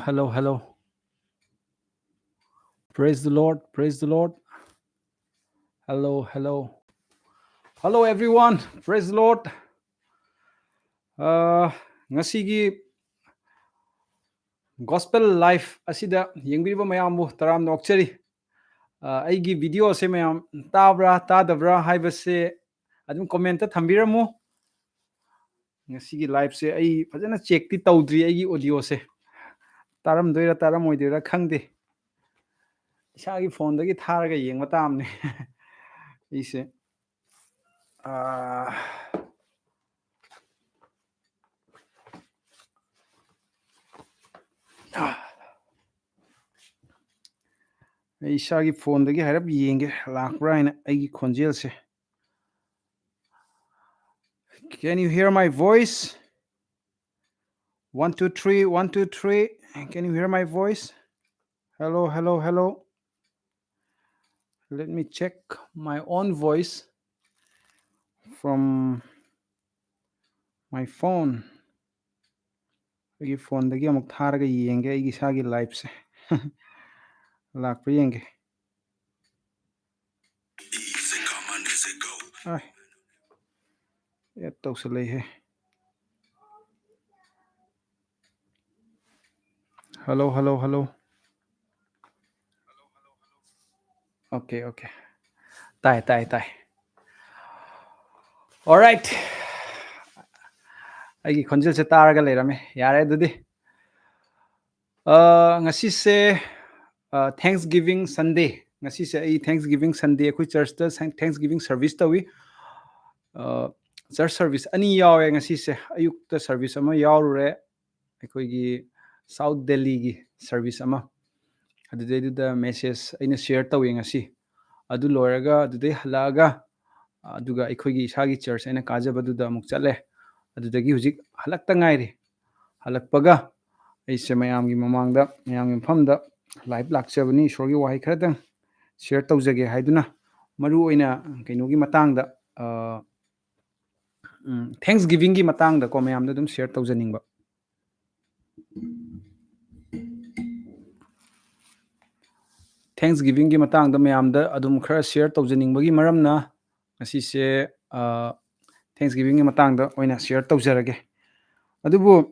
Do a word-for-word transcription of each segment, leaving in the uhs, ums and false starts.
Hello, hello. Praise the Lord, praise the Lord. Hello, hello. Hello, everyone. Praise the Lord. Uh, ꯉꯁꯤꯒꯤ Gospel Live ꯑꯁꯤꯗ ꯌꯦꯡꯕꯤꯔꯤꯕ ꯃꯌꯥꯝꯕꯨ ꯇꯔꯥꯝꯅ ꯑꯣꯛꯆꯔꯤ꯫ Uh, ꯑꯩꯒꯤ video ꯁꯦ ꯃꯌꯥꯝ ꯇꯥꯕ꯭ꯔꯥ ꯇꯥꯗꯕ꯭ꯔꯥ ꯍꯥꯏꯕꯁꯦ ꯑꯗꯨꯝ comment ꯇ ꯊꯝꯕꯤꯔꯝꯃꯨ꯫ ꯉꯁꯤꯒꯤ live ꯁꯦ ꯑꯩ ꯐꯖꯅ check ꯇꯤ ꯇꯧꯗ꯭ꯔꯤ ꯑꯩꯒꯤ audio ꯁꯦ꯫ ꯇꯥꯔꯝꯗꯣꯏꯔꯥ ꯇꯥꯔꯝꯃꯣꯏꯗꯣꯏꯔꯥ ꯈꯪꯗꯦ꯫ ꯏꯁꯥꯒꯤ phone ꯗꯒꯤ ꯊꯥꯔꯒ ꯌꯦꯡꯕ ꯇꯥꯕꯅꯦ꯫ ꯑꯩꯁꯦ, ꯑꯥ, ꯑꯩ ꯏꯁꯥꯒꯤ phone ꯗꯒꯤ ꯍꯥꯏꯔꯞ ꯌꯦꯡꯒꯦ, ꯂꯥꯛꯄ꯭ꯔꯥ ꯍꯥꯏꯅ ꯑꯩꯒꯤ ꯈꯣꯟꯖꯦꯜꯁꯦ꯫ Can you hear my voice? One, two, three, one, two, three. Can you hear my voice? Hello, hello, hello. Let me check my own voice from my phone. ꯑꯩꯒꯤ phone ꯗꯒꯤ ꯑꯃꯨꯛ ꯊꯥꯔꯒ ꯌꯦꯡꯒꯦ ꯑꯩꯒꯤ ꯏꯁꯥꯒꯤ live ꯁꯦ꯫ ꯂꯥꯛꯄ꯭ꯔꯥ ꯌꯦꯡꯒꯦ꯫ ꯑꯥꯏ꯫ Add ꯇꯧꯁꯜꯂꯛꯏꯍꯦ꯫ Hello, hello, hello. Okay, okay. ꯇꯥꯏ, ꯇꯥꯏ, ꯇꯥꯏ꯫ Alright. ꯑꯩꯒꯤ ꯈꯣꯟꯖꯦꯜꯁꯦ ꯇꯥꯔꯒ ꯂꯩꯔꯝꯃꯦ꯫ ꯌꯥꯔꯦ ꯑꯗꯨꯗꯤ꯫ ꯑ, ꯉꯁꯤꯁꯦ, ꯑ, Thanksgiving Sunday꯫ ꯉꯁꯤꯁꯦ ꯑꯩ Thanksgiving Sunday, ꯑꯩꯈꯣꯏ church ꯇ Thanksgiving service ꯇꯧꯏ꯫ ꯑ, church service ꯑꯅꯤ ꯌꯥꯎꯋꯦ ꯉꯁꯤꯁꯦ꯫ ꯑꯌꯨꯛꯇ service ꯑꯃ ꯌꯥꯎꯔꯨꯔꯦ, ꯑꯩꯈꯣꯏꯒꯤ South Delhi ꯒꯤ service ꯑꯃ꯫ ꯑꯗꯨꯗꯩꯗꯨꯗ message ꯑꯩꯅ share ꯇꯧꯋꯦ ꯉꯁꯤ꯫ ꯑꯗꯨ ꯂꯣꯏꯔꯒ, ꯑꯗꯨꯗꯩ ꯍꯜꯂꯛꯑꯒ, ꯑꯗꯨꯒ ꯑꯩꯈꯣꯏꯒꯤ ꯏꯁꯥꯒꯤ church ꯑꯩꯅ ꯀꯥꯖꯕꯗꯨꯗ ꯑꯃꯨꯛ ꯆꯠꯂꯦ꯫ ꯑꯗꯨꯗꯒꯤ ꯍꯧꯖꯤꯛ ꯍꯜꯂꯛꯇ ꯉꯥꯏꯔꯤ꯫ ꯍꯜꯂꯛꯄꯒ ꯑꯩꯁꯦ ꯃꯌꯥꯝꯒꯤ ꯃꯃꯥꯡꯗ, ꯃꯌꯥꯝꯒꯤ ꯃꯐꯝꯗ live ꯂꯥꯛꯆꯕꯅꯤ꯫ ꯏꯁꯣꯔꯒꯤ ꯋꯥꯍꯩ ꯈꯔꯗꯪ share ꯇꯧꯖꯒꯦ ꯍꯥꯏꯗꯨꯅ, ꯃꯔꯨ ꯑꯣꯏꯅ ꯀꯩꯅꯣꯒꯤ ꯃꯇꯥꯡꯗ, ꯑ, ꯎꯝ, Thanksgiving ꯒꯤ ꯃꯇꯥꯡꯗꯀꯣ, ꯃꯌꯥꯝꯗ ꯑꯗꯨꯝ share ꯇꯧꯖꯅꯤꯡꯕ꯫ Thanksgivingꯒꯤ ꯃꯇꯥꯡꯗ ꯃꯌꯥꯝꯗ ꯑꯗꯨꯝ ꯈꯔ share ꯇꯧꯖꯅꯤꯡꯕꯒꯤ ꯃꯔꯝꯅ ꯉꯁꯤꯁꯦ, ꯑ, Thanksgivingꯒꯤ ꯃꯇꯥꯡꯗ ꯑꯣꯏꯅ share ꯇꯧꯖꯔꯒꯦ꯫ ꯑꯗꯨꯕꯨ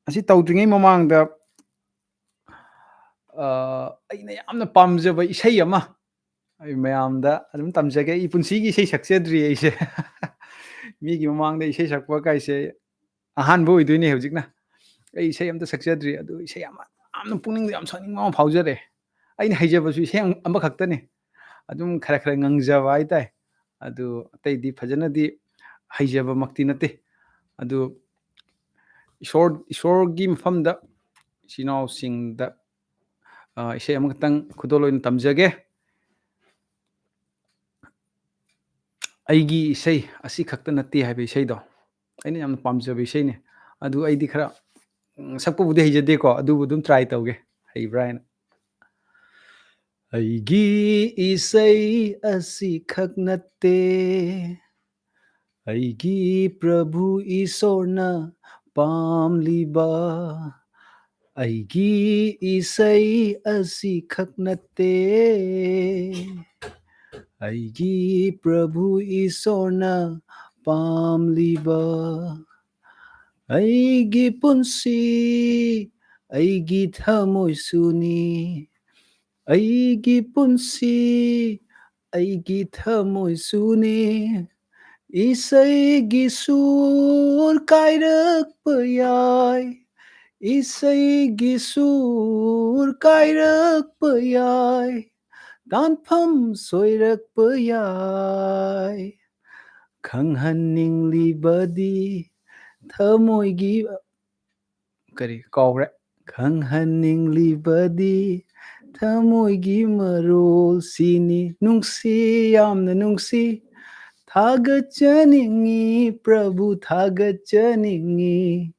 ꯑꯁꯤ ꯇꯧꯗ꯭ꯔꯤꯉꯩ ꯃꯃꯥꯡꯗ, ꯑ, ꯑꯩꯅ ꯌꯥꯝꯅ ꯄꯥꯝꯖꯕ ꯏꯁꯩ ꯑꯃ ꯑꯩ ꯃꯌꯥꯝꯗ ꯑꯗꯨꯝ ꯇꯝꯖꯒꯦ꯫ ꯑꯩ ꯄꯨꯟꯁꯤꯒꯤ ꯏꯁꯩ ꯁꯛꯆꯗ꯭ꯔꯤ ꯑꯩꯁꯦ꯫ ꯃꯤꯒꯤ ꯃꯃꯥꯡꯗ ꯏꯁꯩ ꯁꯛꯄ ꯀꯥꯏꯁꯦ ꯑꯍꯥꯟꯕ ꯑꯣꯏꯗꯣꯏꯅꯦ ꯍꯧꯖꯤꯛꯅ꯫ ꯑꯩ ꯏꯁꯩ ꯑꯝꯇ ꯁꯛꯆꯗ꯭ꯔꯤ, ꯑꯗꯨ ꯏꯁꯩ ꯑꯃ ꯌꯥꯝꯅ ꯄꯨꯛꯅꯤꯡꯗ ꯌꯥꯝ ꯁꯛꯅꯤꯡꯕ ꯑꯃ ꯐꯥꯎꯖꯔꯦ꯫ ꯑꯩꯅ ꯍꯩꯖꯕꯁꯨ ꯏꯁꯩ ꯑꯃ-, ꯑꯃꯈꯛꯇꯅꯦ꯫ ꯑꯗꯨꯝ ꯈꯔ ꯈꯔ ꯉꯪꯖꯕ ꯍꯥꯏꯇꯥꯔꯦ꯫ ꯑꯗꯨ ꯑꯇꯩꯗꯤ ꯐꯖꯅꯗꯤ ꯍꯩꯖꯕꯃꯛꯇꯤ ꯅꯠꯇꯦ꯫ ꯑꯗꯨ ꯏꯁꯣꯔ-, ꯏꯁꯣꯔꯒꯤ ꯃꯐꯝꯗ ꯏꯆꯤꯟ ꯏꯅꯥꯎꯁꯤꯡꯗ, ꯑ, ꯏꯁꯩ ꯑꯃꯈꯛꯇꯪ ꯈꯨꯗꯣꯜ ꯑꯣꯏꯅ ꯇꯝꯖꯒꯦ꯫ ꯑꯩꯒꯤ ꯏꯁꯩ ꯑꯁꯤ ꯈꯛꯇ ꯅꯠꯇꯦ ꯍꯥꯏꯕ ꯏꯁꯩꯗꯣ ꯑꯩꯅ ꯌꯥꯝꯅ ꯄꯥꯝꯖꯕ ꯏꯁꯩꯅꯦ꯫ ꯑꯗꯨ ꯑꯩꯗꯤ ꯈꯔ, ꯎꯝ, ꯁꯛꯄꯕꯨꯗꯤ ꯍꯩꯖꯗꯦꯀꯣ, ꯑꯗꯨꯕꯨ ꯑꯗꯨꯝ try ꯇꯧꯒꯦ, ꯍꯩꯕ꯭ꯔꯥ ꯍꯥꯏꯅ꯫ ꯑꯩꯒꯤ ꯏꯁꯩ ꯑꯁꯤꯈꯛ ꯅꯠꯇꯦ, ꯑꯩꯒꯤ ꯄ꯭ꯔꯚꯨ ꯏꯁꯣꯔꯅ ꯄꯥꯝꯂꯤꯕ꯫ ꯑꯩꯒꯤ ꯏꯁꯩ ꯑꯁꯤꯈꯛ ꯅꯠꯇꯦ, ꯑꯩꯒꯤ ꯄ꯭ꯔꯚꯨ ꯏꯁꯣꯔꯅ ꯄꯥꯝꯂꯤꯕ꯫ ꯑꯩꯒꯤ ꯄꯨꯟꯁꯤ, ꯑꯩꯒꯤ ꯊꯃꯣꯏꯁꯨꯅꯤ, ꯑꯩꯒꯤ ꯄꯨꯟꯁꯤ, ꯑꯩꯒꯤ ꯊꯃꯣꯏꯁꯨꯅꯤ꯫ ꯏꯁꯩꯒꯤ ꯁꯨꯔ ꯀꯥꯏꯔꯛꯄ ꯌꯥꯏ, ꯏꯁꯩꯒꯤ ꯁꯨꯔ ꯀꯥꯏꯔꯛꯄ ꯌꯥꯏ, ꯇꯥꯟꯐꯝ ꯁꯣꯏꯔꯛꯄ ꯌꯥꯏ꯫ ꯈꯪꯍꯟꯅꯤꯡꯂꯤꯕꯗꯤ ꯊꯃꯣꯏꯒꯤ, ꯀꯔꯤ ꯀꯥꯎꯈ꯭ꯔꯦ? ꯈꯪꯍꯟꯅꯤꯡꯂꯤꯕꯗꯤ ꯊꯃꯣꯏꯒꯤ ꯃꯔꯣꯜꯁꯤꯅꯤ꯫ ꯅꯨꯡꯁꯤ, ꯌꯥꯝꯅ ꯅꯨꯡꯁꯤ, ꯊꯥꯒꯠꯆꯅꯤꯡꯉꯤ, ꯄ꯭ꯔꯚꯨ ꯊꯥꯒꯠꯆꯅꯤꯡꯉꯤ꯫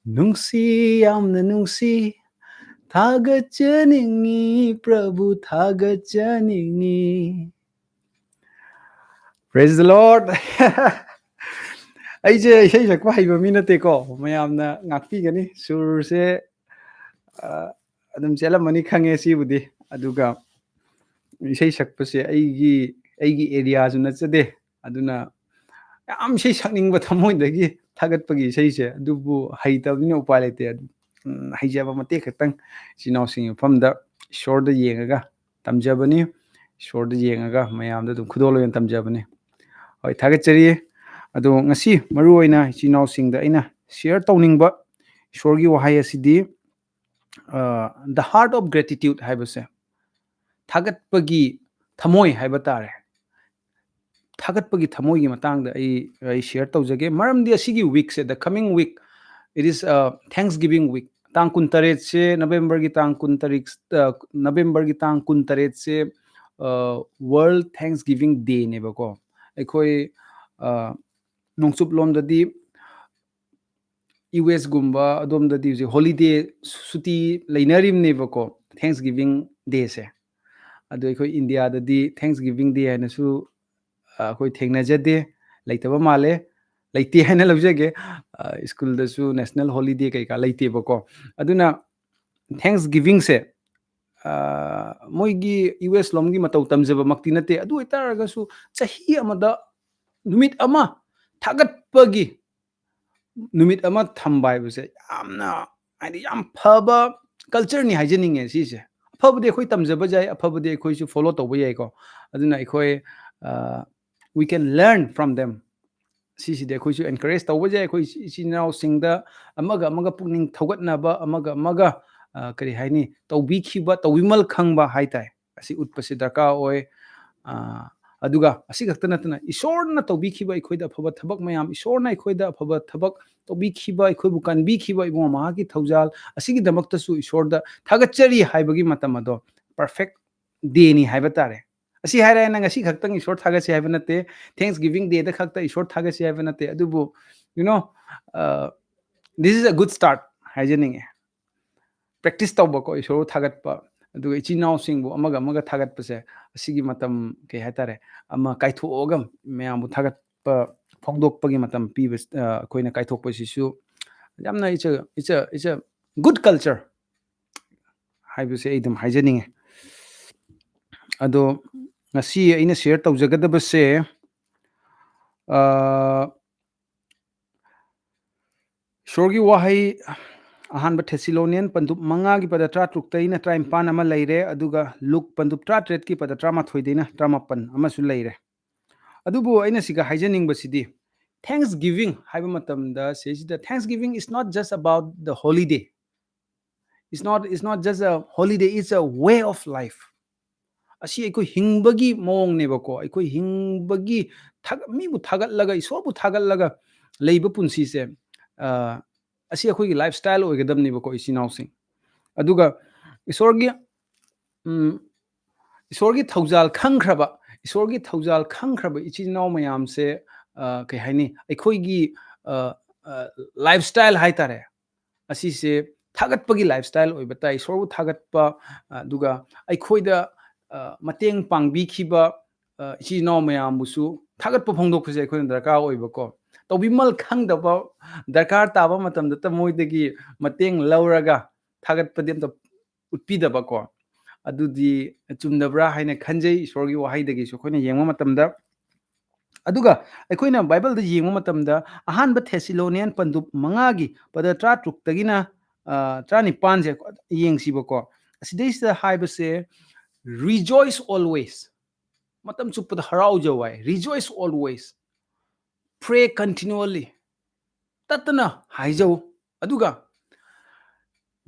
ꯅꯨꯡꯁꯤ, ꯌꯥꯝꯅ ꯅꯨꯡꯁꯤ, ꯊꯥꯒꯠꯆꯅꯤꯡꯉꯤ, ꯄ꯭ꯔꯚꯨ ꯊꯥꯒꯠꯆꯅꯤꯡꯉꯤ꯫ Praise the Lord. ꯑꯩꯁꯦ ꯏꯁꯩ ꯁꯛꯄ ꯍꯩꯕ ꯃꯤ ꯅꯠꯇꯦꯀꯣ, ꯃꯌꯥꯝꯅ ꯉꯥꯛꯄꯤꯒꯅꯤ꯫ ꯁꯨꯔꯁꯦ, ꯑ, ꯑꯗꯨꯝ ꯆꯦꯜꯂꯝꯃꯅꯤ ꯈꯪꯉꯦ ꯁꯤꯕꯨꯗꯤ꯫ ꯑꯗꯨꯒ ꯏꯁꯩ ꯁꯛꯄꯁꯦ ꯑꯩꯒꯤ ꯑꯩꯒꯤ ꯑꯦꯔꯤꯌꯥꯁꯨ ꯅꯠꯆꯗꯦ꯫ ꯑꯗꯨꯅ ꯌꯥꯝ ꯏꯁꯩ ꯁꯛꯅꯤꯡꯕ, ꯊꯃꯣꯏꯗꯒꯤ ꯊꯥꯒꯠꯄꯒꯤ ꯏꯁꯩꯁꯦ, ꯑꯗꯨꯕꯨ ꯍꯩꯇꯕꯅꯤꯅ ꯎꯄꯥꯏ ꯂꯩꯇꯦ꯫ ꯑꯗꯨ, ꯎꯝ, ꯍꯩꯖꯕ ꯃꯇꯦꯛ ꯈꯛꯇꯪ ꯏꯆꯤꯟ ꯏꯅꯥꯎꯁꯤꯡꯒꯤ ꯃꯐꯝꯗ ꯏꯁꯣꯔꯗ ꯌꯦꯡꯉꯒ ꯇꯝꯖꯕꯅꯤ꯫ ꯏꯁꯣꯔꯗ ꯌꯦꯡꯉꯒ ꯃꯌꯥꯝꯗ ꯑꯗꯨꯝ ꯈꯨꯗꯣꯜ ꯑꯣꯏꯅ ꯇꯝꯖꯕꯅꯤ꯫ ꯍꯣꯏ, ꯊꯥꯒꯠꯆꯔꯤ꯫ ꯑꯗꯣ ꯉꯁꯤ ꯃꯔꯨ ꯑꯣꯏꯅ ꯏꯆꯤꯟ ꯏꯅꯥꯎꯁꯤꯡꯗ ꯑꯩꯅ ꯁꯤꯌꯔ ꯇꯧꯅꯤꯡꯕ ꯏꯁꯣꯔꯒꯤ ꯋꯥꯍꯩ ꯑꯁꯤꯗꯤ, ꯑ, "The heart of gratitude" ꯍꯥꯏꯕꯁꯦ, ꯊꯥꯒꯠꯄꯒꯤ ꯊꯃꯣꯏ ꯍꯥꯏꯕ ꯇꯥꯔꯦ꯫ ꯊꯥꯒꯠꯄꯒꯤ ꯊꯃꯣꯏꯒꯤ ꯃꯇꯥꯡꯗ ꯑꯩ, ꯑꯩ ꯁꯤꯌꯔ ꯇꯧꯖꯒꯦ꯫ ꯃꯔꯝꯗꯤ ꯑꯁꯤꯒꯤ ꯋꯤꯛꯁꯦ, the coming week, it is, uh, Thanksgiving week꯫ ꯇꯥꯡ ꯀꯨꯟꯇꯔꯦꯠꯁꯦ, ꯅꯕꯦꯝꯕꯔꯒꯤ ꯇꯥꯡ ꯀꯨꯟꯇꯔꯦꯠ, ꯑ, ꯅꯕꯦꯝꯕꯔꯒꯤ ꯇꯥꯡ ꯀꯨꯟꯇꯔꯦꯠꯁꯦ, ꯑ, World Thanksgiving Day ꯅꯦꯕꯀꯣ꯫ ꯑꯩꯈꯣꯏ, ꯑ, ꯅꯣꯡꯆꯨꯞ ꯂꯣꯝꯗꯗꯤ, ꯌꯨ ꯑꯦꯁ ꯒꯨꯝꯕ ꯑꯗꯣꯝꯗꯗꯤ ꯍꯧꯖꯤꯛ ꯍꯣꯂꯤꯗꯦ, ꯁꯨꯇꯤ ꯂꯩꯅꯔꯤꯕꯅꯦꯕꯀꯣ, Thanksgiving Day ꯁꯦ꯫ ꯑꯗꯣ ꯑꯩꯈꯣꯏ ꯏꯟꯗꯤꯌꯥꯗꯗꯤ Thanksgiving Day ꯍꯥꯏꯅꯁꯨ, ꯑ, ꯑꯩꯈꯣꯏ ꯊꯦꯡꯅꯖꯗꯦ, ꯂꯩꯇꯕ ꯃꯥꯜꯂꯦ, ꯂꯩꯇꯦ ꯍꯥꯏꯅ ꯂꯧꯖꯒꯦ꯫ ꯑ, ꯁ꯭ꯀꯨꯜꯗꯁꯨ ꯅꯦꯁꯅꯦꯜ ꯍꯣꯂꯤꯗꯦ ꯀꯩꯀꯥ ꯂꯩꯇꯦꯕꯀꯣ꯫ ꯑꯗꯨꯅ Thanksgiving ꯁꯦ, ꯑ, ꯃꯣꯏꯒꯤ ꯌꯨ ꯑꯦꯁ ꯂꯣꯝꯒꯤ ꯃꯇꯧ ꯇꯝꯖꯕꯃꯛꯇꯤ ꯅꯠꯇꯦ꯫ ꯑꯗꯨ ꯑꯣꯏꯇꯥꯔꯒꯁꯨ ꯆꯍꯤ ꯑꯃꯗ ꯅꯨꯃꯤꯠ ꯑꯃ ꯊꯥꯒꯠꯄꯒꯤ ꯅꯨꯃꯤꯠ ꯑꯃ ꯊꯝꯕ ꯍꯥꯏꯕꯁꯦ ꯌꯥꯝꯅ, ꯍꯥꯏꯗꯤ, ꯌꯥꯝ ꯐꯕ ꯀꯜꯆꯔꯅꯤ ꯍꯥꯏꯖꯅꯤꯡꯉꯦ ꯁꯤꯁꯦ꯫ ꯑꯐꯕꯗꯤ ꯑꯩꯈꯣꯏ ꯇꯝꯖꯕ ꯌꯥꯏ, ꯑꯐꯕꯗꯤ ꯑꯩꯈꯣꯏꯁꯨ ꯐꯣꯂꯣ ꯇꯧꯕ ꯌꯥꯏꯀꯣ꯫ ꯑꯗꯨꯅ ꯑꯩꯈꯣꯏ, ꯑ, we can learn from them꯫ ꯁꯤꯁꯤꯗꯤ ꯑꯩꯈꯣꯏꯁꯨ ꯑꯦꯟꯀꯔꯦꯖ ꯇꯧꯕ ꯌꯥꯏ꯫ ꯑꯩꯈꯣꯏ ꯏꯆꯤꯟ ꯏꯅꯥꯎꯁꯤꯡꯗ ꯑꯃꯒ ꯑꯃꯒ ꯄꯨꯛꯅꯤꯡ ꯊꯧꯒꯠꯅꯕ, ꯑꯃꯒ ꯑꯃꯒ, ꯑ, ꯀꯔꯤ ꯍꯥꯏꯅꯤ, ꯇꯧꯕꯤꯈꯤꯕ, ꯇꯧꯕꯤꯃꯜ ꯈꯪꯕ ꯍꯥꯏꯇꯥꯔꯦ, ꯑꯁꯤ ꯎꯠꯄꯁꯤ ꯗꯔꯀꯥꯔ ꯑꯣꯏ꯫ ꯑ, ꯑꯗꯨꯒ ꯑꯁꯤ ꯈꯛꯇ ꯅꯠꯇꯅ ꯏꯁꯣꯔꯅ ꯇꯧꯕꯤꯈꯤꯕ ꯑꯩꯈꯣꯏꯗ ꯑꯐꯕ ꯊꯕꯛ ꯃꯌꯥꯝ, ꯏꯁꯣꯔꯅ ꯑꯩꯈꯣꯏꯗ ꯑꯐꯕ ꯊꯕꯛ ꯇꯧꯕꯤꯈꯤꯕ, ꯑꯩꯈꯣꯏꯕꯨ ꯀꯟꯕꯤꯈꯤꯕ ꯏꯕꯨꯡꯉꯣ ꯃꯍꯥꯛꯀꯤ ꯊꯧꯖꯥꯜ ꯑꯁꯤꯒꯤꯗꯃꯛꯇꯁꯨ ꯏꯁꯣꯔꯗ ꯊꯥꯒꯠꯆꯔꯤ ꯍꯥꯏꯕꯒꯤ ꯃꯇꯝ ꯑꯗꯣ ꯄꯔꯐꯦꯛ ꯗꯦꯅꯤ ꯍꯥꯏꯕ ꯇꯥꯔꯦ꯫ ꯑꯁꯤ ꯍꯥꯏꯔꯦ, ꯅꯪ ꯉꯁꯤ ꯈꯛꯇꯪ ꯏꯁꯣꯔ ꯊꯥꯒꯠꯁꯤ ꯍꯥꯏꯕ ꯅꯠꯇꯦ, Thanksgiving Day ꯗ ꯈꯛꯇ ꯏꯁꯣꯔ ꯊꯥꯒꯠꯁꯤ ꯍꯥꯏꯕ ꯅꯠꯇꯦ, ꯑꯗꯨꯕꯨ, you know, ꯑ, this is a good start ꯍꯥꯏꯖꯅꯤꯡꯉꯦ꯫ ꯄ꯭ꯔꯦꯛꯇꯤꯁ ꯇꯧꯕꯀꯣ, ꯏꯁꯣꯔꯕꯨ ꯊꯥꯒꯠꯄ, ꯑꯗꯨꯒ ꯏꯆꯤꯟ ꯏꯅꯥꯎꯁꯤꯡꯕꯨ ꯑꯃꯒ ꯑꯃꯒ ꯊꯥꯒꯠꯄꯁꯦ, ꯑꯁꯤꯒꯤ ꯃꯇꯝ, ꯀꯩ ꯍꯥꯏꯇꯥꯔꯦ, ꯑꯃ ꯀꯥꯏꯊꯣꯛꯑꯒ ꯃꯌꯥꯝꯕꯨ ꯊꯥꯒꯠꯄ ꯐꯣꯡꯗꯣꯛꯄꯒꯤ ꯃꯇꯝ ꯄꯤꯕ, ꯑ, ꯑꯩꯈꯣꯏꯅ ꯀꯥꯏꯊꯣꯛꯄꯁꯤꯁꯨ ꯌꯥꯝꯅ, it's a, it's a, it's a good culture ꯍꯥꯏꯕꯁꯦ ꯑꯩ ꯑꯗꯨꯝ ꯍꯥꯏꯖꯅꯤꯡꯉꯦ꯫ ꯑꯗꯣ ꯉꯁꯤ ꯑꯩꯅ ꯁꯤꯌꯔ ꯇꯧꯖꯒꯗꯕꯁꯦ, ꯑ, ꯏꯁꯣꯔꯒꯤ ꯋꯥꯍꯩ ꯑꯍꯥꯟꯕ ꯊꯦꯁꯤꯂꯣꯅꯤꯌꯟ ꯄꯟꯗꯨꯞ ꯃꯉꯥꯒꯤ ꯄꯗ ꯇꯔꯥꯇꯔꯨꯛꯇꯩꯅ ꯇꯔꯥꯅꯤꯄꯥꯟ ꯑꯃ ꯂꯩꯔꯦ, ꯑꯗꯨꯒ ꯂꯨꯛ ꯄꯟꯗꯨꯞ ꯇꯔꯥꯇꯔꯦꯠꯀꯤ ꯄꯗ ꯇꯔꯥꯃꯥꯊꯣꯏꯗꯩꯅ ꯇꯔꯥꯃꯥꯄꯟ ꯑꯃꯁꯨ ꯂꯩꯔꯦ꯫ ꯑꯗꯨꯕꯨ ꯑꯩꯅ ꯁꯤꯒ ꯍꯥꯏꯖꯅꯤꯡꯕꯁꯤꯗꯤ, thanksgiving ꯍꯥꯏꯕ ꯃꯇꯝꯗ ꯁꯤꯁꯤꯗ, thanksgiving is not just about the holiday. It's not, it's not just a holiday, it's a way of life. ꯑꯁꯤ ꯑꯩꯈꯣꯏ ꯍꯤꯡꯕꯒꯤ ꯃꯑꯣꯡꯅꯦꯕꯀꯣ꯫ ꯑꯩꯈꯣꯏ ꯍꯤꯡꯕꯒꯤ ꯊꯥꯒ-, ꯃꯤꯕꯨ ꯊꯥꯒꯠꯂꯒ, ꯏꯁꯣꯔꯕꯨ ꯊꯥꯒꯠꯂꯒ ꯂꯩꯕ ꯄꯨꯟꯁꯤꯁꯦ, ꯑ, ꯑꯁꯤ ꯑꯩꯈꯣꯏꯒꯤ ꯂꯥꯏꯐ ꯁ꯭ꯇꯥꯏꯜ ꯑꯣꯏꯒꯗꯕꯅꯦꯕꯀꯣ, ꯏꯆꯤꯟ ꯏꯅꯥꯎꯁꯤꯡ꯫ ꯑꯗꯨꯒ ꯏꯁꯣꯔꯒꯤ, ꯎꯝ, ꯏꯁꯣꯔꯒꯤ ꯊꯧꯖꯥꯜ ꯈꯪꯈ꯭ꯔꯕ, ꯏꯁꯣꯔꯒꯤ ꯊꯧꯖꯥꯜ ꯈꯪꯈ꯭ꯔꯕ ꯏꯆꯤꯟ ꯏꯅꯥꯎ ꯃꯌꯥꯝꯁꯦ, ꯑ, ꯀꯩ ꯍꯥꯏꯅꯤ, ꯑꯩꯈꯣꯏꯒꯤ, ꯑ, ꯑ, ꯂꯥꯏꯐ ꯁ꯭ꯇꯥꯏꯜ ꯍꯥꯏꯇꯥꯔꯦ, ꯑꯁꯤꯁꯦ ꯊꯥꯒꯠꯄꯒꯤ ꯂꯥꯏꯐ ꯁ꯭ꯇꯥꯏꯜ ꯑꯣꯏꯕ ꯇꯥꯏ꯫ ꯏꯁꯣꯔꯕꯨ ꯊꯥꯒꯠꯄ, ꯑꯗꯨꯒ ꯑꯩꯈꯣꯏꯗ, ꯑ, ꯃꯇꯦꯡ ꯄꯥꯡꯕꯤꯈꯤꯕ, ꯑ, ꯏꯆꯤꯜ ꯏꯅꯥꯎ ꯃꯌꯥꯝꯕꯨꯁꯨ ꯊꯥꯒꯠꯄ ꯐꯣꯡꯗꯣꯛꯄꯁꯦ ꯑꯩꯈꯣꯏꯅ ꯗꯔꯀꯥꯔ ꯑꯣꯏꯕꯀꯣ꯫ ꯇꯧꯕꯤꯃꯜ ꯈꯪꯗꯕ, ꯗꯔꯀꯥꯔ ꯇꯥꯕ ꯃꯇꯝꯗꯇ ꯃꯣꯏꯗꯒꯤ ꯃꯇꯦꯡ ꯂꯧꯔꯒ ꯊꯥꯒꯠꯄꯗꯤ ꯑꯝꯇ ꯎꯠꯄꯤꯗꯕꯀꯣ꯫ ꯑꯗꯨꯗꯤ ꯆꯨꯝꯗꯕ꯭ꯔꯥ ꯍꯥꯏꯅ ꯈꯟꯖꯩ, ꯏꯁꯣꯔꯒꯤ ꯋꯥꯍꯩꯗꯒꯤꯁꯨ ꯑꯩꯈꯣꯏꯅ ꯌꯦꯡꯕ ꯃꯇꯝꯗ꯫ ꯑꯗꯨꯒ ꯑꯩꯈꯣꯏꯅ ꯕꯥꯏꯕꯜꯗ ꯌꯦꯡꯕ ꯃꯇꯝꯗ, ꯑꯍꯥꯟꯕ ꯊꯦꯁꯤꯂꯣꯅꯤꯌꯟ ꯄꯟꯗꯨꯞ ꯃꯉꯥꯒꯤ ꯄꯗ ꯇꯔꯥꯇꯔꯨꯛꯇꯒꯤꯅ, ꯑ, ꯇꯔꯥꯅꯤꯄꯥꯟꯁꯦ ꯌꯦꯡꯁꯤꯕꯀꯣ꯫ ꯑꯁꯤꯗꯩꯁꯤꯗ ꯍꯥꯏꯕꯁꯦ, "Rejoice always." ꯃꯇꯝ ꯆꯨꯞꯄꯗ ꯍꯔꯥꯎꯖꯧ ꯍꯥꯏ꯫ "Rejoice always. Pray continually." ꯇꯠꯇꯅ ꯍꯥꯏꯖꯧ꯫ ꯑꯗꯨꯒ,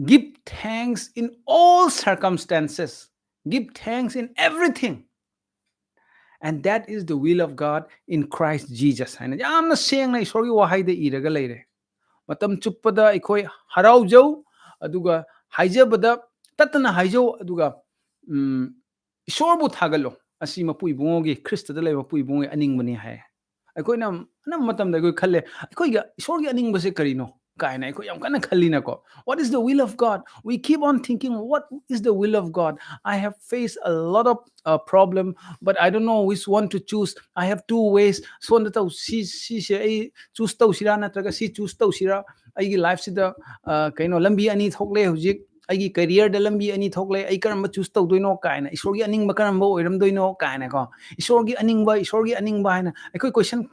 "Give thanks in all circumstances. Give thanks in everything. And that is the will of God in Christ Jesus." ꯍꯥꯏꯅ ꯌꯥꯝꯅ ꯁꯦꯡꯅ ꯏꯁꯣꯔꯒꯤ ꯋꯥꯍꯩꯗ ꯏꯔꯒ ꯂꯩꯔꯦ꯫ ꯃꯇꯝ ꯆꯨꯞꯄꯗ ꯑꯩꯈꯣꯏ ꯍꯔꯥꯎꯖꯧ, ꯑꯗꯨꯒ ꯍꯥꯏꯖꯕꯗ ꯇꯠꯇꯅ ꯍꯥꯏꯖꯧ, ꯑꯗꯨꯒ, ꯎꯝ, ꯏꯁꯣꯔꯕꯨ ꯊꯥꯒꯠꯂꯣ꯫ ꯑꯁꯤ ꯃꯄꯨ ꯏꯕꯨꯡꯉꯣꯒꯤ, ꯈ꯭ꯔꯤꯁꯇꯗ ꯂꯩꯕ ꯃꯄꯨ ꯏꯕꯨꯡꯉꯣꯒꯤ ꯑꯅꯤꯡꯕꯅꯤ ꯍꯥꯏ꯫ ꯑꯩꯈꯣꯏꯅ ꯑꯅꯝꯕ ꯃꯇꯝꯗ ꯑꯩꯈꯣꯏ ꯈꯜꯂꯦ, "ꯑꯩꯈꯣꯏꯒꯤ ꯏꯁꯣꯔꯒꯤ ꯑꯅꯤꯡꯕꯁꯦ ꯀꯔꯤꯅꯣ?" ꯀꯥꯏꯅ ꯑꯩꯈꯣꯏ ꯌꯥꯝ ꯀꯟꯅ ꯈꯜꯂꯤꯅꯀꯣ꯫ What is the will of God? We keep on thinking, "What is the will of God? I have faced a lot of, uh, problem, but I don't know which one to choose. I have two ways." ꯁꯣꯝꯗ ꯇꯧ, ꯁꯤ, ꯁꯤꯁꯦ ꯑꯩ ꯆꯨꯁ ꯇꯧꯁꯤꯔꯥ ꯅꯠꯇ꯭ꯔꯒ ꯁꯤ ꯆꯨꯁ ꯇꯧꯁꯤꯔꯥ? ꯑꯩꯒꯤ ꯂꯥꯏꯐꯁꯤꯗ, ꯑ, ꯀꯩꯅꯣ, ꯂꯝꯕꯤ ꯑꯅꯤ ꯊꯣꯛꯂꯦ ꯍꯧꯖꯤꯛ꯫ ꯑꯩꯒꯤ ꯀꯦꯔꯤꯌꯔꯗ ꯂꯝꯕꯤ ꯑꯅꯤ ꯊꯣꯛꯂꯦ, ꯑꯩ ꯀꯔꯝꯕ ꯆꯨꯁ ꯇꯧꯗꯣꯏꯅꯣ ꯀꯥꯏꯅ, ꯏꯁꯣꯔꯒꯤ ꯑꯅꯤꯡꯕ ꯀꯔꯝꯕ ꯑꯣꯏꯔꯝꯗꯣꯏꯅꯣ ꯀꯥꯏꯅꯀꯣ, ꯏꯁꯣꯔꯒꯤ ꯑꯅꯤꯡꯕ, ꯏꯁꯣꯔꯒꯤ ꯑꯅꯤꯡꯕ ꯍꯥꯏꯅ ꯑꯩꯈꯣꯏ ꯀꯣꯏꯁꯟ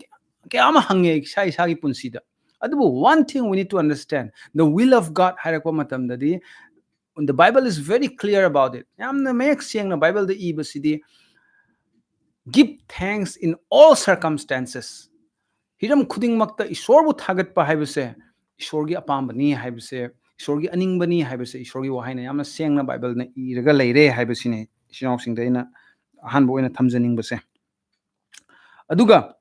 ꯀꯌꯥ ꯑꯃ ꯍꯪꯉꯦ ꯏꯁꯥ ꯏꯁꯥꯒꯤ ꯄꯨꯟꯁꯤꯗ꯫ ꯑꯗꯨꯕꯨ one thing we need to understand, the will of God ꯍꯥꯏꯔꯛꯄ ꯃꯇꯝꯗꯗꯤ, the Bible is very clear about it. ꯌꯥꯝꯅ ꯃꯌꯦꯛ ꯁꯦꯡꯅ ꯕꯥꯏꯕꯜꯗ ꯏꯕꯁꯤꯗꯤ, "Give thanks in all circumstances." ꯍꯤꯔꯝ ꯈꯨꯗꯤꯡꯃꯛꯇ ꯏꯁꯣꯔꯕꯨ ꯊꯥꯒꯠꯄ ꯍꯥꯏꯕꯁꯦ ꯏꯁꯣꯔꯒꯤ ꯑꯄꯥꯝꯕꯅꯤ ꯍꯥꯏꯕꯁꯦ, ꯏꯁꯣꯔꯒꯤ ꯑꯅꯤꯡꯕꯅꯤ ꯍꯥꯏꯕꯁꯦ ꯏꯁꯣꯔꯒꯤ ꯋꯥꯍꯩꯅ ꯌꯥꯝꯅ ꯁꯦꯡꯅ ꯕꯥꯏꯕꯜꯅ ꯏꯔꯒ ꯂꯩꯔꯦ ꯍꯥꯏꯕꯁꯤꯅꯤ ꯏꯆꯤꯟ ꯏꯅꯥꯎꯁꯤꯡꯗ ꯑꯩꯅ ꯑꯍꯥꯟꯕ ꯑꯣꯏꯅ ꯊꯝꯖꯅꯤꯡꯕꯁꯦ꯫ ꯑꯗꯨꯒ,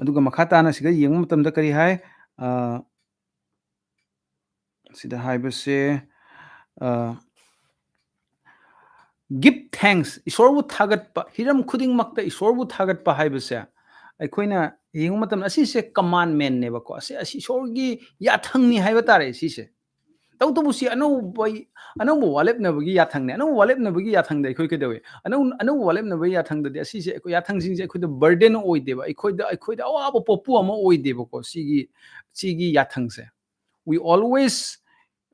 ꯑꯗꯨꯒ ꯃꯈꯥ ꯇꯥꯅ ꯁꯤꯗ ꯌꯦꯡꯕ ꯃꯇꯝꯗ ꯀꯔꯤ ꯍꯥꯏ? ꯑ, ꯁꯤꯗ ꯍꯥꯏꯕꯁꯦ, ꯑ, "Give thanks", ꯏꯁꯣꯔꯕꯨ ꯊꯥꯒꯠꯄ, ꯍꯤꯔꯝ ꯈꯨꯗꯤꯡꯃꯛꯇ ꯏꯁꯣꯔꯕꯨ ꯊꯥꯒꯠꯄ ꯍꯥꯏꯕꯁꯦ ꯑꯩꯈꯣꯏꯅ ꯌꯦꯡꯕ ꯃꯇꯝꯗ ꯑꯁꯤꯁꯦ ꯀꯃꯥꯟꯃꯦꯟꯅꯦꯕꯀꯣ, ꯑꯁꯤ, ꯑꯁꯤ ꯏꯁꯣꯔꯒꯤ ꯌꯥꯊꯪꯅꯤ ꯍꯥꯏꯕ ꯇꯥꯔꯦ ꯁꯤꯁꯦ꯫ ꯇꯧꯇꯕꯨ ꯁꯤ ꯑꯅꯧꯕ, ꯑꯅꯧꯕ ꯋꯥꯂꯦꯞꯅꯕꯒꯤ ꯌꯥꯊꯪꯅꯦ꯫ ꯑꯅꯧꯕ ꯋꯥꯂꯦꯞꯅꯕꯒꯤ ꯌꯥꯊꯪꯗ ꯑꯩꯈꯣꯏ ꯀꯩꯗꯧꯋꯤ? ꯑꯅꯧ-, ꯑꯅꯧꯕ ꯋꯥꯂꯦꯞꯅꯕꯒꯤ ꯌꯥꯊꯪꯗꯗꯤ ꯑꯁꯤꯁꯦ ꯑꯩꯈꯣꯏ ꯌꯥꯊꯪꯁꯤꯡꯁꯦ ꯑꯩꯈꯣꯏꯗ ꯕꯔꯗꯦꯟ ꯑꯣꯏꯗꯦꯕ, ꯑꯩꯈꯣꯏꯗ, ꯑꯩꯈꯣꯏꯗ ꯑꯋꯥꯕ ꯄꯣꯠꯄꯨ ꯑꯃ ꯑꯣꯏꯗꯦꯕꯀꯣ꯫ ꯁꯤꯒꯤ, ꯁꯤꯒꯤ ꯌꯥꯊꯪꯁꯦ, we always,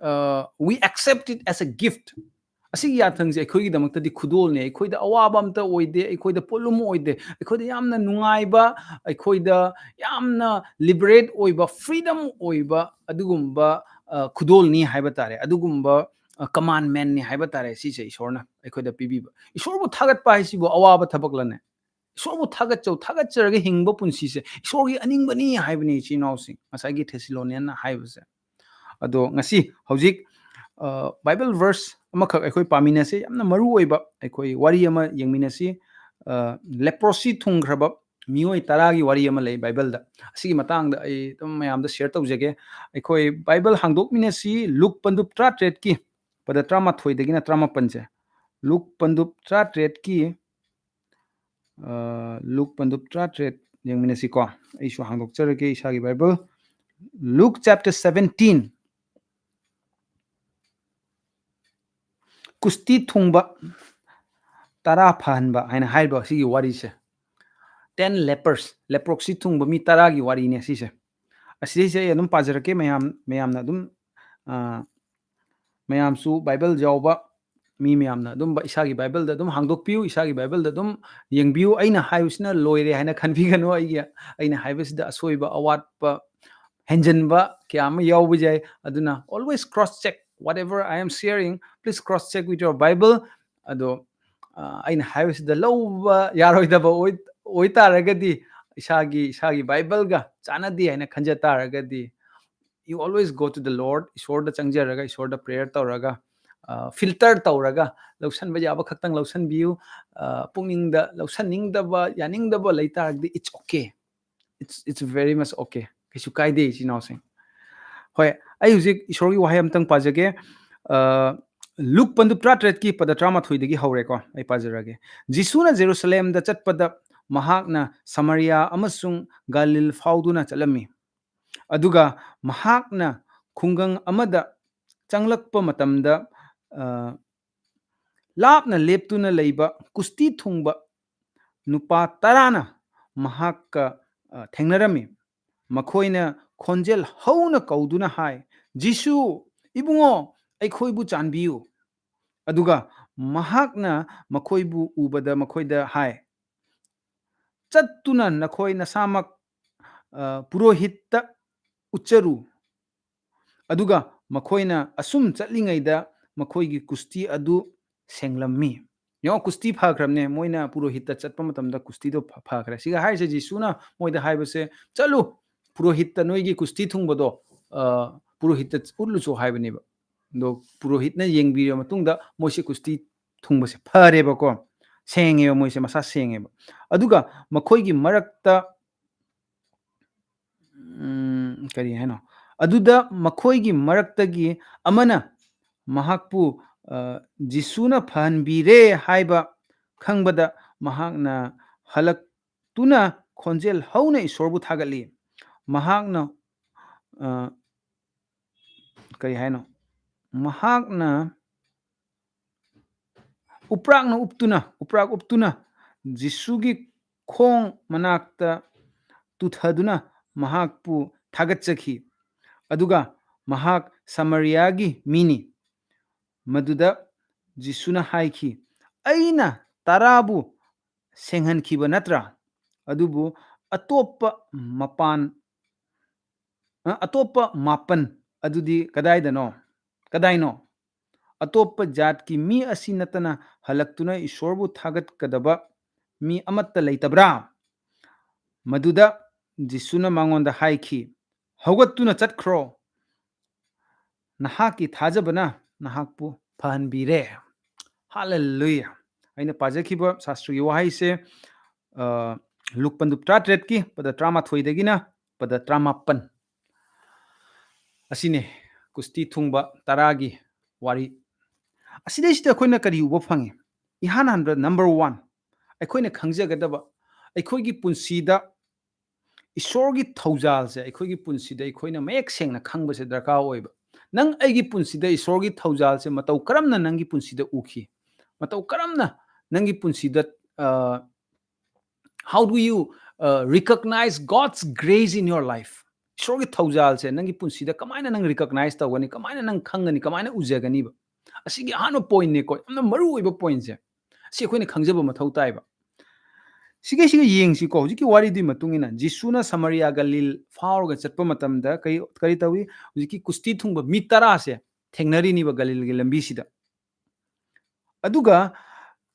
uh, we accept it as a gift. ꯑꯁꯤꯒꯤ ꯌꯥꯊꯪꯁꯦ ꯑꯩꯈꯣꯏꯒꯤꯗꯃꯛꯇꯗꯤ ꯈꯨꯗꯣꯜꯅꯦ꯫ ꯑꯩꯈꯣꯏꯗ ꯑꯋꯥꯕ ꯑꯝꯇ ꯑꯣꯏꯗꯦ, ꯑꯩꯈꯣꯏꯗ ꯄꯣꯠꯂꯨꯝ ꯑꯣꯏꯗꯦ, ꯑꯩꯈꯣꯏꯗ ꯌꯥꯝꯅ ꯅꯨꯡꯉꯥꯏꯕ, ꯑꯩꯈꯣꯏꯗ ꯌꯥꯝꯅ ꯂꯤꯕꯔꯦꯠ ꯑꯣꯏꯕ, ꯐ꯭ꯔꯤꯗꯝ ꯑꯣꯏꯕ ꯑꯗꯨꯒꯨꯝꯕ, ꯑ, ꯈꯨꯗꯣꯜꯅꯤ ꯍꯥꯏꯕ ꯇꯥꯔꯦ꯫ ꯑꯗꯨꯒꯨꯝꯕ, ꯑ, ꯀꯃꯥꯟꯃꯦꯟꯅꯤ ꯍꯥꯏꯕ ꯇꯥꯔꯦ ꯁꯤꯁꯦ ꯏꯁꯣꯔꯅ ꯑꯩꯈꯣꯏꯗ ꯄꯤꯕꯤꯕ꯫ ꯏꯁꯣꯔꯕꯨ ꯊꯥꯒꯠꯄ ꯍꯥꯏꯁꯤꯕꯨ ꯑꯋꯥꯕ ꯊꯕꯛꯂꯅꯦ? ꯏꯁꯣꯔꯕꯨ ꯊꯥꯒꯠꯆꯧ, ꯊꯥꯒꯠꯆꯔꯒ ꯍꯤꯡꯕ ꯄꯨꯟꯁꯤꯁꯦ ꯏꯁꯣꯔꯒꯤ ꯑꯅꯤꯡꯕꯅꯤ ꯍꯥꯏꯕꯅꯤ ꯏꯆꯤꯟ ꯏꯅꯥꯎꯁꯤꯡ, ꯉꯁꯥꯏꯒꯤ ꯊꯦꯁꯤꯂꯣꯅꯤꯌꯟꯅ ꯍꯥꯏꯕꯁꯦ꯫ ꯑꯗꯣ ꯉꯁꯤ ꯍꯧꯖꯤꯛ, ꯑ, ꯕꯥꯏꯕꯜ ꯚꯔꯁ ꯑꯃꯈꯛ ꯑꯩꯈꯣꯏ ꯄꯥꯃꯤꯟꯅꯁꯤ, ꯌꯥꯝꯅ ꯃꯔꯨ ꯑꯣꯏꯕ ꯑꯩꯈꯣꯏ ꯋꯥꯔꯤ ꯑꯃ ꯌꯦꯡꯃꯤꯟꯅꯁꯤ꯫ ꯑ, ꯂꯦꯄ꯭ꯔꯣꯁꯤ ꯊꯨꯡꯈ꯭ꯔꯕ ꯃꯤꯑꯣꯏ ꯇꯔꯥꯒꯤ ꯋꯥꯔꯤ ꯑꯃ ꯂꯩ ꯕꯥꯏꯕꯜꯗ꯫ ꯑꯁꯤꯒꯤ ꯃꯇꯥꯡꯗ ꯑꯩ ꯑꯗꯨꯝ ꯃꯌꯥꯝꯗ ꯁꯤꯌꯔ ꯇꯧꯖꯒꯦ꯫ ꯑꯩꯈꯣꯏ ꯕꯥꯏꯕꯜ ꯍꯥꯡꯗꯣꯛꯃꯤꯟꯅꯁꯤ, ꯂꯨꯛ ꯄꯟꯗꯨꯞ ꯇꯔꯥꯇꯔꯦꯠꯀꯤ ꯄꯗ ꯇꯔꯥꯃꯥꯊꯣꯏꯗꯒꯤꯅ ꯇꯔꯥꯃꯥꯄꯟꯁꯦ꯫ ꯂꯨꯛ ꯄꯟꯗꯨꯞ ꯇꯔꯥꯇꯔꯦꯠꯀꯤ, ꯑ, ꯂꯨꯛ ꯄꯟꯗꯨꯞ ꯇꯔꯥꯇꯔꯦꯠ ꯌꯦꯡꯃꯤꯟꯅꯁꯤꯀꯣ꯫ ꯑꯩꯁꯨ ꯍꯥꯡꯗꯣꯛꯆꯔꯒꯦ ꯏꯁꯥꯒꯤ ꯕꯥꯏꯕꯜ꯫ Luke chapter seventeen. ꯀꯨꯁꯇꯤ ꯊꯨꯡꯕ ꯇꯔꯥ ꯐꯍꯟꯕ ꯍꯥꯏꯅ ꯍꯥꯏꯔꯤꯕ ꯁꯤꯒꯤ ꯋꯥꯔꯤꯁꯦ꯫ Ten lepers, ꯂꯦꯄ꯭ꯔꯣꯛꯁꯤ ꯊꯨꯡꯕ ꯃꯤ ꯇꯔꯥꯒꯤ ꯋꯥꯔꯤꯅꯦ ꯁꯤꯁꯦ꯫ ꯑꯁꯤꯗꯩꯁꯦ ꯑꯩ ꯑꯗꯨꯝ ꯄꯥꯖꯔꯛꯀꯦ, ꯃꯌꯥꯝ, ꯃꯌꯥꯝꯅ ꯑꯗꯨꯝ, ꯑ, ꯃꯌꯥꯝꯁꯨ ꯕꯥꯏꯕꯜ ꯌꯥꯎꯕ ꯃꯤ ꯃꯌꯥꯝꯅ ꯑꯗꯨꯝꯕ ꯏꯁꯥꯒꯤ ꯕꯥꯏꯕꯜꯗ ꯑꯗꯨꯝ ꯍꯥꯡꯗꯣꯛꯄꯤꯌꯨ, ꯏꯁꯥꯒꯤ ꯕꯥꯏꯕꯜꯗ ꯑꯗꯨꯝ ꯌꯦꯡꯕꯤꯌꯨ꯫ ꯑꯩꯅ ꯍꯥꯏꯕꯁꯤꯅ ꯂꯣꯏꯔꯦ ꯍꯥꯏꯅ ꯈꯟꯕꯤꯒꯅꯨ꯫ ꯑꯩꯒꯤ, ꯑꯩꯅ ꯍꯥꯏꯕꯁꯤꯗ ꯑꯁꯣꯏꯕ, ꯑꯋꯥꯠꯄ, ꯍꯦꯟꯖꯟꯕ ꯀꯌꯥ ꯑꯃ ꯌꯥꯎꯕ ꯌꯥꯏ꯫ ꯑꯗꯨꯅ always cross check whatever I am sharing, please cross check with your Bible꯫ ꯑꯗꯣ, ꯑ, ꯑꯩꯅ ꯍꯥꯏꯕꯁꯤꯗ ꯂꯧꯕ ꯌꯥꯔꯣꯏꯗꯕ ꯑꯣꯏ-, ꯑꯣꯏꯇꯥꯔꯒꯗꯤ, ꯏꯁꯥꯒꯤ, ꯏꯁꯥꯒꯤ ꯕꯥꯏꯕꯜꯒ ꯆꯥꯟꯅꯗꯦ ꯍꯥꯏꯅ ꯈꯟꯖ ꯇꯥꯔꯒꯗꯤ, you always go to the Lord, ꯏꯁꯣꯔꯗ ꯆꯪꯖꯔꯒ, ꯏꯁꯣꯔꯗ prayer ꯇꯧꯔꯒ, ꯑ, filter ꯇꯧꯔꯒ ꯂꯧꯁꯟꯕ ꯌꯥꯕ ꯈꯛꯇꯪ ꯂꯧꯁꯟꯕꯤꯌꯨ꯫ ꯑ, ꯄꯨꯛꯅꯤꯡꯗ ꯂꯧꯁꯟꯅꯤꯡꯗꯕ, ꯌꯥꯅꯤꯡꯗꯕ ꯂꯩ ꯇꯥꯔꯒꯗꯤ, it's okay. It's, it's very much okay. ꯀꯩꯁꯨ ꯀꯥꯏꯗꯦ, ꯏꯆꯤꯟ ꯏꯅꯥꯎꯁꯤꯡ꯫ ꯍꯣꯏ, ꯑꯩ ꯍꯧꯖꯤꯛ ꯏꯁꯣꯔꯒꯤ ꯋꯥꯍꯩ ꯑꯃꯇꯪ ꯄꯥꯖꯒꯦ꯫ ꯑ, ꯂꯨꯛ ꯄꯟꯗꯨꯞ ꯇꯔꯥꯇꯔꯦꯠꯀꯤ ꯄꯗ ꯇꯔꯥꯃꯥꯊꯣꯏꯗꯒꯤ ꯍꯧꯔꯦꯀꯣ, ꯑꯩ ꯄꯥꯖꯔꯛꯑꯒꯦ꯫ ꯖꯤꯁꯨꯅ ꯖꯦꯔꯨꯁꯂꯦꯝꯗ ꯆꯠꯄꯗ ꯃꯍꯥꯛꯅ ꯁꯃꯥꯔꯤꯌꯥ ꯑꯃꯁꯨꯡ ꯒꯥꯂꯤꯜ ꯐꯥꯎꯗꯨꯅ ꯆꯠꯂꯝꯃꯤ꯫ ꯑꯗꯨꯒ ꯃꯍꯥꯛꯅ ꯈꯨꯡꯒꯪ ꯑꯃꯗ ꯆꯪꯂꯛꯄ ꯃꯇꯝꯗ, ꯑ, ꯂꯥꯞꯅ ꯂꯦꯞꯇꯨꯅ ꯂꯩꯕ ꯀꯨꯁꯇꯤ ꯊꯨꯡꯕ ꯅꯨꯄꯥ ꯇꯔꯥꯅ ꯃꯍꯥꯛꯀ, ꯑ, ꯊꯦꯡꯅꯔꯝꯃꯤ꯫ ꯃꯈꯣꯏꯅ ꯈꯣꯟꯖꯦꯜ ꯍꯧꯅ ꯀꯧꯗꯨꯅ ꯍꯥꯏ, "ꯖꯤꯁꯨ, ꯏꯕꯨꯡꯉꯣ, ꯑꯩꯈꯣꯏꯕꯨ ꯆꯥꯟꯕꯤꯌꯨ!" ꯑꯗꯨꯒ ꯃꯍꯥꯛꯅ ꯃꯈꯣꯏꯕꯨ ꯎꯕꯗ ꯃꯈꯣꯏꯗ ꯍꯥꯏ, "ꯆꯠꯇꯨꯅ ꯅꯈꯣꯏ ꯅꯁꯥꯃꯛ, ꯑ, ꯄꯨꯔꯣꯍꯤꯠꯇ ꯎꯠꯆꯔꯨ꯫" ꯑꯗꯨꯒ ꯃꯈꯣꯏꯅ ꯑꯁꯨꯝ ꯆꯠꯂꯤꯉꯩꯗ ꯃꯈꯣꯏꯒꯤ ꯀꯨꯁꯇꯤ ꯑꯗꯨ ꯁꯦꯡꯂꯝꯃꯤ꯫ ꯌꯦꯡꯉꯣ, ꯀꯨꯁꯇꯤ ꯐꯈ꯭ꯔꯕꯅꯦ꯫ ꯃꯣꯏꯅ ꯄꯨꯔꯣꯍꯤꯠꯇ ꯆꯠꯄ ꯃꯇꯝꯗ ꯀꯨꯁꯇꯤꯗꯣ ꯐ-, ꯐꯈ꯭ꯔꯦ꯫ ꯁꯤꯒ ꯍꯥꯏꯔꯤꯁꯦ, ꯖꯤꯁꯨꯅ ꯃꯣꯏꯗ ꯍꯥꯏꯕꯁꯦ, "ꯆꯠꯂꯨ, ꯄꯨꯔꯣꯍꯤꯠꯇ ꯅꯣꯏꯒꯤ ꯀꯨꯁꯇꯤ ꯊꯨꯡꯕꯗꯣ, ꯑ, ꯄꯨꯔꯣꯍꯤꯠꯇ ꯎꯠꯂꯨꯆꯣ" ꯍꯥꯏꯕꯅꯦꯕ꯫ ꯑꯗꯣ ꯄꯨꯔꯣꯍꯤꯠꯅ ꯌꯦꯡꯕꯤꯔꯕ ꯃꯇꯨꯡꯗ ꯃꯣꯏꯁꯦ ꯀꯨꯁꯇꯤ ꯊꯨꯡꯕꯁꯦ ꯐꯔꯦꯕꯀꯣ꯫ ꯁꯦꯡꯉꯦꯕ, ꯃꯣꯏꯁꯦ ꯃꯁꯥ ꯁꯦꯡꯉꯦꯕ꯫ ꯑꯗꯨꯒ ꯃꯈꯣꯏꯒꯤ ꯃꯔꯛꯇ, ꯎꯝ, ꯀꯔꯤ ꯍꯥꯏꯅꯣ? ꯑꯗꯨꯗ ꯃꯈꯣꯏꯒꯤ ꯃꯔꯛꯇꯒꯤ ꯑꯃꯅ ꯃꯍꯥꯛꯄꯨ, ꯑ, ꯖꯤꯁꯨꯅ ꯐꯍꯟꯕꯤꯔꯦ ꯍꯥꯏꯕ ꯈꯪꯕꯗ ꯃꯍꯥꯛꯅ ꯍꯜꯂꯛꯇꯨꯅ ꯈꯣꯟꯖꯦꯜ ꯍꯧꯅ ꯏꯁꯣꯔꯕꯨ ꯊꯥꯒꯠꯂꯤ꯫ ꯃꯍꯥꯛꯅ, ꯑ, ꯀꯔꯤ ꯍꯥꯏꯅꯣ? ꯃꯍꯥꯛꯅ ꯎꯄ꯭ꯔꯥꯛꯅ ꯎꯞꯇꯨꯅ, ꯎꯄ꯭ꯔꯥꯛ ꯎꯞꯇꯨꯅ ꯖꯤꯁꯨꯒꯤ ꯈꯣꯡ ꯃꯅꯥꯛꯇ ꯇꯨꯊꯗꯨꯅ ꯃꯍꯥꯛꯄꯨ ꯊꯥꯒꯠꯆꯈꯤ꯫ ꯑꯗꯨꯒ ꯃꯍꯥꯛ ꯁꯃꯥꯔꯤꯌꯥꯒꯤ ꯃꯤꯅꯤ꯫ ꯃꯗꯨꯗ ꯖꯤꯁꯨꯅ ꯍꯥꯏꯈꯤ, "ꯑꯩꯅ ꯇꯔꯥꯕꯨ ꯁꯦꯡꯍꯟꯈꯤꯕ ꯅꯠꯇ꯭ꯔꯥ? ꯑꯗꯨꯕꯨ ꯑꯇꯣꯞꯄ ꯃꯄꯥꯟ, ꯑ, ꯑꯇꯣꯞꯄ ꯃꯥꯄꯟ ꯑꯗꯨꯗꯤ ꯀꯗꯥꯏꯗꯅꯣ? ꯀꯗꯥꯏꯅꯣ? ꯑꯇꯣꯞꯄ ꯖꯥꯠꯀꯤ ꯃꯤ ꯑꯁꯤ ꯅꯠꯇꯅ ꯍꯜꯂꯛꯇꯨꯅ ꯏꯁꯣꯔꯕꯨ ꯊꯥꯒꯠꯀꯗꯕ ꯃꯤ ꯑꯃꯠꯇ ꯂꯩꯇꯕ꯭ꯔꯥ?" ꯃꯗꯨꯗ ꯖꯤꯁꯨꯅ ꯃꯉꯣꯟꯗ ꯍꯥꯏꯈꯤ, "ꯍꯧꯒꯠꯇꯨꯅ ꯆꯠꯈ꯭ꯔꯣ, ꯅꯍꯥꯛꯀꯤ ꯊꯥꯖꯕꯅ ꯅꯍꯥꯛꯄꯨ ꯐꯍꯟꯕꯤꯔꯦ꯫" ꯍꯥꯂꯦꯂꯨꯌꯥ! ꯑꯩꯅ ꯄꯥꯖꯈꯤꯕ ꯁꯥꯁꯇ꯭ꯔꯒꯤ ꯋꯥꯍꯩꯁꯦ, ꯑ, ꯂꯨꯛ ꯄꯟꯗꯨꯞ ꯇꯔꯥꯇꯔꯦꯠꯀꯤ ꯄꯗ ꯇꯔꯥꯃꯥꯊꯣꯏꯗꯒꯤꯅ ꯄꯗ ꯇꯔꯥꯃꯥꯄꯟ꯫ ꯑꯁꯤꯅꯤ ꯀꯨꯁꯇꯤ ꯊꯨꯡꯕ ꯇꯔꯥꯒꯤ ꯋꯥꯔꯤ꯫ ꯑꯁꯤꯗꯩꯁꯤꯗ ꯑꯩꯈꯣꯏꯅ ꯀꯔꯤ ꯎꯕ ꯐꯪꯉꯤ? ꯏꯍꯥꯟ ꯍꯥꯟꯕꯗ, number one, ꯑꯩꯈꯣꯏꯅ ꯈꯪꯖꯒꯗꯕ, ꯑꯩꯈꯣꯏꯒꯤ ꯄꯨꯟꯁꯤꯗ ꯏꯁꯣꯔꯒꯤ ꯊꯧꯖꯥꯜꯁꯦ ꯑꯩꯈꯣꯏꯒꯤ ꯄꯨꯟꯁꯤꯗ ꯑꯩꯈꯣꯏꯅ ꯃꯌꯦꯛ ꯁꯦꯡꯅ ꯈꯪꯕꯁꯦ ꯗꯔꯀꯥꯔ ꯑꯣꯏꯕ꯫ ꯅꯪ ꯑꯩꯒꯤ ꯄꯨꯟꯁꯤꯗ ꯏꯁꯣꯔꯒꯤ ꯊꯧꯖꯥꯜꯁꯦ ꯃꯇꯧ ꯀꯔꯝꯅ ꯅꯪꯒꯤ ꯄꯨꯟꯁꯤꯗ ꯎꯈꯤ? ꯃꯇꯧ ꯀꯔꯝꯅ ꯅꯪꯒꯤ ꯄꯨꯟꯁꯤꯗ, ꯑ, how do you, uh, recognize God's grace in your life? ꯏꯁꯣꯔꯒꯤ ꯊꯧꯖꯥꯜꯁꯦ ꯅꯪꯒꯤ ꯄꯨꯟꯁꯤꯗ ꯀꯃꯥꯏꯅ ꯅꯪ recognize ꯇꯧꯒꯅꯤ? ꯀꯃꯥꯏꯅ ꯅꯪ ꯈꯪꯒꯅꯤ? ꯀꯃꯥꯏꯅ ꯎꯖꯒꯅꯤꯕ? ꯑꯁꯤꯒꯤ ꯑꯍꯥꯟꯕ pointꯅꯦꯀꯣ, ꯌꯥꯝꯅ ꯃꯔꯨ ꯑꯣꯏꯕ pointꯁꯦ꯫ ꯁꯤ ꯑꯩꯈꯣꯏꯅ ꯈꯪꯖꯕ ꯃꯊꯧ ꯇꯥꯏꯕ꯫ ꯁꯤꯒꯩꯁꯤꯒ ꯌꯦꯡꯁꯤꯀꯣ, ꯍꯧꯖꯤꯛꯀꯤ ꯋꯥꯔꯤꯗꯨꯒꯤ ꯃꯇꯨꯡ ꯏꯟꯅ ꯖꯤꯁꯨꯅ ꯁꯃꯔꯤꯌꯥ ꯒꯂꯤꯜ ꯐꯥꯎꯔꯒ ꯆꯠꯄ ꯃꯇꯝꯗ ꯀꯔꯤ, ꯀꯔꯤ ꯇꯧꯏ? ꯍꯧꯖꯤꯛꯀꯤ ꯀꯨꯁꯇꯤ ꯊꯨꯡꯕ ꯃꯤ ꯇꯔꯥꯁꯦ ꯊꯦꯡꯅꯔꯤꯅꯤꯕ ꯒꯂꯤꯜꯒꯤ ꯂꯝꯕꯤꯁꯤꯗ꯫ ꯑꯗꯨꯒ,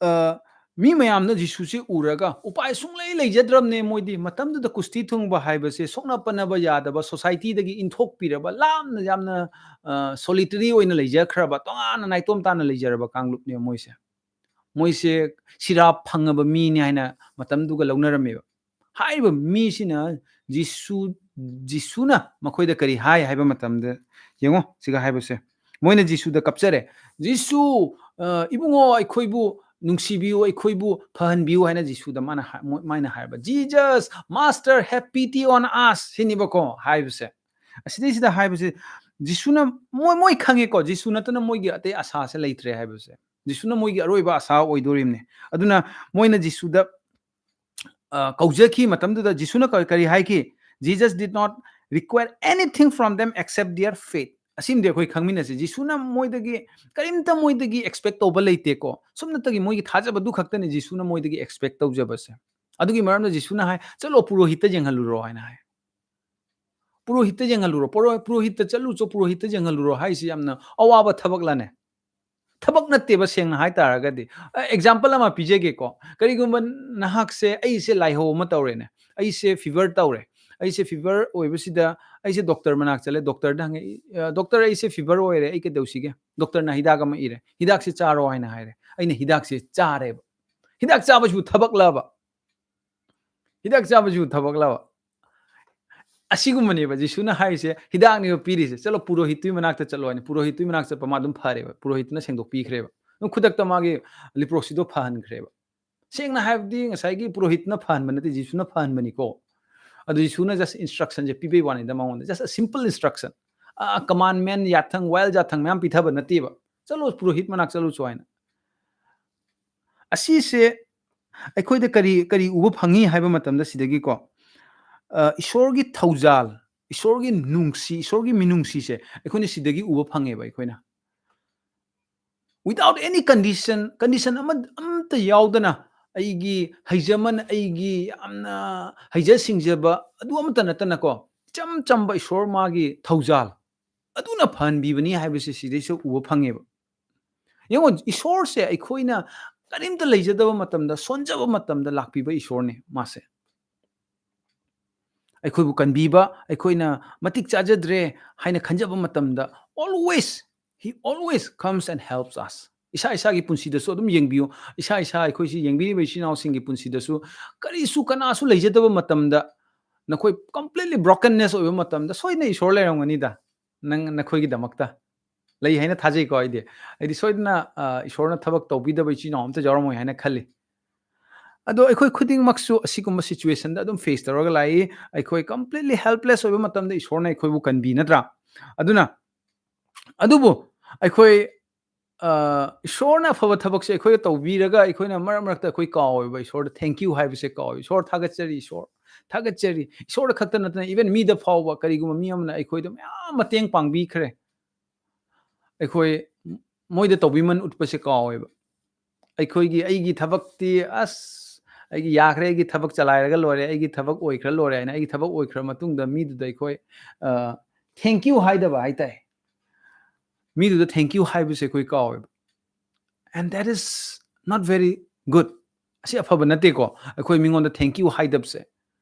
ꯑ, ꯃꯤ ꯃꯌꯥꯝꯅ ꯖꯤꯁꯨꯁꯦ ꯎꯔꯒ ꯎꯄꯥꯏ ꯁꯨꯡꯂꯩ ꯂꯩꯖꯗ꯭ꯔꯕꯅꯦ ꯃꯣꯏꯗꯤ꯫ ꯃꯇꯝꯗꯨꯗ ꯀꯨꯁꯇꯤ ꯊꯨꯡꯕ ꯍꯥꯏꯕꯁꯦ ꯁꯣꯛꯅ ꯄꯟꯅꯕ ꯌꯥꯗꯕ, societyꯗꯒꯤ ꯏꯟꯊꯣꯛꯄꯤꯔꯕ, ꯂꯥꯞꯅ ꯌꯥꯝꯅ, ꯑ, solitary ꯑꯣꯏꯅ ꯂꯩꯖꯈ꯭ꯔꯕ, ꯇꯣꯉꯥꯟꯅ ꯅꯥꯏꯇꯣꯝ ꯇꯥꯅ ꯂꯩꯖꯔꯕ ꯀꯥꯡꯂꯨꯞꯅꯦ ꯃꯣꯏꯁꯦ꯫ ꯃꯣꯏꯁꯦ ꯁꯤꯔꯥ ꯐꯪꯉꯕ ꯃꯤꯅꯤ ꯍꯥꯏꯅ ꯃꯇꯝꯗꯨꯒ ꯂꯧꯅꯔꯝꯃꯦꯕ꯫ ꯍꯥꯏꯔꯤꯕ ꯃꯤꯁꯤꯅ ꯖꯤꯁꯨ, ꯖꯤꯁꯨꯅ ꯃꯈꯣꯏꯗ ꯀꯔꯤ ꯍꯥꯏ ꯍꯥꯏꯕ ꯃꯇꯝꯗ, ꯌꯦꯡꯉꯣ ꯁꯤꯒ ꯍꯥꯏꯕꯁꯦ, ꯃꯣꯏꯅ ꯖꯤꯁꯨꯗ ꯀꯞꯆꯔꯦ, "ꯖꯤꯁꯨ, ꯑ, ꯏꯕꯨꯡꯉꯣ, ꯑꯩꯈꯣꯏꯕꯨ ꯅꯨꯡꯁꯤꯕꯤꯌꯨ, ꯑꯩꯈꯣꯏꯕꯨ ꯐꯍꯟꯕꯤꯌꯨ" ꯍꯥꯏꯅ ꯖꯤꯁꯨꯗ ꯃꯥꯅ ꯍꯥ-, ꯃꯣ-, ꯃꯥꯅ ꯍꯥꯏꯔꯕ, "Jesus, Master, have pity on us" ꯁꯤꯅꯤꯕꯀꯣ ꯍꯥꯏꯕꯁꯦ꯫ ꯑꯁꯤꯗꯩꯁꯤꯗ ꯍꯥꯏꯕꯁꯦ, ꯖꯤꯁꯨꯅ, ꯃꯣꯏ, ꯃꯣꯏ ꯈꯪꯉꯦꯀꯣ, ꯖꯤꯁꯨ ꯅꯠꯇꯅ ꯃꯣꯏꯒꯤ ꯑꯇꯩ ꯑꯁꯥꯁꯦ ꯂꯩꯇ꯭ꯔꯦ ꯍꯥꯏꯕꯁꯦ꯫ ꯖꯤꯁꯨꯅ ꯃꯣꯏꯒꯤ ꯑꯔꯣꯏꯕ ꯑꯁꯥ ꯑꯣꯏꯗꯣꯔꯤꯕꯅꯦ꯫ ꯑꯗꯨꯅ ꯃꯣꯏꯅ ꯖꯤꯁꯨꯗ, ꯑ, ꯀꯧꯖꯈꯤ ꯃꯇꯝꯗꯨꯗ ꯖꯤꯁꯨꯅ ꯀ-, ꯀꯔꯤ ꯍꯥꯏꯈꯤ? "Jesus did not require anything from them except their faith." ꯑꯁꯤꯃꯗꯤ ꯑꯩꯈꯣꯏ ꯈꯪꯃꯤꯟꯅꯁꯤ꯫ ꯖꯤꯁꯨꯅ ꯃꯣꯏꯗꯒꯤ ꯀꯔꯤꯝꯇ ꯃꯣꯏꯗꯒꯤ expect ꯇꯧꯕ ꯂꯩꯇꯦꯀꯣ꯫ ꯁꯨꯞꯅꯇꯒꯤ ꯃꯣꯏꯒꯤ ꯊꯥꯖꯕꯗꯨ ꯈꯛꯇꯅꯤ ꯖꯤꯁꯨꯅ ꯃꯣꯏꯗꯒꯤ expect ꯇꯧꯖꯕꯁꯦ꯫ ꯑꯗꯨꯒꯤ ꯃꯔꯝꯅ ꯖꯤꯁꯨꯅ ꯍꯥꯏ, "ꯆꯠꯂꯣ, ꯄꯨꯔꯣꯍꯤꯠꯇ ꯌꯦꯡꯍꯜꯂꯨꯔꯣ" ꯍꯥꯏꯅ ꯍꯥꯏ꯫ "ꯄꯨꯔꯣꯍꯤꯠꯇ ꯌꯦꯡꯍꯜꯂꯨꯔꯣ, ꯄꯨꯔꯣ-, ꯄꯨꯔꯣꯍꯤꯠꯇ ꯆꯠꯂꯨ ꯆꯣ, ꯄꯨꯔꯣꯍꯤꯠꯇ ꯌꯦꯡꯍꯜꯂꯨꯔꯣ" ꯍꯥꯏꯁꯤ ꯌꯥꯝꯅ ꯑꯋꯥꯕ ꯊꯕꯛꯂꯅꯦ? ꯊꯕꯛ ꯅꯠꯇꯦꯕ, ꯁꯦꯡꯅ ꯍꯥꯏꯇꯥꯔꯒꯗꯤ꯫ ꯑ, example ꯑꯃ ꯄꯤꯖꯒꯦꯀꯣ꯫ ꯀꯔꯤꯒꯨꯝꯕ ꯅꯍꯥꯛꯁꯦ, "ꯑꯩꯁꯦ ꯂꯥꯏꯍꯧ ꯑꯃ ꯇꯧꯔꯦꯅꯦ, ꯑꯩꯁꯦ fever ꯇꯧꯔꯦ, ꯑꯩꯁꯦ fever ꯑꯣꯏꯕꯁꯤꯗ ꯑꯩꯁꯦ doctor ꯃꯅꯥꯛ ꯆꯠꯂꯦ, doctorꯗ ꯍꯪꯉꯦ, "ꯑ, doctor, ꯑꯩꯁꯦ fever ꯑꯣꯏꯔꯦ, ꯑꯩ ꯀꯩꯗꯧꯁꯤꯒꯦ?" Doctorꯅ ꯍꯤꯗꯥꯛ ꯑꯃ ꯏꯔꯦ, "ꯍꯤꯗꯥꯛꯁꯦ ꯆꯥꯔꯣ" ꯍꯥꯏꯅ ꯍꯥꯏꯔꯦ, ꯑꯩꯅ ꯍꯤꯗꯥꯛꯁꯦ ꯆꯥꯔꯦꯕ꯫ ꯍꯤꯗꯥꯛ ꯆꯥꯕꯁꯤꯕꯨ ꯊꯕꯛꯂꯕ? ꯍꯤꯗꯥꯛ ꯆꯥꯕꯁꯤꯕꯨ ꯊꯕꯛꯂꯕ? ꯑꯁꯤꯒꯨꯝꯕꯅꯦꯕ ꯖꯤꯁꯨꯅ ꯍꯥꯏꯔꯤꯁꯦ, ꯍꯤꯗꯥꯛꯅꯦꯕ ꯄꯤꯔꯤꯁꯦ, "ꯆꯠꯂꯣ, ꯄꯨꯔꯣꯍꯤꯠꯇꯨꯒꯤ ꯃꯅꯥꯛꯇ ꯆꯠꯂꯣ" ꯍꯥꯏꯅ꯫ ꯄꯨꯔꯣꯍꯤꯠꯇꯨꯒꯤ ꯃꯅꯥꯛ ꯆꯠꯄ ꯃꯥ ꯑꯗꯨꯝ ꯐꯔꯦꯕ, ꯄꯨꯔꯣꯍꯤꯠꯇꯨꯅ ꯁꯦꯡꯗꯣꯛꯄꯤꯈ꯭ꯔꯦꯕ꯫ ꯑꯗꯨꯝ ꯈꯨꯗꯛꯇ ꯃꯥꯒꯤ ꯂꯤꯄ꯭ꯔꯣꯁꯤꯗꯣ ꯐꯍꯟꯈ꯭ꯔꯦꯕ꯫ ꯁꯦꯡꯅ ꯍꯥꯏꯕꯗꯤ ꯉꯁꯥꯏꯒꯤ ꯄꯨꯔꯣꯍꯤꯠꯅ ꯐꯍꯟꯕ ꯅꯠꯇꯦ, ꯖꯤꯁꯨꯅ ꯐꯍꯟꯕꯅꯤꯀꯣ꯫ ꯑꯗꯨ ꯖꯤꯁꯨꯅ just instructionꯁꯦ ꯄꯤꯕꯩ ꯋꯥꯅꯤꯗ ꯃꯉꯣꯟꯗ, just a simple instruction, ꯑ, commandment, ꯌꯥꯊꯪ, ꯋꯥꯌꯦꯜ ꯌꯥꯊꯪ ꯃꯌꯥꯝ ꯄꯤꯊꯕ ꯅꯠꯇꯦꯕ, "ꯆꯠꯂꯣ, ꯄꯨꯔꯣꯍꯤꯠ ꯃꯅꯥꯛ ꯆꯠꯂꯨ ꯆꯣ" ꯍꯥꯏꯅ꯫ ꯑꯁꯤꯁꯦ ꯑꯩꯈꯣꯏꯗ ꯀꯔꯤ, ꯀꯔꯤ ꯎꯕ ꯐꯪꯉꯤ ꯍꯥꯏꯕ ꯃꯇꯝꯗ ꯁꯤꯗꯒꯤꯀꯣ, ꯑ, ꯏꯁꯣꯔꯒꯤ ꯊꯧꯖꯥꯜ, ꯏꯁꯣꯔꯒꯤ ꯅꯨꯡꯁꯤ, ꯏꯁꯣꯔꯒꯤ ꯃꯤꯅꯨꯡꯁꯤꯁꯦ ꯑꯩꯈꯣꯏꯅ ꯁꯤꯗꯒꯤ ꯎꯕ ꯐꯪꯉꯦꯕ ꯑꯩꯈꯣꯏꯅ꯫ Without any condition, condition ꯑꯃ, ꯑꯝꯇ ꯌꯥꯎꯗꯅ ꯑꯩꯒꯤ ꯍꯩꯖꯃꯟ, ꯑꯩꯒꯤ ꯌꯥꯝꯅ ꯍꯩꯖ ꯁꯤꯡꯖꯕ ꯑꯗꯨ ꯑꯃꯠꯇ ꯅꯠꯇꯅꯀꯣ, ꯏꯆꯝ ꯆꯝꯕ ꯏꯁꯣꯔ ꯃꯥꯒꯤ ꯊꯧꯖꯥꯜ, ꯑꯗꯨꯅ ꯐꯍꯟꯕꯤꯕꯅꯤ ꯍꯥꯏꯕꯁꯦ ꯁꯤꯗꯩꯁꯨ ꯎꯕ ꯐꯪꯉꯦꯕ꯫ ꯌꯦꯡꯉꯣ, ꯏꯁꯣꯔꯁꯦ ꯑꯩꯈꯣꯏꯅ ꯀꯔꯤꯝꯇ ꯂꯩꯖꯗꯕ ꯃꯇꯝꯗ, ꯁꯣꯟꯖꯕ ꯃꯇꯝꯗ ꯂꯥꯛꯄꯤꯕ ꯏꯁꯣꯔꯅꯦ ꯃꯥꯁꯦ꯫ ꯑꯩꯈꯣꯏꯕꯨ ꯀꯟꯕꯤꯕ, ꯑꯩꯈꯣꯏꯅ ꯃꯇꯤꯛ ꯆꯥꯖꯗ꯭ꯔꯦ ꯍꯥꯏꯅ ꯈꯟꯖꯕ ꯃꯇꯝꯗ, always, he always comes and helps us. ꯏꯁꯥ ꯏꯁꯥꯒꯤ ꯄꯨꯟꯁꯤꯗꯁꯨ ꯑꯗꯨꯝ ꯌꯦꯡꯕꯤꯌꯨ꯫ ꯏꯁꯥ ꯏꯁꯥ ꯑꯩꯈꯣꯏꯁꯤ ꯌꯦꯡꯕꯤꯔꯤꯕ ꯏꯆꯤꯟ ꯏꯅꯥꯎꯁꯤꯡꯒꯤ ꯄꯨꯟꯁꯤꯗꯁꯨ ꯀꯔꯤꯁꯨ ꯀꯅꯥꯁꯨ ꯂꯩꯖꯗꯕ ꯃꯇꯝꯗ, ꯅꯈꯣꯏ completely brokenness ꯑꯣꯏꯕ ꯃꯇꯝꯗ ꯁꯣꯏꯗꯅ ꯏꯁꯣꯔ ꯂꯩꯔꯝꯒꯅꯤꯗ꯫ ꯅꯪ, ꯅꯈꯣꯏꯒꯤꯗꯃꯛꯇ ꯂꯩ ꯍꯥꯏꯅ ꯊꯥꯖꯩꯀꯣ ꯑꯩꯗꯤ꯫ ꯑꯩꯗꯤ ꯁꯣꯏꯗꯅ, ꯑ, ꯏꯁꯣꯔꯅ ꯊꯕꯛ ꯇꯧꯕꯤꯗꯕ ꯏꯆꯤꯟ ꯏꯅꯥꯎ ꯑꯝꯇ ꯌꯥꯎꯔꯝꯃꯣꯏ ꯍꯥꯏꯅ ꯈꯜꯂꯤ꯫ ꯑꯗꯣ ꯑꯩꯈꯣꯏ ꯈꯨꯗꯤꯡꯃꯛꯁꯨ ꯑꯁꯤꯒꯨꯝꯕ situationꯗ ꯑꯗꯨꯝ face ꯇꯧꯔꯒ ꯂꯥꯛꯏ꯫ ꯑꯩꯈꯣꯏ completely helpless ꯑꯣꯏꯕ ꯃꯇꯝꯗ ꯏꯁꯣꯔꯅ ꯑꯩꯈꯣꯏꯕꯨ ꯀꯟꯕꯤ, ꯅꯠꯇ꯭ꯔꯥ? ꯑꯗꯨꯅ, ꯑꯗꯨꯕꯨ ꯑꯩꯈꯣꯏ, ꯑ, ꯏꯁꯣꯔꯅ ꯑꯐꯕ ꯊꯕꯛꯁꯦ ꯑꯩꯈꯣꯏꯗ ꯇꯧꯕꯤꯔꯒ ꯑꯩꯈꯣꯏꯅ ꯃꯔꯛ ꯃꯔꯛꯇ ꯑꯩꯈꯣꯏ ꯀꯥꯎꯋꯦꯕ, ꯏꯁꯣꯔꯗ thank you ꯍꯥꯏꯕꯁꯦ ꯀꯥꯎꯋꯦ꯫ "ꯏꯁꯣꯔ ꯊꯥꯒꯠꯆꯔꯤ, ꯏꯁꯣꯔ ꯊꯥꯒꯠꯆꯔꯤ"꯫ ꯏꯁꯣꯔꯗ ꯈꯛꯇ ꯅꯠꯇꯅ even ꯃꯤꯗ ꯐꯥꯎꯕ, ꯀꯔꯤꯒꯨꯝꯕ ꯃꯤ ꯑꯃꯅ ꯑꯩꯈꯣꯏꯗ ꯃꯌꯥꯝ ꯃꯇꯦꯡ ꯄꯥꯡꯕꯤꯈ꯭ꯔꯦ, ꯑꯩꯈꯣꯏ ꯃꯣꯏꯗ ꯇꯧꯕꯤꯃꯜ ꯎꯠꯄꯁꯦ ꯀꯥꯎꯋꯦꯕ꯫ ꯑꯩꯈꯣꯏꯒꯤ, "ꯑꯩꯒꯤ ꯊꯕꯛꯇꯤ ꯑꯁ, ꯑꯩꯒꯤ ꯌꯥꯈ꯭ꯔꯦ, ꯑꯩꯒꯤ ꯊꯕꯛ ꯆꯂꯥꯏꯔꯒ ꯂꯣꯏꯔꯦ, ꯑꯩꯒꯤ ꯊꯕꯛ ꯑꯣꯏꯈ꯭ꯔ ꯂꯣꯏꯔꯦ" ꯍꯥꯏꯅ ꯑꯩꯒꯤ ꯊꯕꯛ ꯑꯣꯏꯈ꯭ꯔ ꯃꯇꯨꯡꯗ ꯃꯤꯗꯨꯗ ꯑꯩꯈꯣꯏ, ꯑ, thank you ꯍꯥꯏꯗꯕ ꯍꯥꯏꯇꯥꯏ꯫ ꯃꯤꯗꯨꯗ thank you ꯍꯥꯏꯕꯁꯦ ꯑꯩꯈꯣꯏ ꯀꯥꯎꯋꯦꯕ꯫ And that is not very good. ꯑꯁꯤ ꯑꯐꯕ ꯅꯠꯇꯦꯀꯣ꯫ ꯑꯩꯈꯣꯏ ꯃꯤꯉꯣꯟꯗ thank you ꯍꯥꯏꯗꯕꯁꯦ꯫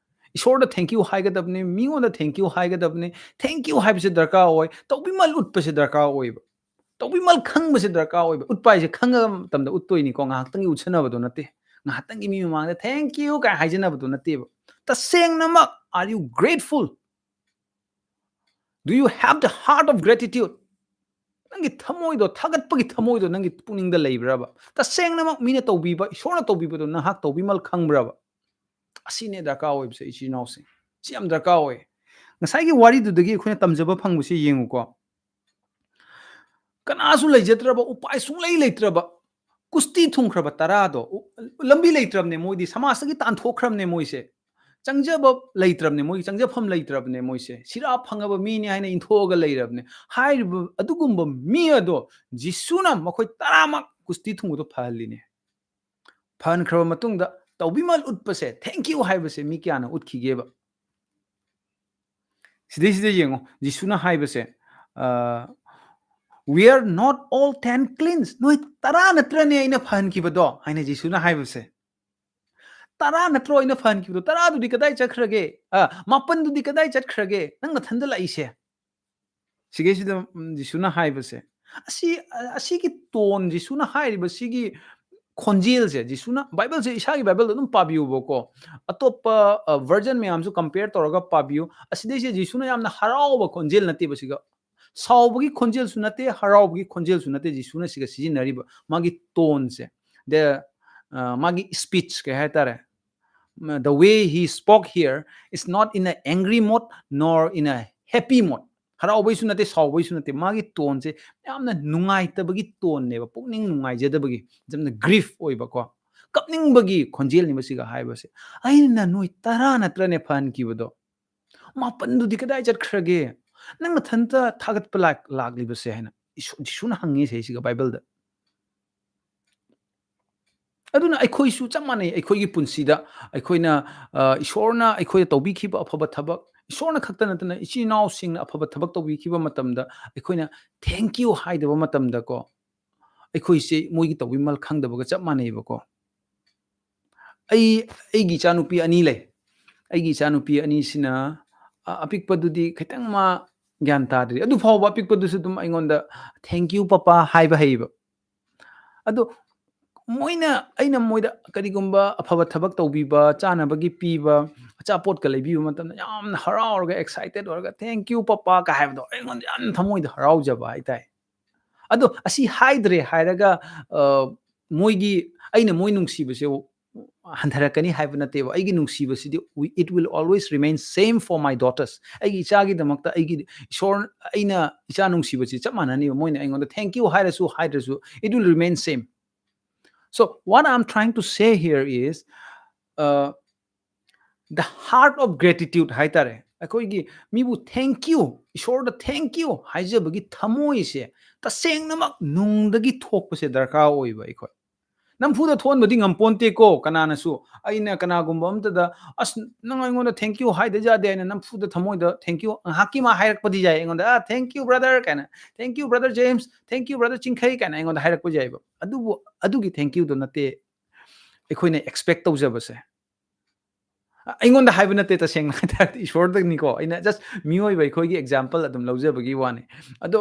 ꯏꯁꯣꯔꯗ thank you ꯍꯥꯏꯒꯗꯕꯅꯤ, ꯃꯤꯉꯣꯟꯗ thank you ꯍꯥꯏꯒꯗꯕꯅꯤ꯫ Thank you ꯍꯥꯏꯕꯁꯦ ꯗꯔꯀꯥꯔ ꯑꯣꯏ, ꯇꯧꯕꯤꯃꯜ ꯎꯠꯄꯁꯦ ꯗꯔꯀꯥꯔ ꯑꯣꯏꯕ꯫ ꯇꯧꯕꯤꯃꯜ ꯈꯪꯕꯁꯦ ꯗꯔꯀꯥꯔ ꯑꯣꯏꯕ꯫ ꯎꯠꯄ ꯍꯥꯏꯁꯦ ꯈꯪꯉꯕ ꯃꯇꯝꯗ ꯎꯠꯇꯣꯏꯅꯤꯀꯣ, ꯉꯥꯏꯍꯥꯛꯇꯪꯒꯤ ꯎꯠꯁꯟꯅꯕꯗꯣ ꯅꯠꯇꯦ꯫ ꯉꯥꯏꯍꯥꯛꯇꯪꯒꯤ ꯃꯤ ꯃꯃꯥꯡꯗ "Thank you" ꯀꯥꯏ ꯍꯥꯏꯖꯟꯅꯕꯗꯣ ꯅꯠꯇꯦꯕ꯫ ꯇꯁꯦꯡꯅꯃꯛ, are you grateful? Do you have the heart of gratitude? ꯅꯪꯒꯤ ꯊꯃꯣꯏꯗꯣ, ꯊꯥꯒꯠꯄꯒꯤ ꯊꯃꯣꯏꯗꯣ ꯅꯪꯒꯤ ꯄꯨꯛꯅꯤꯡꯗ ꯂꯩꯕ꯭ꯔꯕ? ꯇꯁꯦꯡꯅꯃꯛ ꯃꯤꯅ ꯇꯧꯕꯤꯕ, ꯏꯁꯣꯔꯅ ꯇꯧꯕꯤꯕꯗꯣ ꯅꯍꯥꯛ ꯇꯧꯕꯤꯃꯜ ꯈꯪꯕ꯭ꯔꯕ? ꯑꯁꯤꯅꯦ ꯗꯔꯀꯥꯔ ꯑꯣꯏꯕꯁꯦ, ꯏꯆꯤꯟ ꯏꯅꯥꯎꯁꯤꯡ꯫ ꯁꯤ ꯌꯥꯝ ꯗꯔꯀꯥꯔ ꯑꯣꯏ꯫ ꯉꯁꯥꯏꯒꯤ ꯋꯥꯔꯤꯗꯨꯗꯒꯤ ꯑꯩꯈꯣꯏꯅ ꯇꯝꯖꯕ ꯐꯪꯕꯁꯦ ꯌꯦꯡꯉꯨꯀꯣ꯫ ꯀꯅꯥꯁꯨ ꯂꯩꯖꯗ꯭ꯔꯕ, ꯎꯄꯥꯏ ꯁꯨꯡꯂꯩ ꯂꯩꯇ꯭ꯔꯕ, ꯀꯨꯁꯇꯤ ꯊꯨꯡꯈ꯭ꯔꯕ ꯇꯔꯥꯗꯣ, ꯎ-, ꯂꯝꯕꯤ ꯂꯩꯇ꯭ꯔꯕꯅꯦ ꯃꯣꯏꯗꯤ, ꯁꯃꯥꯖꯇꯒꯤ ꯇꯥꯟꯊꯣꯛꯈ꯭ꯔꯕꯅꯦ ꯃꯣꯏꯁꯦ꯫ ꯆꯪꯖꯕ ꯂꯩꯇ꯭ꯔꯕꯅꯦ, ꯃꯣꯏꯒꯤ ꯆꯪꯖꯐꯝ ꯂꯩꯇ꯭ꯔꯕꯅꯦ ꯃꯣꯏꯁꯦ꯫ ꯁꯤꯔꯥ ꯐꯪꯉꯕ ꯃꯤꯅꯤ ꯍꯥꯏꯅ ꯏꯟꯊꯣꯛꯑꯒ ꯂꯩꯔꯕꯅꯦ꯫ ꯍꯥꯏꯔꯤꯕ ꯑꯗꯨꯒꯨꯝꯕ ꯃꯤ ꯑꯗꯣ ꯖꯤꯁꯨꯅ ꯃꯈꯣꯏ ꯇꯔꯥꯃꯛ ꯀꯨꯁꯇꯤ ꯊꯨꯡꯕꯗꯣ ꯐꯍꯜꯂꯤꯅꯦ꯫ ꯐꯍꯟꯈ꯭ꯔꯕ ꯃꯇꯨꯡꯗ ꯇꯧꯕꯤꯃꯜ ꯎꯠꯄꯁꯦ, "Thank you" ꯍꯥꯏꯕꯁꯦ ꯃꯤ ꯀꯌꯥꯅ ꯎꯠꯈꯤꯒꯦꯕ? ꯁꯤꯗꯩꯁꯤꯗ ꯌꯦꯡꯉꯣ, ꯖꯤꯁꯨꯅ ꯍꯥꯏꯕꯁꯦ, ꯑ, "Were not all ten cleansed?" "ꯅꯣꯏ ꯇꯔꯥ ꯅꯠꯇ꯭ꯔꯅꯦ ꯑꯩꯅ ꯐꯍꯟꯈꯤꯕꯗꯣ?" ꯍꯥꯏꯅ ꯖꯤꯁꯨꯅ ꯍꯥꯏꯕꯁꯦ꯫ "ꯇꯔꯥ ꯅꯠꯇ꯭ꯔꯣ ꯑꯩꯅ ꯐꯍꯟꯈꯤꯕꯗꯣ? ꯇꯔꯥꯗꯨꯗꯤ ꯀꯗꯥꯏ ꯆꯠꯈ꯭ꯔꯒꯦ? ꯑ, ꯃꯥꯄꯟꯗꯨꯗꯤ ꯀꯗꯥꯏ ꯆꯠꯈ꯭ꯔꯒꯦ? ꯅꯪ ꯅꯊꯟꯗ ꯂꯥꯛꯏꯁꯦ?" ꯁꯤꯒꯩꯁꯤꯗ, ꯎꯝ, ꯖꯤꯁꯨꯅ ꯍꯥꯏꯕꯁꯦ, ꯑꯁꯤ, ꯑ, ꯑꯁꯤꯒꯤ tone, ꯖꯤꯁꯨꯅ ꯍꯥꯏꯔꯤꯕ ꯁꯤꯒꯤ ꯈꯣꯟꯖꯦꯜꯁꯦ, ꯖꯤꯁꯨꯅ, ꯕꯥꯏꯕꯜꯁꯦ, ꯏꯁꯥꯒꯤ ꯕꯥꯏꯕꯜꯗ ꯑꯗꯨꯝ ꯄꯥꯕꯤꯌꯨꯕꯀꯣ, ꯑꯇꯣꯞꯄ, ꯑ, version ꯃꯌꯥꯝꯁꯨ compare ꯇꯧꯔꯒ ꯄꯥꯕꯤꯌꯨ꯫ ꯑꯁꯤꯗꯩꯁꯦ ꯖꯤꯁꯨꯅ ꯌꯥꯝꯅ ꯍꯔꯥꯎꯕ ꯈꯣꯟꯖꯦꯜ ꯅꯠꯇꯦꯕ ꯁꯤꯒ꯫ ꯁꯥꯎꯕꯒꯤ ꯈꯣꯟꯖꯦꯜꯁꯨ ꯅꯠꯇꯦ, ꯍꯔꯥꯎꯕꯒꯤ ꯈꯣꯟꯖꯦꯜꯁꯨ ꯅꯠꯇꯦ, ꯖꯤꯁꯨꯅ ꯁꯤꯒ ꯁꯤꯖꯤꯟꯅꯔꯤꯕ ꯃꯥꯒꯤ toneꯁꯦ, the, ꯑ, ꯃꯥꯒꯤ speech ꯀꯩ ꯍꯥꯏꯇꯥꯔꯦ, ꯃ-, the way he spoke here is not in a angry mode nor in a happy mode. ꯍꯔꯥꯎꯕꯩꯁꯨ ꯅꯠꯇꯦ, ꯁꯥꯎꯕꯩꯁꯨ ꯅꯠꯇꯦ, ꯃꯥꯒꯤ toneꯁꯦ ꯌꯥꯝꯅ ꯅꯨꯡꯉꯥꯏꯇꯕꯒꯤ toneꯅꯦꯕ, ꯄꯨꯛꯅꯤꯡ ꯅꯨꯡꯉꯥꯏꯖꯗꯕꯒꯤ, ꯌꯥꯝꯅ grief ꯑꯣꯏꯕꯀꯣ, ꯀꯞꯅꯤꯡꯕꯒꯤ ꯈꯣꯟꯖꯦꯜꯅꯦꯕ ꯁꯤꯒ ꯍꯥꯏꯕꯁꯦ꯫ "ꯑꯩꯅ ꯅꯣꯏ ꯇꯔꯥ ꯅꯠꯇ꯭ꯔꯅꯦ ꯐꯍꯟꯈꯤꯕꯗꯣ? ꯃꯥꯄꯟꯗꯨꯗꯤ ꯀꯗꯥꯏ ꯆꯠꯈ꯭ꯔꯒꯦ? ꯅꯪ ꯅꯊꯟꯇ ꯊꯥꯒꯠꯄ ꯂꯥꯛ-, ꯂꯥꯛꯂꯤꯕꯁꯦ?" ꯍꯥꯏꯅ꯫ ꯏꯁꯣ-, ꯖꯤꯁꯨꯅ ꯍꯪꯉꯤ ꯁꯤꯁꯤꯒ ꯕꯥꯏꯕꯜꯗ꯫ ꯑꯗꯨꯅ ꯑꯩꯈꯣꯏꯁꯨ ꯆꯞ ꯃꯥꯟꯅꯩ꯫ ꯑꯩꯈꯣꯏꯒꯤ ꯄꯨꯟꯁꯤꯗ ꯑꯩꯈꯣꯏꯅ, ꯑ, ꯏꯁꯣꯔꯅ ꯑꯩꯈꯣꯏꯗ ꯇꯧꯕꯤꯈꯤꯕ ꯑꯐꯕ ꯊꯕꯛ, ꯏꯁꯣꯔꯅ ꯈꯛꯇ ꯅꯠꯇꯅ ꯏꯆꯤꯟ ꯏꯅꯥꯎꯁꯤꯡꯅ ꯑꯐꯕ ꯊꯕꯛ ꯇꯧꯕꯤꯈꯤꯕ ꯃꯇꯝꯗ ꯑꯩꯈꯣꯏꯅ "Thank you" ꯍꯥꯏꯗꯕ ꯃꯇꯝꯗꯀꯣ, ꯑꯩꯈꯣꯏꯁꯦ ꯃꯣꯏꯒꯤ ꯇꯧꯕꯤꯃꯜ ꯈꯪꯗꯕꯒ ꯆꯞ ꯃꯥꯟꯅꯩꯕꯀꯣ꯫ ꯑꯩ, ꯑꯩꯒꯤ ꯏꯆꯥꯅꯨꯄꯤ ꯑꯅꯤ ꯂꯩ꯫ ꯑꯩꯒꯤ ꯏꯆꯥꯅꯨꯄꯤ ꯑꯅꯤꯁꯤꯅ, ꯑ, ꯑꯄꯤꯛꯄꯗꯨꯗꯤ ꯈꯤꯇꯪ ꯃꯥ ꯒ꯭ꯌꯥꯟ ꯇꯥꯗ꯭ꯔꯤ꯫ ꯑꯗꯨ ꯐꯥꯎꯕ ꯑꯄꯤꯛꯄꯗꯨꯁꯨ ꯑꯗꯨꯝ ꯑꯩꯉꯣꯟꯗ "Thank you, ꯄꯄꯥ" ꯍꯥꯏꯕ ꯍꯩꯌꯦꯕ꯫ ꯑꯗꯣ ꯃꯣꯏꯅ, ꯑꯩꯅ ꯃꯣꯏꯗ ꯀꯔꯤꯒꯨꯝꯕ ꯑꯐꯕ ꯊꯕꯛ ꯇꯧꯕꯤꯕ, ꯆꯥꯅꯕꯒꯤ ꯄꯤꯕ, ꯑꯆꯥꯄꯣꯠꯀ ꯂꯩꯕꯤꯕ ꯃꯇꯝꯗ ꯌꯥꯝꯅ ꯍꯔꯥꯎꯔꯒ, excited ꯑꯣꯏꯔꯒ, "Thank you, ꯄꯄꯥ" ꯀ ꯍꯥꯏꯕꯗꯣ ꯑꯩꯉꯣꯟꯗ ꯌꯥꯝꯅ ꯊꯃꯣꯏꯗ ꯍꯔꯥꯎꯖꯕ ꯍꯥꯏꯇꯥꯔꯦ꯫ ꯑꯗꯣ ꯑꯁꯤ ꯍꯥꯏꯗ꯭ꯔꯦ ꯍꯥꯏꯔꯒ, ꯑ, ꯃꯣꯏꯒꯤ, ꯑꯩꯅ ꯃꯣꯏ ꯅꯨꯡꯁꯤꯕꯁꯦ ꯍꯟꯊꯔꯛꯀꯅꯤ ꯍꯥꯏꯕ ꯅꯠꯇꯦꯕ꯫ ꯑꯩꯒꯤ ꯅꯨꯡꯁꯤꯕꯁꯤꯗꯤ, we, it will always remain same for my daughters. ꯑꯩꯒꯤ ꯏꯆꯥꯒꯤꯗꯃꯛꯇ ꯑꯩꯒꯤ ꯏꯁꯣꯔ, ꯑꯩꯅ ꯏꯆꯥ ꯅꯨꯡꯁꯤꯕꯁꯤ ꯆꯞ ꯃꯥꯟꯅꯅꯤꯕ꯫ ꯃꯣꯏꯅ ꯑꯩꯉꯣꯟꯗ "Thank you" ꯍꯥꯏꯔꯁꯨ ꯍꯥꯏꯗ꯭ꯔꯁꯨ, it will remain same. So what I'm trying to say here is, uh, the heart of gratitude ꯍꯥꯏꯇꯥꯔꯦ꯫ ꯑꯩꯈꯣꯏꯒꯤ ꯃꯤꯕꯨ "Thank you", ꯏꯁꯣꯔꯗ "Thank you" ꯍꯥꯏꯖꯕꯒꯤ ꯊꯃꯣꯏꯁꯦ ꯇꯁꯦꯡꯅꯃꯛ ꯅꯨꯡꯗꯒꯤ ꯊꯣꯛꯄꯁꯦ ꯗꯔꯀꯥꯔ ꯑꯣꯏꯕ ꯑꯩꯈꯣꯏ꯫ ꯅꯝꯐꯨꯗ ꯊꯣꯛꯍꯟꯕꯗꯤ ꯉꯝꯄꯣꯟꯇꯦꯀꯣ ꯀꯅꯥꯅꯁꯨ꯫ ꯑꯩꯅ ꯀꯅꯥꯒꯨꯝꯕ ꯑꯝꯇꯗ, "ꯑꯁ, ꯅꯪ ꯑꯩꯉꯣꯟꯗ thank you ꯍꯥꯏꯗ ꯌꯥꯗꯦ" ꯍꯥꯏꯅ ꯅꯝꯐꯨꯗ ꯊꯃꯣꯏꯗ thank you ꯉꯥꯏꯍꯥꯛꯀꯤ ꯃꯥ ꯍꯥꯏꯔꯛꯄꯗꯤ ꯌꯥꯏ ꯑꯩꯉꯣꯟꯗ, "ꯑ, thank you brother" ꯀꯥꯏꯅ, "Thank you brother James, thank you brother ꯆꯤꯡꯈꯩ" ꯀꯥꯏꯅ ꯑꯩꯉꯣꯟꯗ ꯍꯥꯏꯔꯛꯄ ꯌꯥꯏꯕ꯫ ꯑꯗꯨꯕꯨ ꯑꯗꯨꯒꯤ thank you ꯗꯣ ꯅꯠꯇꯦ ꯑꯩꯈꯣꯏꯅ expect ꯇꯧꯖꯕꯁꯦ꯫ ꯑ, ꯑꯩꯉꯣꯟꯗ ꯍꯥꯏꯕ ꯅꯠꯇꯦ, ꯇꯁꯦꯡꯅ ꯍꯥꯏꯇꯥꯔꯗꯤ ꯏꯁꯣꯔꯗꯅꯤꯀꯣ꯫ ꯑꯩꯅ just ꯃꯤꯑꯣꯏꯕ ꯑꯩꯈꯣꯏꯒꯤ example ꯑꯗꯨꯝ ꯂꯧꯖꯕꯒꯤ ꯋꯥꯅꯤ꯫ ꯑꯗꯣ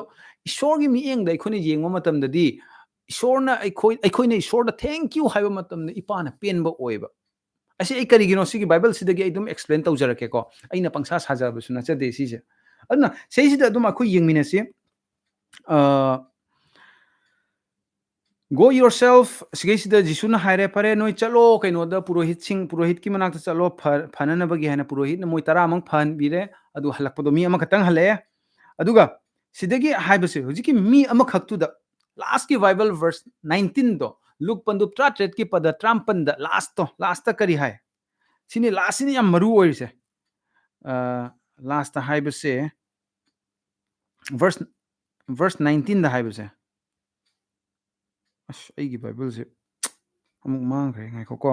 ꯏꯁꯣꯔꯒꯤ ꯃꯤꯠꯌꯦꯡꯗ ꯑꯩꯈꯣꯏꯅ ꯌꯦꯡꯕ ꯃꯇꯝꯗꯗꯤ, ꯏꯁꯣꯔꯅ ꯑꯩꯈꯣꯏ, ꯑꯩꯈꯣꯏꯅ ꯏꯁꯣꯔꯗ "Thank you" ꯍꯥꯏꯕ ꯃꯇꯝꯗ ꯏꯄꯥꯅ ꯄꯦꯟꯕ ꯑꯣꯏꯕ꯫ ꯑꯁꯤ ꯑꯩ ꯀꯔꯤꯒꯤꯅꯣ ꯁꯤꯒꯤ ꯕꯥꯏꯕꯜꯁꯤꯗꯒꯤ ꯑꯩ ꯑꯗꯨꯝ explain ꯇꯧꯖꯔꯛꯀꯦꯀꯣ꯫ ꯑꯩꯅ ꯄꯪꯁꯥ ꯁꯥꯖꯕꯁꯨ ꯅꯠꯆꯗꯦ ꯁꯤꯁꯦ꯫ ꯑꯗꯨꯅ ꯁꯤꯁꯤꯗ ꯑꯗꯨꯝ ꯑꯩꯈꯣꯏ ꯌꯦꯡꯃꯤꯟꯅꯁꯤ꯫ ꯑ, "Go yourself", ꯁꯤꯒꯩꯁꯤꯗ ꯖꯤꯁꯨꯅ ꯍꯥꯏꯔꯦ, "ꯐꯔꯦ, ꯅꯣꯏ ꯆꯠꯂꯣ ꯀꯩꯅꯣꯗ, ꯄꯨꯔꯣꯍꯤꯠꯁꯤꯡ, ꯄꯨꯔꯣꯍꯤꯠꯀꯤ ꯃꯅꯥꯛꯇ ꯆꯠꯂꯣ, ꯐ-, ꯐꯅꯅꯕꯒꯤ" ꯍꯥꯏꯅ ꯄꯨꯔꯣꯍꯤꯠꯅ ꯃꯣꯏ ꯇꯔꯥꯃꯛ ꯐꯍꯟꯕꯤꯔꯦ꯫ ꯑꯗꯨ ꯍꯜꯂꯛꯄꯗꯣ ꯃꯤ ꯑꯃꯈꯛꯇꯪ ꯍꯜꯂꯛꯑꯦ꯫ ꯑꯗꯨꯒ ꯁꯤꯗꯒꯤ ꯍꯥꯏꯕꯁꯦ, ꯍꯧꯖꯤꯛꯀꯤ ꯃꯤ ꯑꯃꯈꯛꯇꯨꯗ, last ꯀꯤ ꯕꯥꯏꯕꯜ verse nineteen ꯗꯣ, ꯂꯨꯛ ꯄꯟꯗꯨꯞ ꯇꯔꯥꯇꯔꯦꯠꯀꯤ ꯄꯗ ꯇꯔꯥꯃꯥꯄꯟꯗ, last ꯇꯣ, last ꯇ ꯀꯔꯤ ꯍꯥꯏ? ꯁꯤꯅꯤ, last ꯁꯤꯅꯤ ꯌꯥꯝ ꯃꯔꯨ ꯑꯣꯏꯔꯤꯁꯦ꯫ ꯑ, last ꯇ ꯍꯥꯏꯕꯁꯦ, verse, verse nineteenꯗ ꯍꯥꯏꯕꯁꯦ, ꯑꯁ, ꯑꯩꯒꯤ Bibleꯁꯦ ꯑꯃꯨꯛ ꯃꯥꯡꯈ꯭ꯔꯦ, ꯉꯥꯏꯈꯣꯀꯣ꯫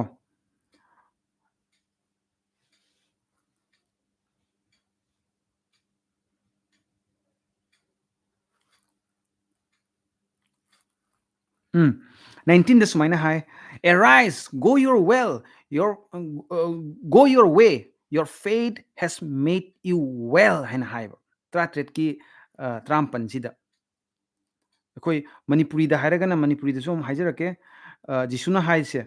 ꯎꯝ, nineteenꯗ ꯁꯨꯃꯥꯏꯅ ꯍꯥꯏ, "Arise, go your well, your, uh, go your way, your faith has made you well" ꯍꯥꯏꯅ ꯍꯥꯏꯕ, ꯇꯔꯥꯇꯔꯦꯠꯀꯤ, ꯑ, ꯇꯔꯥꯃꯥꯄꯟꯁꯤꯗ꯫ ꯑꯩꯈꯣꯏ ꯃꯅꯤꯄꯨꯔꯤꯗ ꯍꯥꯏꯔꯒꯅ, ꯃꯅꯤꯄꯨꯔꯤꯗꯁꯨ ꯑꯃꯨꯛ ꯍꯥꯏꯖꯔꯛꯀꯦ, ꯑ, ꯖꯤꯁꯨꯅ ꯍꯥꯏꯁꯦ,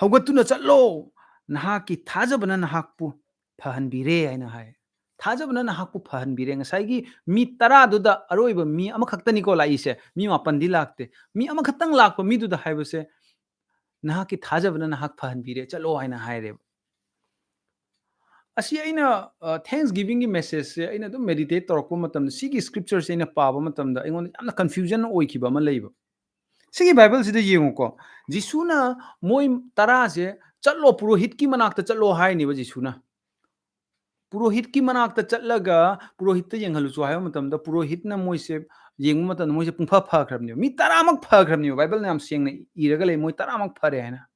"ꯍꯧꯒꯠꯇꯨꯅ ꯆꯠꯂꯣ, ꯅꯍꯥꯛꯀꯤ ꯊꯥꯖꯕꯅ ꯅꯍꯥꯛꯄꯨ ꯐꯍꯟꯕꯤꯔꯦ" ꯍꯥꯏꯅ ꯍꯥꯏ꯫ "ꯊꯥꯖꯕꯅ ꯅꯍꯥꯛꯄꯨ ꯐꯍꯟꯕꯤꯔꯦ"꯫ ꯉꯁꯥꯏꯒꯤ ꯃꯤ ꯇꯔꯥꯗꯨꯗ ꯑꯔꯣꯏꯕ ꯃꯤ ꯑꯃꯈꯛꯇꯅꯤꯀꯣ ꯂꯥꯛꯏꯁꯦ, ꯃꯤ ꯃꯥꯄꯟꯗꯤ ꯂꯥꯛꯇꯦ꯫ ꯃꯤ ꯑꯃꯈꯛꯇꯪ ꯂꯥꯛꯄ ꯃꯤꯗꯨꯗ ꯍꯥꯏꯕꯁꯦ, "ꯅꯍꯥꯛꯀꯤ ꯊꯥꯖꯕꯅ ꯅꯍꯥꯛ ꯐꯍꯟꯕꯤꯔꯦ, ꯆꯠꯂꯣ" ꯍꯥꯏꯅ ꯍꯥꯏꯔꯦꯕ꯫ ꯑꯁꯤ ꯑꯩꯅ, ꯑ, Thanksgivingꯒꯤ messageꯁꯦ ꯑꯩꯅ ꯑꯗꯨꯝ meditate ꯇꯧꯔꯛꯄ ꯃꯇꯝꯗ, ꯁꯤꯒꯤ scriptureꯁꯦ ꯑꯩꯅ ꯄꯥꯕ ꯃꯇꯝꯗ ꯑꯩꯉꯣꯟꯗ ꯌꯥꯝꯅ confusion ꯑꯣꯏꯈꯤꯕ ꯑꯃ ꯂꯩꯕ꯫ ꯁꯤꯒꯤ Bibleꯁꯤꯗ ꯌꯦꯡꯉꯨꯀꯣ, ꯖꯤꯁꯨꯅ ꯃꯣꯏ ꯇꯔꯥꯁꯦ, "ꯆꯠꯂꯣ, ꯄꯨꯔꯣꯍꯤꯠꯀꯤ ꯃꯅꯥꯛꯇ ꯆꯠꯂꯣ" ꯍꯥꯏꯅꯦꯕ ꯖꯤꯁꯨꯅ꯫ ꯄꯨꯔꯣꯍꯤꯠꯀꯤ ꯃꯅꯥꯛꯇ ꯆꯠꯂꯒ ꯄꯨꯔꯣꯍꯤꯠꯇ ꯌꯦꯡꯍꯜꯂꯨꯁꯨ ꯍꯥꯏꯕ ꯃꯇꯝꯗ, ꯄꯨꯔꯣꯍꯤꯠꯅ ꯃꯣꯏꯁꯦ ꯌꯦꯡꯕ ꯃꯇꯝꯗ ꯃꯣꯏꯁꯦ ꯄꯨꯡꯐ ꯐꯈ꯭ꯔꯕꯅꯦꯕ꯫ ꯃꯤ ꯇꯔꯥꯃꯛ ꯐꯈ꯭ꯔꯕꯅꯦꯕ꯫ Bibleꯅ ꯌꯥꯝ ꯁꯦꯡꯅ ꯏꯔꯒ ꯂꯩ, ꯃꯣꯏ ꯇꯔꯥꯃꯛ ꯐꯔꯦ ꯍꯥꯏꯅ꯫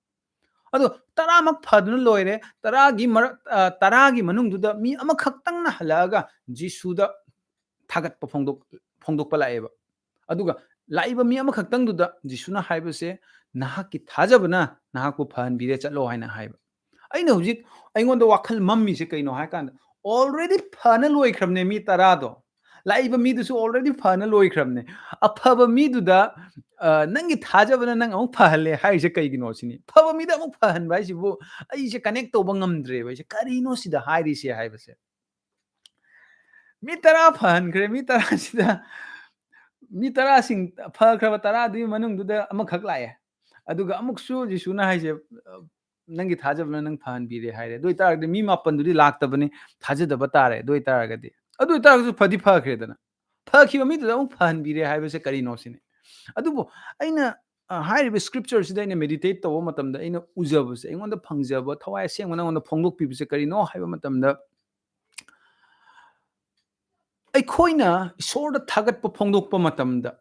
ꯑꯗꯣ ꯇꯔꯥꯃꯛ ꯐꯗꯨꯅ ꯂꯣꯏꯔꯦ꯫ ꯇꯔꯥꯒꯤ ꯃꯔꯛ-, ꯑ, ꯇꯔꯥꯒꯤ ꯃꯅꯨꯡꯗꯨꯗ ꯃꯤ ꯑꯃꯈꯛꯇꯪꯅ ꯍꯜꯂꯛꯑꯒ ꯖꯤꯁꯨꯗ ꯊꯥꯒꯠꯄ ꯐꯣꯡꯗꯣꯛ-, ꯐꯣꯡꯗꯣꯛꯄ ꯂꯥꯛꯑꯦꯕ꯫ ꯑꯗꯨꯒ ꯂꯥꯛꯏꯕ ꯃꯤ ꯑꯃꯈꯛꯇꯪꯗꯨꯗ ꯖꯤꯁꯨꯅ ꯍꯥꯏꯕꯁꯦ, "ꯅꯍꯥꯛꯀꯤ ꯊꯥꯖꯕꯅ ꯅꯍꯥꯛꯄꯨ ꯐꯍꯟꯕꯤꯔꯦ, ꯆꯠꯂꯣ" ꯍꯥꯏꯅ ꯍꯥꯏꯕ꯫ ꯑꯩꯅ ꯍꯧꯖꯤꯛ ꯑꯩꯉꯣꯟꯗ ꯋꯥꯈꯜ ꯃꯝꯃꯤꯁꯦ ꯀꯩꯅꯣ ꯍꯥꯏ ꯀꯥꯟꯗ, already ꯐꯅ ꯂꯣꯏꯈ꯭ꯔꯕꯅꯦ ꯃꯤ ꯇꯔꯥꯗꯣ꯫ ꯂꯥꯛꯏꯕ ꯃꯤꯗꯨꯁꯨ already ꯐꯅ ꯂꯣꯏꯈ꯭ꯔꯕꯅꯦ꯫ ꯑꯐꯕ ꯃꯤꯗꯨꯗ, ꯑ, "ꯅꯪꯒꯤ ꯊꯥꯖꯕꯅ ꯅꯪ ꯑꯃꯨꯛ ꯐꯍꯜꯂꯦ" ꯍꯥꯏꯔꯤꯁꯦ ꯀꯩꯒꯤꯅꯣ ꯁꯤꯅꯤ꯫ ꯐꯕ ꯃꯤꯗ ꯑꯃꯨꯛ ꯐꯍꯟꯕ ꯍꯥꯏꯁꯤꯕꯨ ꯑꯩꯁꯦ connect ꯇꯧꯕ ꯉꯝꯗ꯭ꯔꯦꯕ꯫ ꯑꯩꯁꯦ ꯀꯔꯤꯅꯣ ꯁꯤꯗ ꯍꯥꯏꯔꯤꯁꯦ ꯍꯥꯏꯕꯁꯦ꯫ ꯃꯤ ꯇꯔꯥ ꯐꯍꯟꯈ꯭ꯔꯦ꯫ ꯃꯤ ꯇꯔꯥꯁꯤꯗ, ꯃꯤ ꯇꯔꯥꯁꯤꯡ, ꯐꯈ꯭ꯔꯕ ꯇꯔꯥꯗꯨꯒꯤ ꯃꯅꯨꯡꯗꯨꯗ ꯑꯃꯈꯛ ꯂꯥꯛꯑꯦ꯫ ꯑꯗꯨꯒ ꯑꯃꯨꯛꯁꯨ ꯖꯤꯁꯨꯅ ꯍꯥꯏꯁꯦ, "ꯑ, ꯅꯪꯒꯤ ꯊꯥꯖꯕꯅ ꯅꯪ ꯐꯍꯟꯕꯤꯔꯦ" ꯍꯥꯏꯔꯦ꯫ ꯑꯗꯨ ꯑꯣꯏꯇꯥꯔꯒꯗꯤ ꯃꯤ ꯃꯥꯄꯟꯗꯨꯗꯤ ꯂꯥꯛꯇꯕꯅꯤ, ꯊꯥꯖꯗꯕ ꯇꯥꯔꯦ꯫ ꯑꯗꯨ ꯑꯣꯏꯇꯥꯔꯒꯗꯤ, ꯑꯗꯨ ꯑꯣꯏꯇꯥꯔꯒꯁꯨ ꯐꯗꯤ ꯐꯈ꯭ꯔꯦꯗꯅ꯫ ꯐꯈꯤꯕ ꯃꯤꯗꯨꯗ ꯑꯃꯨꯛ ꯐꯍꯟꯕꯤꯔꯦ ꯍꯥꯏꯕꯁꯦ ꯀꯔꯤꯅꯣ ꯁꯤꯅꯤ꯫ ꯑꯗꯨꯕꯨ ꯑꯩꯅ, ꯑ, ꯍꯥꯏꯔꯤꯕ scriptureꯁꯤꯗ ꯑꯩꯅ meditate ꯇꯧꯕ ꯃꯇꯝꯗ ꯑꯩꯅ ꯎꯖꯕꯁꯦ, ꯑꯩꯉꯣꯟꯗ ꯐꯪꯖꯕ ꯊꯋꯥꯏ ꯑꯁꯦꯡꯕꯅ ꯑꯩꯉꯣꯟꯗ ꯐꯣꯡꯗꯣꯛꯄꯤꯕꯁꯦ ꯀꯔꯤꯅꯣ ꯍꯥꯏꯕ ꯃꯇꯝꯗ, ꯑꯩꯈꯣꯏꯅ ꯏꯁꯣꯔꯗ ꯊꯥꯒꯠꯄ ꯐꯣꯡꯗꯣꯛꯄ ꯃꯇꯝꯗ,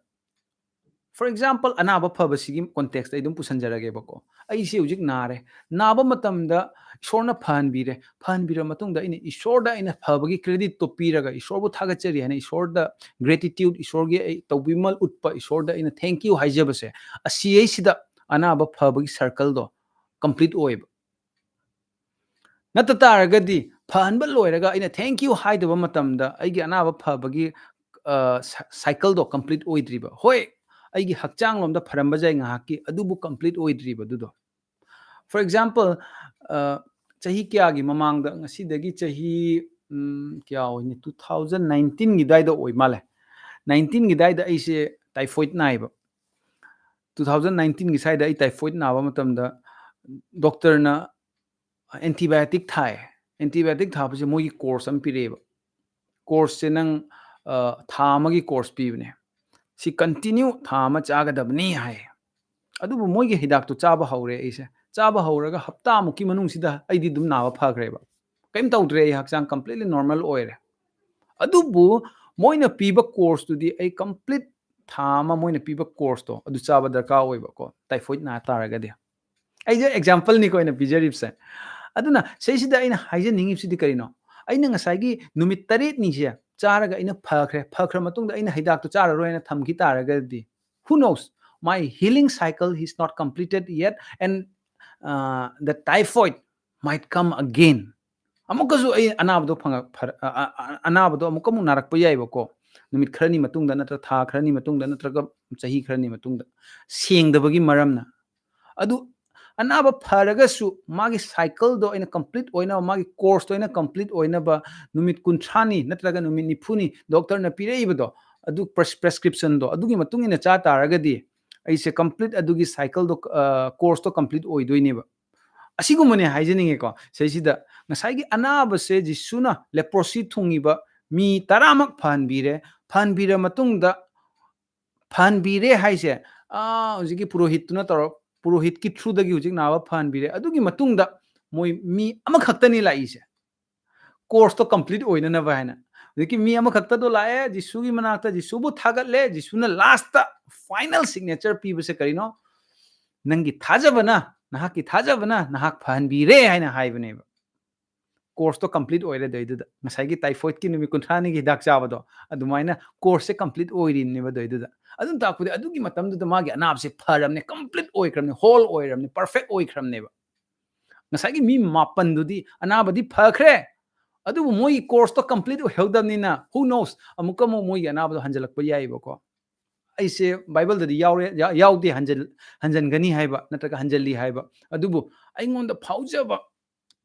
for example, ꯑꯅꯥꯕ ꯐꯕꯁꯤꯒꯤ context ꯑꯩ ꯑꯗꯨꯝ ꯄꯨꯁꯟꯖꯔꯒꯦꯕꯀꯣ꯫ ꯑꯩꯁꯦ ꯍꯧꯖꯤꯛ ꯅꯥꯔꯦ꯫ ꯅꯥꯕ ꯃꯇꯝꯗ ꯏꯁꯣꯔꯅ ꯐꯍꯟꯕꯤꯔꯦ꯫ ꯐꯍꯟꯕꯤꯔ ꯃꯇꯨꯡꯗ ꯑꯩꯅ ꯏꯁꯣꯔꯗ ꯑꯩꯅ ꯐꯕꯒꯤ creditꯇꯣ ꯄꯤꯔꯒ ꯏꯁꯣꯔꯕꯨ ꯊꯥꯒꯠꯆꯔꯤ ꯍꯥꯏꯅ ꯏꯁꯣꯔꯗ gratitude, ꯏꯁꯣꯔꯒꯤ ꯑꯩ ꯇꯧꯕꯤꯃꯜ ꯎꯠꯄ, ꯏꯁꯣꯔꯗ ꯑꯩꯅ thank you ꯍꯥꯏꯖꯕꯁꯦ, ꯑꯁꯤꯁꯤꯗ ꯑꯅꯥꯕ ꯐꯕꯒꯤ circleꯗꯣ complete ꯑꯣꯏꯕ꯫ ꯅꯠꯇ ꯇꯥꯔꯒꯗꯤ ꯐꯍꯟꯕ ꯂꯣꯏꯔꯒ ꯑꯩꯅ thank you ꯍꯥꯏꯗꯕ ꯃꯇꯝꯗ ꯑꯩꯒꯤ ꯑꯅꯥꯕ ꯐꯕꯒꯤ, ꯑ, ꯁ-, cycleꯗꯣ complete ꯑꯣꯏꯗ꯭ꯔꯤꯕ꯫ ꯍꯣꯏ, ꯑꯩꯒꯤ ꯍꯛꯆꯥꯡ ꯂꯣꯝꯗ ꯐꯔꯝꯕ ꯌꯥꯏ ꯉꯥꯏꯍꯥꯛꯀꯤ, ꯑꯗꯨꯕꯨ complete ꯑꯣꯏꯗ꯭ꯔꯤꯕ ꯑꯗꯨꯗꯣ꯫ For example, ꯑ, ꯆꯍꯤ ꯀꯌꯥꯒꯤ ꯃꯃꯥꯡꯗ, ꯉꯁꯤꯗꯒꯤ ꯆꯍꯤ, ꯎꯝ, ꯀꯌꯥ ꯑꯣꯏꯅꯤ? two thousand nineteenꯒꯤ ꯑꯗꯨꯋꯥꯏꯗ ꯑꯣꯏ ꯃꯥꯜꯂꯦ꯫ nineteenꯒꯤ ꯑꯗꯨꯋꯥꯏꯗ ꯑꯩꯁꯦ typhoid ꯅꯥꯏꯕ꯫ two thousand nineteenꯒꯤ ꯁ꯭ꯋꯥꯏꯗ ꯑꯩ typhoid ꯅꯥꯕ ꯃꯇꯝꯗ doctorꯅ antibiotic ꯊꯥꯏ꯫ Antibiotic ꯊꯥꯕꯁꯦ ꯃꯣꯏꯒꯤ course ꯑꯃ ꯄꯤꯔꯛꯑꯦꯕ꯫ Courseꯁꯦ ꯅꯪ, ꯑ, ꯊꯥ ꯑꯃꯒꯤ course ꯄꯤꯕꯅꯦ꯫ ꯁꯤ continue ꯊꯥ ꯑꯃ ꯆꯥꯒꯗꯕꯅꯤ ꯍꯥꯏ꯫ ꯑꯗꯨꯕꯨ ꯃꯣꯏꯒꯤ ꯍꯤꯗꯥꯛꯇꯣ ꯆꯥꯕ ꯍꯧꯔꯦ ꯑꯩꯁꯦ꯫ ꯆꯥꯕ ꯍꯧꯔꯒ ꯍꯞꯇꯥꯃꯨꯛꯀꯤ ꯃꯅꯨꯡꯁꯤꯗ ꯑꯩꯗꯤ ꯑꯗꯨꯝ ꯅꯥꯕ ꯐꯈ꯭ꯔꯦꯕ꯫ ꯀꯩꯝ ꯇꯧꯗ꯭ꯔꯦ, ꯑꯩ ꯍꯛꯆꯥꯡ completely normal ꯑꯣꯏꯔꯦ꯫ ꯑꯗꯨꯕꯨ ꯃꯣꯏꯅ ꯄꯤꯕ courseꯇꯨꯗꯤ ꯑꯩ complete ꯊꯥ ꯑꯃ ꯃꯣꯏꯅ ꯄꯤꯕ courseꯇꯣ ꯑꯗꯨ ꯆꯥꯕ ꯗꯔꯀꯥꯔ ꯑꯣꯏꯕꯀꯣ, typhoid ꯅꯥ ꯇꯥꯔꯒꯗꯤ꯫ ꯑꯩꯁꯦ exampleꯅꯤꯀꯣ ꯑꯩꯅ ꯄꯤꯖꯔꯤꯕꯁꯦ꯫ ꯑꯗꯨꯅ ꯁꯤꯁꯤꯗ ꯑꯩꯅ ꯍꯥꯏꯖꯅꯤꯡꯉꯤꯕꯁꯤꯗꯤ ꯀꯔꯤꯅꯣ? ꯑꯩꯅ ꯉꯁꯥꯏꯒꯤ ꯅꯨꯃꯤꯠ ꯇꯔꯦꯠꯅꯤꯁꯦ ꯆꯥꯔꯒ ꯑꯩꯅ ꯐꯈ꯭ꯔꯦ, ꯐꯈ꯭ꯔ ꯃꯇꯨꯡꯗ ꯑꯩꯅ ꯍꯤꯗꯥꯛꯇꯣ ꯆꯥꯔꯔꯣꯏ ꯍꯥꯏꯅ ꯊꯝꯈꯤ ꯇꯥꯔꯒꯗꯤ, who knows? My healing cycle is not completed yet and, uh, the typhoid might come again. ꯑꯃꯨꯛꯀꯁꯨ ꯑꯩ ꯑꯅꯥꯕꯗꯣ ꯐꯪꯉꯛ-, ꯐꯔ-, ꯑ, ꯑ, ꯑ, ꯑꯅꯥꯕꯗꯣ ꯑꯃꯨꯛꯀ ꯑꯃꯨꯛ ꯅꯥꯔꯛꯄ ꯌꯥꯏꯕꯀꯣ꯫ ꯅꯨꯃꯤꯠ ꯈꯔꯅꯤ ꯃꯇꯨꯡꯗ ꯅꯠꯇ꯭ꯔꯒ ꯊꯥ ꯈꯔꯅꯤ ꯃꯇꯨꯡꯗ ꯅꯠꯇ꯭ꯔꯒ ꯆꯍꯤ ꯈꯔꯅꯤ ꯃꯇꯨꯡꯗ ꯁꯦꯡꯗꯕꯒꯤ ꯃꯔꯝꯅ꯫ ꯑꯗꯨ ꯑꯅꯥꯕ ꯐꯔꯒꯁꯨ ꯃꯥꯒꯤ cycleꯗꯣ ꯑꯩꯅ complete ꯑꯣꯏꯅꯕ, ꯃꯥꯒꯤ courseꯇꯣ ꯑꯩꯅ complete ꯑꯣꯏꯅꯕ ꯅꯨꯃꯤꯠ ꯀꯨꯟꯊ꯭ꯔꯥꯅꯤ ꯅꯠꯇ꯭ꯔꯒ ꯅꯨꯃꯤꯠ ꯅꯤꯐꯨꯅꯤ doctorꯅ ꯄꯤꯔꯛꯏꯕꯗꯣ, ꯑꯗꯨ pres-, prescriptionꯗꯣ ꯑꯗꯨꯒꯤ ꯃꯇꯨꯡ ꯏꯟꯅ ꯆꯥ ꯇꯥꯔꯒꯗꯤ ꯑꯩꯁꯦ complete ꯑꯗꯨꯒꯤ cycleꯗꯣ, ꯑ, courseꯇꯣ complete ꯑꯣꯏꯗꯣꯏꯅꯦꯕ꯫ ꯑꯁꯤꯒꯨꯝꯕꯅꯦ ꯍꯥꯏꯖꯅꯤꯡꯉꯦꯀꯣ꯫ ꯁꯤꯁꯤꯗ ꯉꯁꯥꯏꯒꯤ ꯑꯅꯥꯕꯁꯦ ꯖꯤꯁꯨꯅ leprosy ꯊꯨꯡꯉꯤꯕ ꯃꯤ ꯇꯔꯥꯃꯛ ꯐꯍꯟꯕꯤꯔꯦ꯫ ꯐꯍꯟꯕꯤꯔ ꯃꯇꯨꯡꯗ, ꯐꯍꯟꯕꯤꯔꯦ ꯍꯥꯏꯁꯦ, ꯑꯥ, ꯍꯧꯖꯤꯛꯀꯤ ꯄꯨꯔꯣꯍꯤꯠꯇꯨꯅ ꯇꯧꯔ-, ꯄꯨꯔꯣꯍꯤꯠꯀꯤ throughꯗꯒꯤ ꯍꯧꯖꯤꯛ ꯅꯥꯕ ꯐꯍꯟꯕꯤꯔꯦ꯫ ꯑꯗꯨꯒꯤ ꯃꯇꯨꯡꯗ ꯃꯣꯏ ꯃꯤ ꯑꯃꯈꯛꯇꯅꯤ ꯂꯥꯛꯏꯁꯦ꯫ Courseꯇꯣ complete ꯑꯣꯏꯅꯅꯕ ꯍꯥꯏꯅ꯫ ꯍꯧꯖꯤꯛꯀꯤ ꯃꯤ ꯑꯃꯈꯛꯇꯗꯣ ꯂꯥꯛꯑꯦ, ꯖꯤꯁꯨꯒꯤ ꯃꯅꯥꯛꯇ ꯖꯤꯁꯨꯕꯨ ꯊꯥꯒꯠꯂꯦ, ꯖꯤꯁꯨꯅ ꯂꯥꯁꯇ ꯐꯥꯏꯅꯦꯜ ꯁꯤꯒꯅꯦꯆꯔ ꯄꯤꯕꯁꯦ ꯀꯔꯤꯅꯣ? "ꯅꯪꯒꯤ ꯊꯥꯖꯕꯅ, ꯅꯍꯥꯛꯀꯤ ꯊꯥꯖꯕꯅ ꯅꯍꯥꯛ ꯐꯍꯟꯕꯤꯔꯦ" ꯍꯥꯏꯅ ꯍꯥꯏꯕꯅꯦꯕ꯫ ꯀꯣꯔꯁꯇꯣ ꯀꯝꯄ꯭ꯂꯤꯠ ꯑꯣꯏꯔꯦ ꯑꯗꯩꯗꯨꯗ, ꯉꯁꯥꯏꯒꯤ ꯇꯥꯏꯐꯣꯏꯗꯀꯤ ꯅꯨꯃꯤꯠ ꯀꯨꯟꯊ꯭ꯔꯥꯅꯤꯒꯤ ꯍꯤꯗꯥꯛ ꯆꯥꯕꯗꯣ, ꯑꯗꯨꯃꯥꯏꯅ ꯀꯣꯔꯁꯁꯦ ꯀꯝꯄ꯭ꯂꯤꯠ ꯑꯣꯏꯔꯤꯅꯦꯕ ꯑꯗꯩꯗꯨꯗ꯫ ꯑꯗꯨꯅ ꯇꯥꯛꯄꯗꯤ ꯑꯗꯨꯒꯤ ꯃꯇꯝꯗꯨꯗ ꯃꯥꯒꯤ ꯑꯅꯥꯕꯁꯦ ꯐꯔꯝꯅꯦ, ꯀꯝꯄ꯭ꯂꯤꯠ ꯑꯣꯏꯈ꯭ꯔꯕꯅꯦ, ꯍꯣꯜ ꯑꯣꯏꯔꯕꯅꯦ, ꯄꯔꯐꯦꯛ ꯑꯣꯏꯈ꯭ꯔꯕꯅꯦꯕ꯫ ꯉꯁꯥꯏꯒꯤ ꯃꯤ ꯃꯥꯄꯟꯗꯨꯗꯤ ꯑꯅꯥꯕꯗꯤ ꯐꯈ꯭ꯔꯦ, ꯑꯗꯨꯕꯨ ꯃꯣꯏꯒꯤ ꯀꯣꯔꯁꯇꯣ ꯀꯝꯄ꯭ꯂꯤꯠ ꯑꯣꯏꯍꯧꯗꯕꯅꯤꯅ, who knows, ꯑꯃꯨꯛꯀ ꯑꯃꯨꯛ ꯃꯣꯏꯒꯤ ꯑꯅꯥꯕꯗꯣ ꯍꯟꯖꯜꯂꯛꯄ ꯌꯥꯏꯑꯕꯀꯣ꯫ ꯑꯩꯁꯦ ꯕꯥꯏꯕꯜꯗꯗꯤ ꯌꯥꯎꯔꯦ, ꯌꯥ-, ꯌꯥꯎꯗꯦ ꯍꯟꯖꯜ-, ꯍꯟꯖꯟꯒꯅꯤ ꯍꯥꯏꯕ ꯅꯠꯇ꯭ꯔꯒ ꯍꯟꯖꯜꯂꯤ ꯍꯥꯏꯕ, ꯑꯗꯨꯕꯨ ꯑꯩꯉꯣꯟꯗ ꯐꯥꯎꯖꯕ,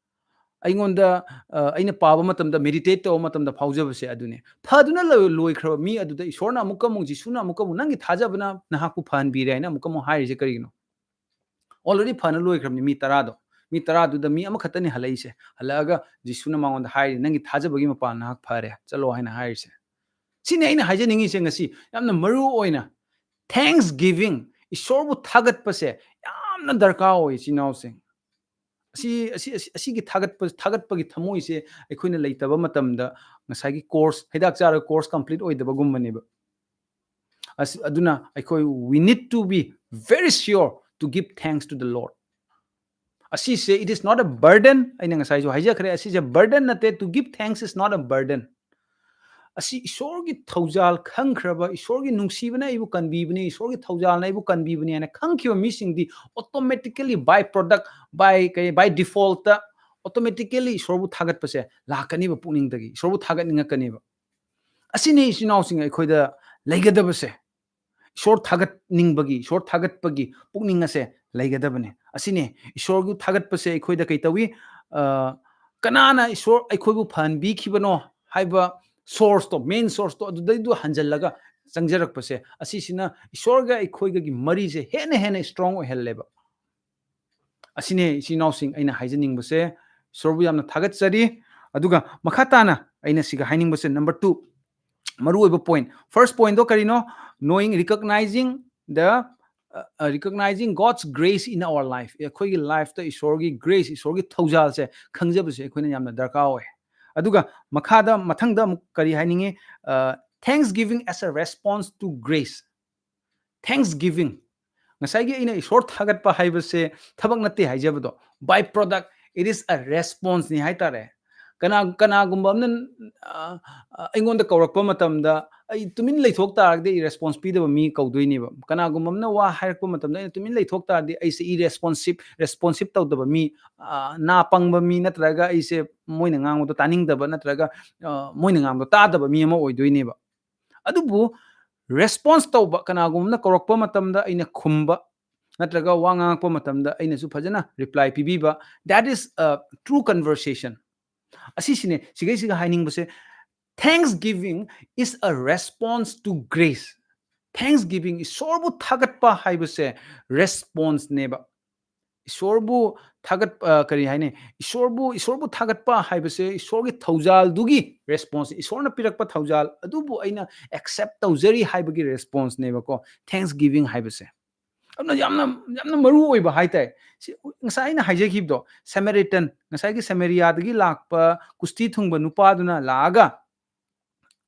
ꯑꯩꯉꯣꯟꯗ, ꯑ, ꯑꯩꯅ ꯄꯥꯕ ꯃꯇꯝꯗ, ꯃꯦꯗꯤꯇꯦꯠ ꯇꯧꯕ ꯃꯇꯝꯗ ꯐꯥꯎꯖꯕꯁꯦ ꯑꯗꯨꯅꯦ꯫ ꯐꯗꯨꯅ ꯂꯣꯏ-, ꯂꯣꯏꯈ꯭ꯔꯕ ꯃꯤ ꯑꯗꯨꯗ ꯏꯁꯣꯔꯅ ꯑꯃꯨꯛꯀ ꯑꯃꯨꯛ, ꯖꯤꯁꯨꯅ ꯑꯃꯨꯛꯀ ꯑꯃꯨꯛ, "ꯅꯪꯒꯤ ꯊꯥꯖꯕꯅ ꯅꯍꯥꯛꯄꯨ ꯐꯍꯟꯕꯤꯔꯦ" ꯍꯥꯏꯅ ꯑꯃꯨꯛꯀ ꯑꯃꯨꯛ ꯍꯥꯏꯔꯤꯁꯦ ꯀꯔꯤꯒꯤꯅꯣ? Already ꯐꯅ ꯂꯣꯏꯈ꯭ꯔꯕꯅꯤ ꯃꯤ ꯇꯔꯥꯗꯣ꯫ ꯃꯤ ꯇꯔꯥꯗꯨꯗ ꯃꯤ ꯑꯃꯈꯛꯇꯅꯤ ꯍꯜꯂꯛꯏꯁꯦ꯫ ꯍꯜꯂꯛꯑꯒ ꯖꯤꯁꯨꯅ ꯃꯉꯣꯟꯗ ꯍꯥꯏꯔꯤ, "ꯅꯪꯒꯤ ꯊꯥꯖꯕꯒꯤ ꯃꯄꯥꯜ ꯅꯍꯥꯛ ꯐꯔꯦ, ꯆꯠꯂꯣ" ꯍꯥꯏꯅ ꯍꯥꯏꯔꯤꯁꯦ꯫ ꯁꯤꯅꯤ ꯑꯩꯅ ꯍꯥꯏꯖꯅꯤꯡꯉꯤꯁꯦ ꯉꯁꯤ꯫ ꯌꯥꯝꯅ ꯃꯔꯨ ꯑꯣꯏꯅ thanksgiving, ꯏꯁꯣꯔꯕꯨ ꯊꯥꯒꯠꯄꯁꯦ ꯌꯥꯝꯅ ꯗꯔꯀꯥꯔ ꯑꯣꯏ, ꯏꯆꯤꯟ ꯏꯅꯥꯎꯁꯤꯡ꯫ ꯑꯁꯤ, ꯑꯁꯤ, ꯑꯁꯤ, ꯑꯁꯤꯒꯤ ꯊꯥꯒꯠꯄ, ꯊꯥꯒꯠꯄꯒꯤ ꯊꯃꯣꯏꯁꯦ ꯑꯩꯈꯣꯏꯅ ꯂꯩꯇꯕ ꯃꯇꯝꯗ ꯉꯁꯥꯏꯒꯤ ꯀꯣꯔꯁ, ꯍꯤꯗꯥꯛ ꯆꯥꯔꯒ ꯀꯣꯔꯁ ꯀꯝꯄ꯭ꯂꯤꯠ ꯑꯣꯏꯗꯕꯒꯨꯝꯕꯅꯦꯕ꯫ ꯑꯁ, ꯑꯗꯨꯅ ꯑꯩꯈꯣꯏ, we need to be very sure to give thanks to the Lord. ꯑꯁꯤꯁꯦ, it is not a burden. ꯑꯩꯅ ꯉꯁꯥꯏꯁꯨ ꯍꯥꯏꯖꯈ꯭ꯔꯦ, ꯑꯁꯤꯁꯦ burden ꯅꯠꯇꯦ꯫ To give thanks is not a burden. ꯑꯁꯤ ꯏꯁꯣꯔꯒꯤ ꯊꯧꯖꯥꯜ ꯈꯪꯈ꯭ꯔꯕ, ꯏꯁꯣꯔꯒꯤ ꯅꯨꯡꯁꯤꯕꯅ ꯑꯩꯕꯨ ꯀꯟꯕꯤꯕꯅꯤ, ꯏꯁꯣꯔꯒꯤ ꯊꯧꯖꯥꯜꯅ ꯑꯩꯕꯨ ꯀꯟꯕꯤꯕꯅꯤ ꯍꯥꯏꯅ ꯈꯪꯈꯤꯕ ꯃꯤꯁꯤꯡꯗꯤ automatically, by product, by ꯀꯩ, by default, automatically ꯏꯁꯣꯔꯕꯨ ꯊꯥꯒꯠꯄꯁꯦ ꯂꯥꯛꯀꯅꯤꯕ, ꯄꯨꯛꯅꯤꯡꯗꯒꯤ ꯏꯁꯣꯔꯕꯨ ꯊꯥꯒꯠꯅꯤꯡꯉꯛꯀꯅꯤꯕ꯫ ꯑꯁꯤꯅꯤ ꯏꯆꯤꯟ ꯏꯅꯥꯎꯁꯤꯡ ꯑꯩꯈꯣꯏꯗ ꯂꯩꯒꯗꯕꯁꯦ꯫ ꯏꯁꯣꯔ ꯊꯥꯒꯠꯅꯤꯡꯕꯒꯤ, ꯏꯁꯣꯔ ꯊꯥꯒꯠꯄꯒꯤ ꯄꯨꯛꯅꯤꯡ ꯑꯁꯦ ꯂꯩꯒꯗꯕꯅꯤ꯫ ꯑꯁꯤꯅꯤ, ꯏꯁꯣꯔꯕꯨ ꯊꯥꯒꯠꯄꯁꯦ ꯑꯩꯈꯣꯏꯗ ꯀꯩ ꯇꯧꯏ? ꯑ, ꯀꯅꯥꯅ ꯏꯁꯣꯔ ꯑꯩꯈꯣꯏꯕꯨ ꯐꯍꯟꯕꯤꯈꯤꯕꯅꯣ ꯍꯥꯏꯕ source ꯇꯣ, main source ꯇꯣ, ꯑꯗꯨꯗꯩꯗꯨ ꯍꯟꯖꯜꯂꯒ ꯆꯪꯖꯔꯛꯄꯁꯦ, ꯑꯁꯤꯁꯤꯅ ꯏꯁꯣꯔꯒ ꯑꯩꯈꯣꯏꯒꯒꯤ ꯃꯔꯤꯁꯦ ꯍꯦꯟꯅ ꯍꯦꯟꯅ strong ꯑꯣꯏꯍꯜꯂꯦꯕ꯫ ꯑꯁꯤꯅꯦ, ꯏꯆꯤꯟ ꯏꯅꯥꯎꯁꯤꯡ, ꯑꯩꯅ ꯍꯥꯏꯖꯅꯤꯡꯕꯁꯦ, ꯏꯁꯣꯔꯕꯨ ꯌꯥꯝꯅ ꯊꯥꯒꯠꯆꯔꯤ꯫ ꯑꯗꯨꯒ ꯃꯈꯥ ꯇꯥꯅ ꯑꯩꯅ ꯁꯤꯒ ꯍꯥꯏꯅꯤꯡꯕꯁꯦ, number two, ꯃꯔꯨꯑꯣꯏꯕ point, first point ꯗꯣ ꯀꯔꯤꯅꯣ? Knowing, recognizing the, uh, uh, recognizing God's grace in our life. ꯑꯩꯈꯣꯏꯒꯤ life ꯇ ꯏꯁꯣꯔꯒꯤ grace, ꯏꯁꯣꯔꯒꯤ ꯊꯧꯖꯥꯜꯁꯦ ꯈꯪꯖꯕꯁꯦ ꯑꯩꯈꯣꯏꯅ ꯌꯥꯝꯅ ꯗꯔꯀꯥꯔ ꯑꯣꯏ꯫ ꯑꯗꯨꯒ ꯃꯈꯥꯗ, ꯃꯊꯪꯗ ꯑꯃꯨꯛ ꯀꯔꯤ ꯍꯥꯏꯅꯤꯡꯉꯤ? Thanksgiving as a response to grace. Thanksgiving, ꯉꯁꯥꯏꯒꯤ ꯑꯩꯅ ꯏꯁꯣꯔ ꯊꯥꯒꯠꯄ ꯍꯥꯏꯕꯁꯦ ꯊꯕꯛ ꯅꯠꯇꯦ ꯍꯥꯏꯖꯕꯗꯣ, by product, it is a response ꯅꯤ ꯍꯥꯏꯇꯥꯔꯦ꯫ ꯀꯅꯥ ꯀꯅꯥꯒꯨꯝꯕ ꯑꯃꯅ ꯑ, ꯑ, ꯑꯩꯉꯣꯟꯗ ꯀꯧꯔꯛꯄ ꯃꯇꯝꯗ ꯑꯩ ꯇꯨꯃꯤꯟ ꯂꯩꯊꯣꯛ ꯇꯥꯔꯒꯗꯤ ꯑꯩ ꯔꯦꯁꯄꯣꯟꯁ ꯄꯤꯗꯕ ꯃꯤ ꯀꯧꯗꯣꯏꯅꯦꯕ꯫ ꯀꯅꯥꯒꯨꯝꯕ ꯑꯃꯅ ꯋꯥ ꯍꯥꯏꯔꯛꯄ ꯃꯇꯝꯗ ꯑꯩꯅ ꯇꯨꯃꯤꯟ ꯂꯩꯊꯣꯛ ꯇꯥꯔꯗꯤ ꯑꯩꯁꯦ ꯏꯔꯦꯁꯄꯣꯟꯁꯤꯞ ꯔꯦꯁꯄꯣꯟꯁꯤꯞ ꯇꯧꯗꯕ ꯃꯤ, ꯑ, ꯅꯥ ꯄꯪꯕ ꯃꯤ, ꯅꯠꯇ꯭ꯔꯒ ꯑꯩꯁꯦ ꯃꯣꯏꯅ ꯉꯥꯡꯕꯗꯣ ꯇꯥꯅꯤꯡꯗꯕ, ꯅꯠꯇ꯭ꯔꯒ ꯑ, ꯃꯣꯏꯅ ꯉꯥꯡꯕꯗꯣ ꯇꯥꯗꯕ ꯃꯤ ꯑꯃ ꯑꯣꯏꯗꯣꯏꯅꯦꯕ꯫ ꯑꯗꯨꯕꯨ ꯔꯦꯁꯄꯣꯟꯁ ꯇꯧꯕ, ꯀꯅꯥꯒꯨꯝꯕꯅ ꯀꯧꯔꯛꯄ ꯃꯇꯝꯗ ꯑꯩꯅ ꯈꯨꯝꯕ, ꯅꯠꯇ꯭ꯔꯒ ꯋꯥ ꯉꯥꯡꯉꯛꯄ ꯃꯇꯝꯗ ꯑꯩꯅꯁꯨ ꯐꯖꯅ ꯔꯤꯄ꯭ꯂꯥꯏ ꯄꯤꯕꯤꯕ, that is a true conversation. ꯑꯁꯤꯁꯤꯅꯦ ꯁꯤꯒꯩꯁꯤꯒ ꯍꯥꯏꯅꯤꯡꯕꯁꯦ, thanksgiving is a response to grace. Thanksgiving, ꯏꯁꯣꯔꯕꯨ ꯊꯥꯒꯠꯄ ꯍꯥꯏꯕꯁꯦ ꯔꯦꯁꯄꯣꯟꯁꯅꯦꯕ꯫ ꯏꯁꯣꯔꯕꯨ ꯊꯥꯒꯠ ꯑ, ꯀꯔꯤ ꯍꯥꯏꯅꯤ? ꯏꯁꯣꯔꯕꯨ ꯏꯁꯣꯔꯕꯨ ꯊꯥꯒꯠꯄ ꯍꯥꯏꯕꯁꯦ ꯏꯁꯣꯔꯒꯤ ꯊꯧꯖꯥꯜꯗꯨꯒꯤ ꯔꯦꯁꯄꯣꯟꯁ, ꯏꯁꯣꯔꯅ ꯄꯤꯔꯛꯄ ꯊꯧꯖꯥꯜ ꯑꯗꯨꯕꯨ ꯑꯩꯅ ꯑꯦꯛꯁꯦꯞ ꯇꯧꯖꯔꯤ ꯍꯥꯏꯕꯒꯤ ꯔꯦꯁꯄꯣꯟꯁꯅꯦꯕꯀꯣ, ꯊꯦꯡꯛꯁ ꯒꯤꯚꯤꯡ ꯍꯥꯏꯕꯁꯦ꯫ ꯑꯗꯨꯅ ꯌꯥꯝꯅ ꯌꯥꯝꯅ ꯃꯔꯨ ꯑꯣꯏꯕ ꯍꯥꯏꯇꯥꯔꯦ꯫ ꯁꯤ ꯉꯁꯥꯏ ꯑꯩꯅ ꯍꯥꯏꯖꯈꯤꯕꯗꯣ, ꯁꯦꯃꯦꯔꯤꯇꯟ, ꯉꯁꯥꯏꯒꯤ ꯁꯦꯃꯦꯔꯤꯌꯥꯗꯒꯤ ꯂꯥꯛꯄ ꯀꯨꯁꯇꯤ ꯊꯨꯡꯕ ꯅꯨꯄꯥꯗꯨꯅ ꯂꯥꯛꯑꯒ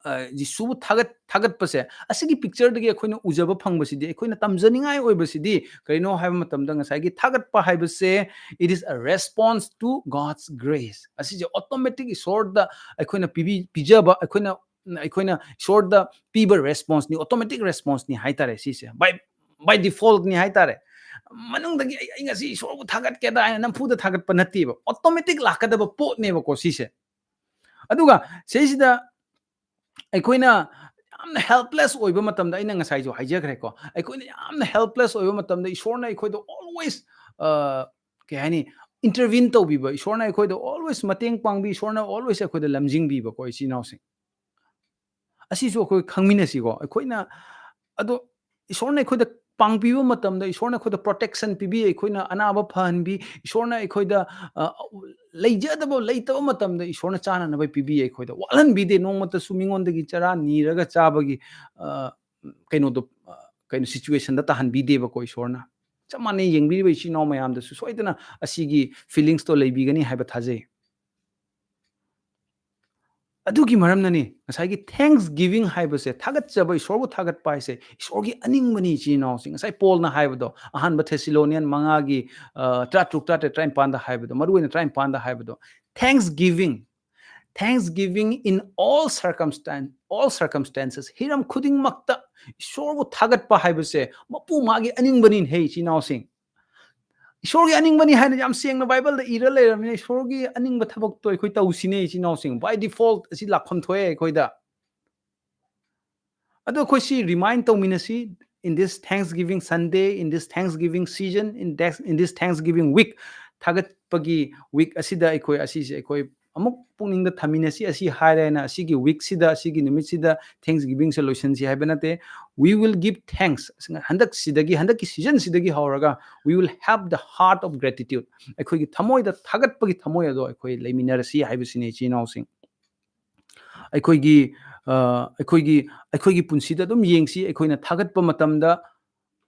ꯑ, ꯖꯤꯁꯨꯕꯨ ꯊꯥꯒꯠ ꯊꯥꯒꯠꯄꯁꯦ, ꯑꯁꯤꯒꯤ ꯄꯤꯛꯆꯔꯗꯒꯤ ꯑꯩꯈꯣꯏꯅ ꯎꯖꯕ ꯐꯪꯕꯁꯤꯗꯤ, ꯑꯩꯈꯣꯏꯅ ꯇꯝꯖꯅꯤꯡꯉꯥꯏ ꯑꯣꯏꯕꯁꯤꯗꯤ ꯀꯔꯤꯅꯣ ꯍꯥꯏꯕ ꯃꯇꯝꯗ, ꯉꯁꯥꯏꯒꯤ ꯊꯥꯒꯠꯄ ꯍꯥꯏꯕꯁꯦ, it is a response to God's grace. ꯑꯁꯤꯁꯦ ꯑꯣꯇꯣꯃꯦꯇꯤꯛ ꯏꯁꯣꯔꯗ ꯑꯩꯈꯣꯏꯅ ꯄꯤꯕꯤ ꯄꯤꯖꯕ, ꯑꯩꯈꯣꯏꯅ ꯑꯩꯈꯣꯏꯅ ꯏꯁꯣꯔꯗ ꯄꯤꯕ ꯔꯦꯁꯄꯣꯟꯁꯅꯤ, ꯑꯣꯇꯣꯃꯦꯇꯤꯛ ꯔꯦꯁꯄꯣꯟꯁꯅꯤ ꯍꯥꯏꯇꯥꯔꯦ꯫ ꯁꯤꯁꯦ ꯕꯥꯏ ꯕꯥꯏ ꯗꯤꯐꯣꯜꯠꯅꯤ ꯍꯥꯏꯇꯥꯔꯦ꯫ ꯃꯅꯨꯡꯗꯒꯤ ꯑꯩ ꯑꯩ ꯉꯁꯤ ꯏꯁꯣꯔꯕꯨ ꯊꯥꯒꯠꯀꯦꯗ ꯍꯥꯏꯅ ꯅꯝꯐꯨꯗ ꯊꯥꯒꯠꯄ ꯅꯠꯇꯦꯕ, ꯑꯣꯇꯣꯃꯦꯇꯤꯛ ꯂꯥꯛꯀꯗꯕ ꯄꯣꯠꯅꯦꯕꯀꯣ ꯁꯤꯁꯦ꯫ ꯑꯗꯨꯒ ꯁꯤꯁꯤꯗ ꯑꯩꯈꯣꯏꯅ ꯌꯥꯝꯅ ꯍꯦꯜꯞꯂꯦꯁ ꯑꯣꯏꯕ ꯃꯇꯝꯗ, ꯑꯩꯅ ꯉꯁꯥꯏꯁꯨ ꯍꯥꯏꯖꯈ꯭ꯔꯦꯀꯣ, ꯑꯩꯈꯣꯏꯅ ꯌꯥꯝꯅ ꯍꯦꯜꯞꯂꯦꯁ ꯑꯣꯏꯕ ꯃꯇꯝꯗ ꯏꯁꯣꯔꯅ ꯑꯩꯈꯣꯏꯗ ꯑꯣꯜꯋꯦꯁ, ꯀꯩ ꯍꯥꯏꯅꯤ, ꯏꯟꯇꯔꯚꯤꯟ ꯇꯧꯕꯤꯕ, ꯏꯁꯣꯔꯅ ꯑꯩꯈꯣꯏꯗ ꯑꯣꯜꯋꯦꯁ ꯃꯇꯦꯡ ꯄꯥꯡꯕꯤ, ꯏꯁꯣꯔꯅ ꯑꯣꯜꯋꯦꯁ ꯑꯩꯈꯣꯏꯗ ꯂꯝꯖꯤꯡꯕꯤꯕꯀꯣ, ꯏꯆꯤꯟ ꯏꯅꯥꯎꯁꯤꯡ꯫ ꯑꯁꯤꯁꯨ ꯑꯩꯈꯣꯏ ꯈꯪꯃꯤꯟꯅꯁꯤꯀꯣ꯫ ꯑꯩꯈꯣꯏꯅ, ꯑꯗꯣ ꯏꯁꯣꯔꯅ ꯑꯩꯈꯣꯏꯗ ꯄꯥꯡꯕꯤꯕ ꯃꯇꯝꯗ, ꯏꯁꯣꯔꯅ ꯑꯩꯈꯣꯏꯗ ꯄ꯭ꯔꯣꯇꯦꯛꯁꯟ ꯄꯤꯕꯤ, ꯑꯩꯈꯣꯏꯅ ꯑꯅꯥꯕ ꯐꯍꯟꯕꯤ, ꯏꯁꯣꯔꯅ ꯑꯩꯈꯣꯏꯗ, ꯑ, ꯂꯩꯖꯗꯕ, ꯂꯩꯇꯕ ꯃꯇꯝꯗ ꯏꯁꯣꯔꯅ ꯆꯥꯅꯅꯕ ꯄꯤꯕꯤ, ꯑꯩꯈꯣꯏꯗ ꯋꯥꯠꯍꯟꯕꯤꯗꯦ, ꯅꯣꯡꯃꯇꯁꯨ ꯃꯤꯉꯣꯟꯗꯒꯤ ꯆꯔꯥ ꯅꯤꯔꯒ ꯆꯥꯕꯒꯤ, ꯑ, ꯀꯩꯅꯣꯗꯣ, ꯑ, ꯀꯩꯅꯣ, ꯁꯤꯆꯨꯋꯦꯁꯟꯗ ꯇꯥꯍꯟꯕꯤꯗꯦꯕꯀꯣ ꯏꯁꯣꯔꯅ꯫ ꯆꯞ ꯃꯥꯟꯅꯩ, ꯌꯦꯡꯕꯤꯔꯤꯕ ꯏꯆꯤꯟ ꯏꯅꯥꯎ ꯃꯌꯥꯝꯗꯁꯨ ꯁꯣꯏꯗꯅ ꯑꯁꯤꯒꯤ ꯐꯤꯂꯤꯡꯁꯇꯣ ꯂꯩꯕꯤꯒꯅꯤ ꯍꯥꯏꯕ ꯊꯥꯖꯩ꯫ ꯑꯗꯨꯒꯤ ꯃꯔꯝꯅꯅꯤ ꯉꯁꯥꯏꯒꯤ thanksgiving ꯍꯥꯏꯕꯁꯦ, ꯊꯥꯒꯠꯆꯕ, ꯏꯁꯣꯔꯕꯨ ꯊꯥꯒꯠꯄ ꯍꯥꯏꯁꯦ ꯏꯁꯣꯔꯒꯤ ꯑꯅꯤꯡꯕꯅꯤ, ꯏꯆꯤꯟ ꯏꯅꯥꯎꯁꯤꯡ꯫ ꯉꯁꯥꯏ ꯄꯣꯜꯅ ꯍꯥꯏꯕꯗꯣ, ꯑꯍꯥꯟꯕ ꯊꯦꯁꯤꯂꯣꯅꯤꯌꯟ ꯃꯉꯥꯒꯤ, ꯑ, ꯇꯔꯥꯇꯔꯨꯛ, ꯇꯔꯥꯇꯔꯦꯠ, ꯇꯔꯥꯅꯤꯄꯥꯟꯗ ꯍꯥꯏꯕꯗꯣ, ꯃꯔꯨ ꯑꯣꯏꯅ ꯇꯔꯥꯅꯤꯄꯥꯟꯗ ꯍꯥꯏꯕꯗꯣ, thanksgiving, thanksgiving in all circumstance, all circumstances, ꯍꯤꯔꯝ ꯈꯨꯗꯤꯡꯃꯛꯇ ꯏꯁꯣꯔꯕꯨ ꯊꯥꯒꯠꯄ ꯍꯥꯏꯕꯁꯦ ꯃꯄꯨ ꯃꯥꯒꯤ ꯑꯅꯤꯡꯕꯅꯤ, ꯍꯦ ꯏꯆꯤꯟ ꯏꯅꯥꯎꯁꯤꯡ꯫ ꯏꯁꯣꯔꯒꯤ ꯑꯅꯤꯡꯕꯅꯤ ꯍꯥꯏꯅ ꯌꯥꯝ ꯁꯦꯡꯅ ꯕꯥꯏꯕꯜꯗ ꯏꯔ ꯂꯩꯔꯕꯅꯤꯅ, ꯏꯁꯣꯔꯒꯤ ꯑꯅꯤꯡꯕ ꯊꯕꯛꯇꯣ ꯑꯩꯈꯣꯏ ꯇꯧꯁꯤꯅꯦ, ꯏꯆꯤꯟ ꯏꯅꯥꯎꯁꯤꯡ꯫ By default ꯑꯁꯤ ꯂꯥꯛꯐꯝ ꯊꯣꯛꯑꯦ ꯑꯩꯈꯣꯏꯗ꯫ ꯑꯗꯣ ꯑꯩꯈꯣꯏ ꯁꯤ remind ꯇꯧꯃꯤꯟꯅꯁꯤ, in this Thanksgiving Sunday, in this Thanksgiving season, in this, in this Thanksgiving week, ꯊꯥꯒꯠꯄꯒꯤ week ꯑꯁꯤꯗ ꯑꯩꯈꯣꯏ ꯑꯁꯤꯁꯦ ꯑꯩꯈꯣꯏ ꯑꯃꯨꯛ ꯄꯨꯛꯅꯤꯡꯗ ꯊꯝꯃꯤꯟꯅꯁꯤ꯫ ꯑꯁꯤ ꯍꯥꯏꯔꯦꯅ ꯑꯁꯤꯒꯤ weekꯁꯤꯗ, ꯑꯁꯤꯒꯤ ꯅꯨꯃꯤꯠꯁꯤꯗ Thanksgivingꯁꯦ ꯂꯣꯏꯁꯤꯟꯁꯤ ꯍꯥꯏꯕ ꯅꯠꯇꯦ꯫ We will give thanks. ꯍꯟꯗꯛꯁꯤꯗꯒꯤ, ꯍꯟꯗꯛꯀꯤ seasonꯁꯤꯗꯒꯤ ꯍꯧꯔꯒ, we will have the heart of gratitude. ꯑꯩꯈꯣꯏꯒꯤ ꯊꯃꯣꯏꯗ ꯊꯥꯒꯠꯄꯒꯤ ꯊꯃꯣꯏ ꯑꯗꯣ ꯑꯩꯈꯣꯏ ꯂꯩꯃꯤꯟꯅꯔꯁꯤ ꯍꯥꯏꯕꯁꯤꯅꯤ, ꯏꯆꯤꯟ ꯏꯅꯥꯎꯁꯤꯡ꯫ ꯑꯩꯈꯣꯏꯒꯤ, ꯑ, ꯑꯩꯈꯣꯏꯒꯤ, ꯑꯩꯈꯣꯏꯒꯤ ꯄꯨꯟꯁꯤꯗ ꯑꯗꯨꯝ ꯌꯦꯡꯁꯤ, ꯑꯩꯈꯣꯏꯅ ꯊꯥꯒꯠꯄ ꯃꯇꯝꯗ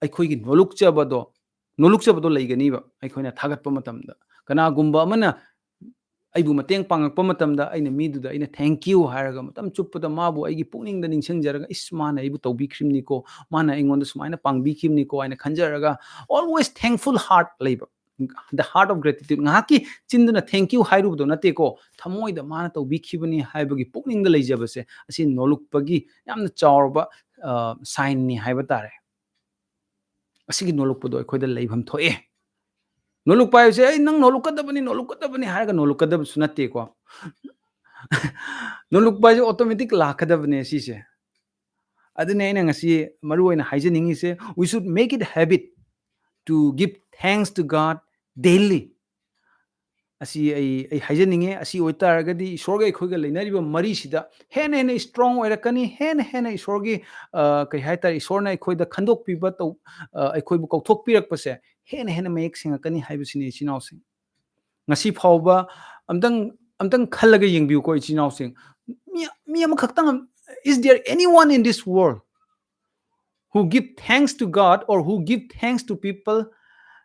ꯑꯩꯈꯣꯏꯒꯤ ꯅꯣꯂꯨꯛꯆꯕꯗꯣ, ꯅꯣꯂꯨꯛꯆꯕꯗꯣ ꯂꯩꯒꯅꯤꯕ ꯑꯩꯈꯣꯏꯅ ꯊꯥꯒꯠꯄ ꯃꯇꯝꯗ꯫ ꯀꯅꯥꯒꯨꯝꯕ ꯑꯃꯅ ꯑꯩꯕꯨ ꯃꯇꯦꯡ ꯄꯥꯡꯉꯛꯄ ꯃꯇꯝꯗ ꯑꯩꯅ ꯃꯤꯗꯨꯗ ꯑꯩꯅ thank you ꯍꯥꯏꯔꯒ ꯃꯇꯝ ꯆꯨꯞꯄꯗ ꯃꯥꯕꯨ ꯑꯩꯒꯤ ꯄꯨꯛꯅꯤꯡꯗ ꯅꯤꯡꯁꯤꯡꯖꯔꯒ, "ꯏꯁ, ꯃꯥꯅ ꯑꯩꯕꯨ ꯇꯧꯕꯤꯈ꯭ꯔꯤꯕꯅꯤꯀꯣ, ꯃꯥꯅ ꯑꯩꯉꯣꯟꯗ ꯁꯨꯃꯥꯏꯅ ꯄꯥꯡꯕꯤꯈꯤꯕꯅꯤꯀꯣ" ꯍꯥꯏꯅ ꯈꯟꯖꯔꯒ always thankful heart ꯂꯩꯕ, the heart of gratitude꯫ ꯉꯥꯏꯍꯥꯛꯀꯤ ꯆꯤꯟꯗꯨꯅ thank you ꯍꯥꯏꯔꯨꯕꯗꯣ ꯅꯠꯇꯦꯀꯣ, ꯊꯃꯣꯏꯗ ꯃꯥꯅ ꯇꯧꯕꯤꯈꯤꯕꯅꯤ ꯍꯥꯏꯕꯒꯤ ꯄꯨꯛꯅꯤꯡꯗ ꯂꯩꯖꯕꯁꯦ, ꯑꯁꯤ ꯅꯣꯂꯨꯛꯄꯒꯤ ꯌꯥꯝꯅ ꯆꯥꯎꯔꯕ, ꯑ, signꯅꯤ ꯍꯥꯏꯕ ꯇꯥꯔꯦ꯫ ꯑꯁꯤꯒꯤ ꯅꯣꯂꯨꯛꯄꯗꯣ ꯑꯩꯈꯣꯏꯗ ꯂꯩꯐꯝ ꯊꯣꯛꯑꯦ꯫ ꯅꯣꯂꯨꯛꯄ ꯍꯥꯏꯕꯁꯦ, "ꯑꯩ ꯅꯪ ꯅꯣꯂꯨꯛꯀꯗꯕꯅꯤ, ꯅꯣꯂꯨꯛꯀꯗꯕꯅꯤ" ꯍꯥꯏꯔꯒ ꯅꯣꯂꯨꯛꯀꯗꯕꯁꯨ ꯅꯠꯇꯦꯀꯣ꯫ ꯅꯣꯂꯨꯛꯄ ꯍꯥꯏꯁꯦ automatic ꯂꯥꯛꯀꯗꯕꯅꯦ ꯁꯤꯁꯦ꯫ ꯑꯗꯨꯅꯦ ꯑꯩꯅ ꯉꯁꯤ ꯃꯔꯨ ꯑꯣꯏꯅ ꯍꯥꯏꯖꯅꯤꯡꯉꯤꯁꯦ, we should make it habit to give thanks to God daily꯫ ꯑꯁꯤ ꯑꯩ, ꯑꯩ ꯍꯥꯏꯖꯅꯤꯡꯉꯦ꯫ ꯑꯁꯤ ꯑꯣꯏꯇꯥꯔꯒꯗꯤ ꯏꯁꯣꯔꯒ ꯑꯩꯈꯣꯏꯒ ꯂꯩꯅꯔꯤꯕ ꯃꯔꯤꯁꯤꯗ ꯍꯦꯟꯅ ꯍꯦꯟꯅ strong ꯑꯣꯏꯔꯛꯀꯅꯤ, ꯍꯦꯟꯅ ꯍꯦꯟꯅ ꯏꯁꯣꯔꯒꯤ, ꯑ, ꯀꯩ ꯍꯥꯏꯇꯥꯔꯦ, ꯏꯁꯣꯔꯅ ꯑꯩꯈꯣꯏꯗ ꯈꯟꯗꯣꯛꯄꯤꯕ ꯇꯧ-, ꯑ, ꯑꯩꯈꯣꯏꯕꯨ ꯀꯧꯊꯣꯛꯄꯤꯔꯛꯄꯁꯦ ꯍꯦꯟꯅ ꯍꯦꯟꯅ ꯃꯌꯦꯛ ꯁꯦꯡꯉꯛꯀꯅꯤ ꯍꯥꯏꯕꯁꯤꯅꯤ, ꯏꯆꯤꯟ ꯏꯅꯥꯎꯁꯤꯡ꯫ ꯉꯁꯤ ꯐꯥꯎꯕ ꯑꯝꯇꯪ, ꯑꯝꯇꯪ ꯈꯜꯂꯒ ꯌꯦꯡꯕꯤꯌꯨꯀꯣ, ꯏꯆꯤꯟ ꯏꯅꯥꯎꯁꯤꯡ꯫ ꯃꯤ, ꯃꯤ ꯑꯃꯈꯛꯇꯪ, is there anyone in this world who give thanks to God or who give thanks to people,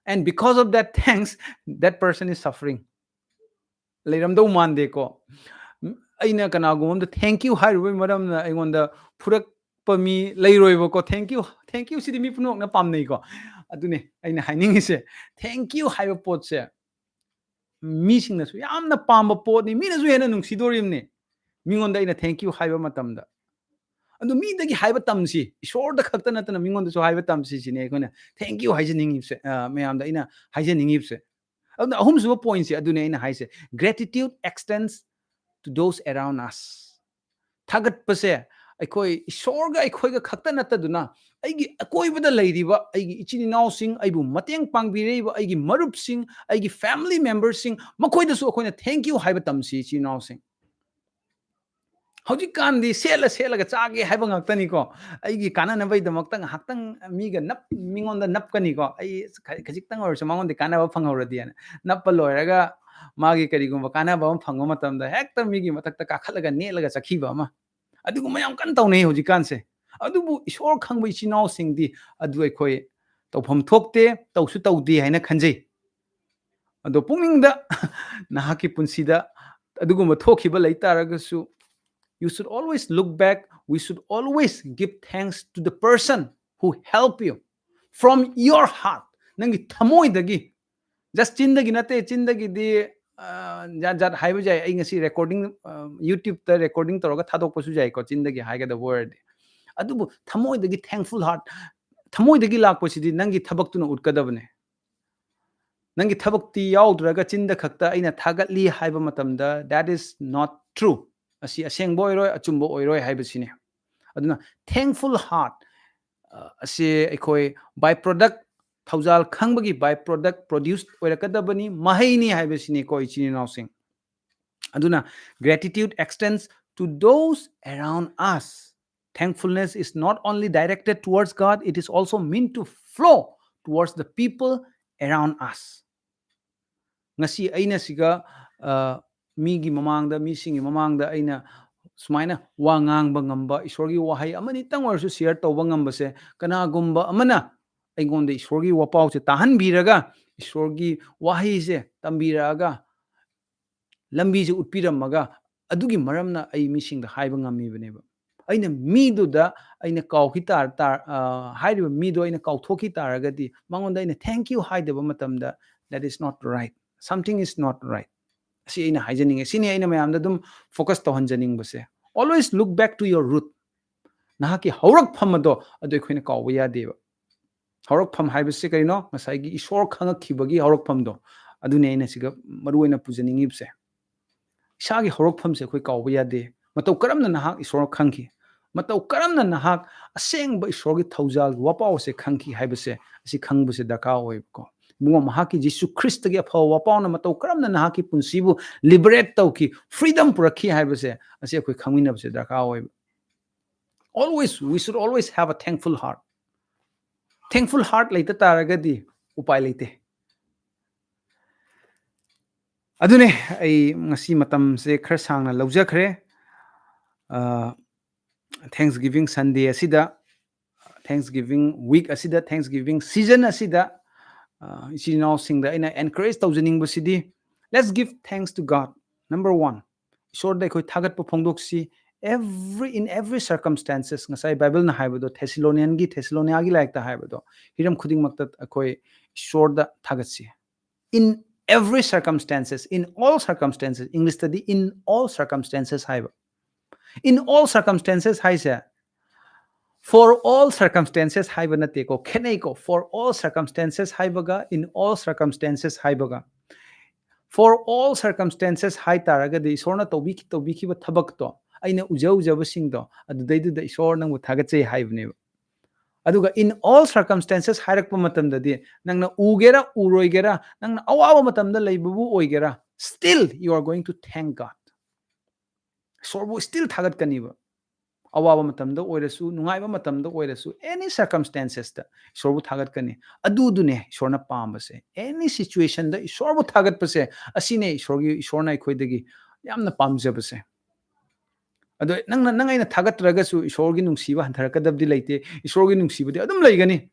and because of that thanks, that person is suffering? ꯂꯩꯔꯝꯗꯧ ꯃꯥꯟꯗꯦꯀꯣ꯫ ꯑꯩꯅ ꯀꯅꯥꯒꯨꯝꯕ ꯑꯝꯗ thank you ꯍꯥꯏꯔꯨꯕꯒꯤ ꯃꯔꯝꯅ ꯑꯩꯉꯣꯟꯗ ꯐꯨꯔꯛꯄ ꯃꯤ ꯂꯩꯔꯣꯏꯕꯀꯣ꯫ Thank you, thank you ꯁꯤꯗꯤ ꯃꯤ ꯄꯨꯝꯅꯃꯛꯅ ꯄꯥꯝꯅꯩꯀꯣ꯫ ꯑꯗꯨꯅꯦ ꯑꯩꯅ ꯍꯥꯏꯅꯤꯡꯉꯤꯁꯦ, thank you ꯍꯥꯏꯕ ꯄꯣꯠꯁꯦ ꯃꯤꯁꯤꯡꯅꯁꯨ ꯌꯥꯝꯅ ꯄꯥꯝꯕ ꯄꯣꯠꯅꯤ, ꯃꯤꯅꯁꯨ ꯍꯦꯟꯅ ꯅꯨꯡꯁꯤꯗꯣꯔꯤꯕꯅꯤ ꯃꯤꯉꯣꯟꯗ ꯑꯩꯅ thank you ꯍꯥꯏꯕ ꯃꯇꯝꯗ꯫ ꯑꯗꯨ ꯃꯤꯗꯒꯤ ꯍꯥꯏꯕ ꯇꯝꯁꯤ, ꯏꯁꯣꯔꯗ ꯈꯛꯇ ꯅꯠꯇꯅ ꯃꯤꯉꯣꯟꯗꯁꯨ ꯍꯥꯏꯕ ꯇꯝꯁꯤ ꯁꯤꯅꯤ ꯑꯩꯈꯣꯏꯅ thank you ꯍꯥꯏꯖꯅꯤꯡꯉꯤꯕꯁꯦ꯫ ꯑ, ꯃꯌꯥꯝꯗ ꯑꯩꯅ ꯍꯥꯏꯖꯅꯤꯡꯉꯤꯕꯁꯦ꯫ ꯑꯗꯨꯅ ꯑꯍꯨꯝꯁꯨꯕ point ꯁꯦ ꯑꯗꯨꯅꯦ ꯑꯩꯅ ꯍꯥꯏꯁꯦ, gratitude extends to those around us. ꯊꯥꯒꯠꯄꯁꯦ ꯑꯩꯈꯣꯏ ꯏꯁꯣꯔꯒ ꯑꯩꯈꯣꯏꯒ ꯈꯛꯇ ꯅꯠꯇꯗꯨꯅ, ꯑꯩꯒꯤ ꯑꯀꯣꯏꯕꯗ ꯂꯩꯔꯤꯕ ꯑꯩꯒꯤ ꯏꯆꯤꯟ ꯏꯅꯥꯎꯁꯤꯡ, ꯑꯩꯕꯨ ꯃꯇꯦꯡ ꯄꯥꯡꯕꯤꯔꯛꯏꯕ ꯑꯩꯒꯤ ꯃꯔꯨꯞꯁꯤꯡ, ꯑꯩꯒꯤ family member ꯁꯤꯡ, ꯃꯈꯣꯏꯗꯁꯨ ꯑꯩꯈꯣꯏꯅ thank you ꯍꯥꯏꯕ ꯇꯝꯁꯤ, ꯏꯆꯤꯟ ꯏꯅꯥꯎꯁꯤꯡ꯫ ꯍꯧꯖꯤꯛꯀꯥꯟꯗꯤ ꯁꯦꯠꯂ ꯁꯦꯠꯂꯒ ꯆꯥꯒꯦ ꯍꯥꯏꯕ ꯉꯥꯛꯇꯅꯤꯀꯣ꯫ ꯑꯩꯒꯤ ꯀꯥꯟꯅꯅꯕꯒꯤꯗꯃꯛꯇ ꯉꯥꯏꯍꯥꯛꯇꯪ ꯃꯤꯒ ꯅꯞ-, ꯃꯤꯉꯣꯟꯗ ꯅꯞꯀꯅꯤꯀꯣ꯫ ꯑꯩ ꯈ-, ꯈꯖꯤꯛꯇꯪ ꯑꯣꯏꯔꯁꯨ ꯃꯉꯣꯟꯗ ꯀꯥꯟꯅꯕ ꯐꯪꯍꯧꯔꯗꯤꯅ꯫ ꯅꯞꯄ ꯂꯣꯏꯔꯒ ꯃꯥꯒꯤ ꯀꯔꯤꯒꯨꯝꯕ ꯀꯥꯟꯅꯕ ꯑꯃ ꯐꯪꯕ ꯃꯇꯝꯗ ꯍꯦꯛꯇ ꯃꯤꯒꯤ ꯃꯊꯛꯇ ꯀꯥꯈꯠꯂꯒ ꯅꯦꯠꯂꯒ ꯆꯠꯈꯤꯕ ꯑꯃ꯫ ꯑꯗꯨꯒꯨꯝꯕ ꯌꯥꯝ ꯀꯟꯅ ꯇꯧꯅꯩ ꯍꯧꯖꯤꯛꯀꯥꯟꯁꯦ꯫ ꯑꯗꯨꯕꯨ ꯏꯁꯣꯔ ꯈꯪꯕ ꯏꯆꯤꯟ ꯏꯅꯥꯎꯁꯤꯡꯗꯤ ꯑꯗꯨ ꯑꯩꯈꯣꯏ ꯇꯧꯐꯝ ꯊꯣꯛꯇꯦ, ꯇꯧꯁꯨ ꯇꯧꯗꯦ ꯍꯥꯏꯅ ꯈꯟꯖꯩ꯫ ꯑꯗꯣ ꯄꯨꯛꯅꯤꯡꯗ ꯅꯍꯥꯛꯀꯤ ꯄꯨꯟꯁꯤꯗ ꯑꯗꯨꯒꯨꯝꯕ ꯊꯣꯛꯈꯤꯕ ꯂꯩ ꯇꯥꯔꯒꯁꯨ, you should always look back, we should always give thanks to the person who help you from your heart. ꯅꯪꯒꯤ ꯊꯃꯣꯏꯗꯒꯤ, just ꯆꯤꯟꯗꯒꯤ ꯅꯠꯇꯦ, ꯆꯤꯟꯗꯒꯤꯗꯤ, ꯑ, ꯖꯥꯠ ꯖꯥꯠ ꯍꯥꯏꯕ ꯌꯥꯏ꯫ ꯑꯩ ꯉꯁꯤ recording, ꯑ, YouTube ꯇ recording ꯇꯧꯔꯒ ꯊꯥꯗꯣꯛꯄꯁꯨ ꯌꯥꯏꯀꯣ, ꯆꯤꯟꯗꯒꯤ ꯍꯥꯏꯒꯗꯕ ꯑꯣꯏꯔꯗꯤ꯫ ꯑꯗꯨꯕꯨ ꯊꯃꯣꯏꯗꯒꯤ thankful heart, ꯊꯃꯣꯏꯗꯒꯤ ꯂꯥꯛꯄꯁꯤꯗꯤ ꯅꯪꯒꯤ ꯊꯕꯛꯇꯨꯅ ꯎꯠꯀꯗꯕꯅꯦ꯫ ꯅꯪꯒꯤ ꯊꯕꯛꯇꯤ ꯌꯥꯎꯗ꯭ꯔꯒ ꯆꯤꯟꯗ ꯈꯛꯇ "ꯑꯩꯅ ꯊꯥꯒꯠꯂꯤ" ꯍꯥꯏꯕ ꯃꯇꯝꯗ, that is not true. ꯑꯁꯤ ꯑꯁꯦꯡꯕ ꯑꯣꯏꯔꯣꯏ, ꯑꯆꯨꯝꯕ ꯑꯣꯏꯔꯣꯏ ꯍꯥꯏꯕꯁꯤꯅꯤ꯫ ꯑꯗꯨꯅ thankful heart, ꯑ, ꯑꯁꯤ ꯑꯩꯈꯣꯏ by product, ꯊꯧꯖꯥꯜ ꯈꯪꯕꯒꯤ by product produce ꯑꯣꯏꯔꯛꯀꯗꯕꯅꯤ, ꯃꯍꯩꯅꯤ ꯍꯥꯏꯕꯁꯤꯅꯤꯀꯣ, ꯏꯆꯤꯟ ꯏꯅꯥꯎꯁꯤꯡ꯫ ꯑꯗꯨꯅ gratitude extends to those around us. Thankfulness is not only directed towards God, it is also meant to flow towards the people around us. ꯉꯁꯤ ꯑꯩꯅ ꯁꯤꯒ, ꯑ, ꯃꯤꯒꯤ ꯃꯃꯥꯡꯗ, ꯃꯤꯁꯤꯡꯒꯤ ꯃꯃꯥꯡꯗ ꯑꯩꯅ ꯁꯨꯃꯥꯏꯅ ꯋꯥ ꯉꯥꯡꯕ ꯉꯝꯕ, ꯏꯁꯣꯔꯒꯤ ꯋꯥꯍꯩ ꯑꯃꯅꯤꯇꯪ ꯑꯣꯏꯔꯁꯨ share ꯇꯧꯕ ꯉꯝꯕꯁꯦ, ꯀꯅꯥꯒꯨꯝꯕ ꯑꯃꯅ ꯑꯩꯉꯣꯟꯗ ꯏꯁꯣꯔꯒꯤ ꯋꯥꯄꯥꯎꯁꯦ ꯇꯥꯍꯟꯕꯤꯔꯒ, ꯏꯁꯣꯔꯒꯤ ꯋꯥꯍꯩꯁꯦ ꯇꯝꯕꯤꯔꯛꯑꯒ, ꯂꯝꯕꯤꯁꯦ ꯎꯠꯄꯤꯔꯝꯃꯒ, ꯑꯗꯨꯒꯤ ꯃꯔꯝꯅ ꯑꯩ ꯃꯤꯁꯤꯡꯗ ꯍꯥꯏꯕ ꯉꯝꯃꯤꯕꯅꯦꯕ꯫ ꯑꯩꯅ ꯃꯤꯗꯨꯗ ꯑꯩꯅ ꯀꯥꯎꯈꯤ ꯇꯥꯔ-, ꯇꯥꯔ-, ꯑ, ꯍꯥꯏꯔꯤꯕ ꯃꯤꯗꯣ ꯑꯩꯅ ꯀꯥꯎꯊꯣꯛꯈꯤ ꯇꯥꯔꯒꯗꯤ, ꯃꯉꯣꯟꯗ ꯑꯩꯅ "Thank you" ꯍꯥꯏꯗꯕ ꯃꯇꯝꯗ, that is not right. Something is not right. ꯑꯁꯤ ꯑꯩꯅ ꯍꯥꯏꯖꯅꯤꯡꯉꯦ꯫ ꯁꯤꯅꯤ ꯑꯩꯅ ꯃꯌꯥꯝꯗ ꯑꯗꯨꯝ focus ꯇꯧꯍꯟꯖꯅꯤꯡꯕꯁꯦ꯫ Always look back to your root. ꯅꯍꯥꯛꯀꯤ ꯍꯧꯔꯛꯐꯝ ꯑꯗꯣ, ꯑꯗꯨ ꯑꯩꯈꯣꯏꯅ ꯀꯥꯎꯕ ꯌꯥꯗꯦꯕ꯫ ꯍꯧꯔꯛꯐꯝ ꯍꯥꯏꯕꯁꯤ ꯀꯔꯤꯅꯣ? ꯉꯁꯥꯏꯒꯤ ꯏꯁꯣꯔ ꯈꯪꯉꯛꯈꯤꯕꯒꯤ ꯍꯧꯔꯛꯐꯝꯗꯣ, ꯑꯗꯨꯅꯤ ꯑꯩꯅ ꯁꯤꯒ ꯃꯔꯨ ꯑꯣꯏꯅ ꯄꯨꯖꯅꯤꯡꯉꯤꯕꯁꯦ꯫ ꯏꯁꯥꯒꯤ ꯍꯧꯔꯛꯐꯝꯁꯦ ꯑꯩꯈꯣꯏ ꯀꯥꯎꯕ ꯌꯥꯗꯦ꯫ ꯃꯇꯧ ꯀꯔꯝꯅ ꯅꯍꯥꯛ ꯏꯁꯣꯔ ꯈꯪꯈꯤ? ꯃꯇꯧ ꯀꯔꯝꯅ ꯅꯍꯥꯛ ꯑꯁꯦꯡꯕ ꯏꯁꯣꯔꯒꯤ ꯊꯧꯖꯥꯜꯒꯤ ꯋꯥꯄꯥꯎ ꯑꯁꯦ ꯈꯪꯈꯤ ꯍꯥꯏꯕꯁꯦ ꯑꯁꯤ ꯈꯪꯕꯁꯦ ꯗꯔꯀꯥꯔ ꯑꯣꯏꯕꯀꯣ꯫ ꯏꯕꯨꯡꯉꯣ, ꯃꯍꯥꯛꯀꯤ ꯖꯤꯁꯨ ꯈ꯭ꯔꯤꯁꯇꯒꯤ ꯑꯐꯕ ꯋꯥꯄꯥꯎꯅ ꯃꯇꯧ ꯀꯔꯝꯅ ꯅꯍꯥꯛꯀꯤ ꯄꯨꯟꯁꯤꯕꯨ liberate ꯇꯧꯈꯤ, freedom ꯄꯨꯔꯛꯈꯤ ꯍꯥꯏꯕꯁꯦ ꯑꯁꯤ ꯑꯩꯈꯣꯏ ꯈꯪꯃꯤꯟꯅꯕꯁꯦ ꯗꯔꯀꯥꯔ ꯑꯣꯏꯕ꯫ Always, we should always have a thankful heart. Thankful heart ꯂꯩꯇ ꯇꯥꯔꯒꯗꯤ ꯎꯄꯥꯏ ꯂꯩꯇꯦ꯫ ꯑꯗꯨꯅꯦ, ꯑꯩ ꯉꯁꯤ ꯃꯇꯝꯁꯦ ꯈꯔ ꯁꯥꯡꯅ ꯂꯧꯖꯈ꯭ꯔꯦ꯫ ꯑ, Thanksgiving Sunday ꯑꯁꯤꯗ, Thanksgiving week ꯑꯁꯤꯗ, Thanksgiving season ꯑꯁꯤꯗ, ꯑ, ꯏꯆꯤꯜ ꯏꯅꯥꯎꯁꯤꯡꯗ ꯑꯩꯅ encourage ꯇꯧꯖꯅꯤꯡꯕꯁꯤꯗꯤ, let's give thanks to God. Number one, ꯏꯁꯣꯔꯗ ꯑꯩꯈꯣꯏ ꯊꯥꯒꯠꯄ ꯐꯣꯡꯗꯣꯛꯁꯤ꯫ Every, in every circumstances, ꯉꯁꯥꯏ ꯕꯥꯏꯕꯜꯅ ꯍꯥꯏꯕꯗꯣ, ꯊꯦꯁꯤꯂꯣꯅꯤꯌꯟꯒꯤ, ꯊꯦꯁꯤꯂꯣꯅꯤꯌꯥꯒꯤ ꯂꯥꯏꯔꯤꯛꯇ ꯍꯥꯏꯕꯗꯣ, ꯍꯤꯔꯝ ꯈꯨꯗꯤꯡꯃꯛꯇ ꯑꯩꯈꯣꯏ ꯏꯁꯣꯔꯗ ꯊꯥꯒꯠꯁꯤ꯫ In every circumstances, in all circumstances, English ꯇꯗꯤ in all circumstances ꯍꯥꯏꯕ꯫ In all circumstances ꯍꯥꯏꯁꯦ for all circumstances ꯍꯥꯏꯕ ꯅꯠꯇꯦꯀꯣ, ꯈꯦꯠꯅꯩꯀꯣ꯫ For all circumstances ꯍꯥꯏꯕꯒ in all circumstances ꯍꯥꯏꯕꯒ꯫ For all circumstances ꯍꯥꯏ ꯇꯥꯔꯒꯗꯤ ꯏꯁꯣꯔꯅ ꯇꯧꯕꯤ-, ꯇꯧꯕꯤꯈꯤꯕ ꯊꯕꯛꯇꯣ, ꯑꯩꯅ ꯎꯖ ꯎꯖꯕꯁꯤꯡꯗꯣ, ꯑꯗꯨꯗꯩꯗꯨꯗ ꯏꯁꯣꯔ ꯅꯪꯕꯨ ꯊꯥꯒꯠꯆꯩ ꯍꯥꯏꯕꯅꯦꯕ꯫ ꯑꯗꯨꯒ in all circumstances ꯍꯥꯏꯔꯛꯄ ꯃꯇꯝꯗꯗꯤ ꯅꯪꯅ ꯎꯒꯦꯔꯥ ꯎꯔꯣꯏꯒꯦꯔꯥ, ꯅꯪꯅ ꯑꯋꯥꯕ ꯃꯇꯝꯗ ꯂꯩꯕꯕꯨ ꯑꯣꯏꯒꯦꯔꯥ, still you are going to thank God. ꯏꯁꯣꯔꯕꯨ still ꯊꯥꯒꯠꯀꯅꯤꯕ꯫ ꯑꯋꯥꯕ ꯃꯇꯝꯗ ꯑꯣꯏꯔꯁꯨ, ꯅꯨꯡꯉꯥꯏꯕ ꯃꯇꯝꯗ ꯑꯣꯏꯔꯁꯨ, any circumstances ꯇ ꯏꯁꯣꯔꯕꯨ ꯊꯥꯒꯠꯀꯅꯤ꯫ ꯑꯗꯨꯗꯨꯅꯦ ꯏꯁꯣꯔꯅ ꯄꯥꯝꯕꯁꯦ꯫ Any situation ꯗ ꯏꯁꯣꯔꯕꯨ ꯊꯥꯒꯠꯄꯁꯦ, ꯑꯁꯤꯅꯦ ꯏꯁꯣꯔꯒꯤ, ꯏꯁꯣꯔꯅ ꯑꯩꯈꯣꯏꯗꯒꯤ ꯌꯥꯝꯅ ꯄꯥꯝꯖꯕꯁꯦ꯫ ꯑꯗꯣ ꯅꯪꯅ, ꯅꯪ ꯑꯩꯅ ꯊꯥꯒꯠꯇ꯭ꯔꯒꯁꯨ ꯏꯁꯣꯔꯒꯤ ꯅꯨꯡꯁꯤꯕ ꯍꯟꯊꯔꯛꯀꯗꯕꯗꯤ ꯂꯩꯇꯦ꯫ ꯏꯁꯣꯔꯒꯤ ꯅꯨꯡꯁꯤꯕꯗꯤ ꯑꯗꯨꯝ ꯂꯩꯒꯅꯤ꯫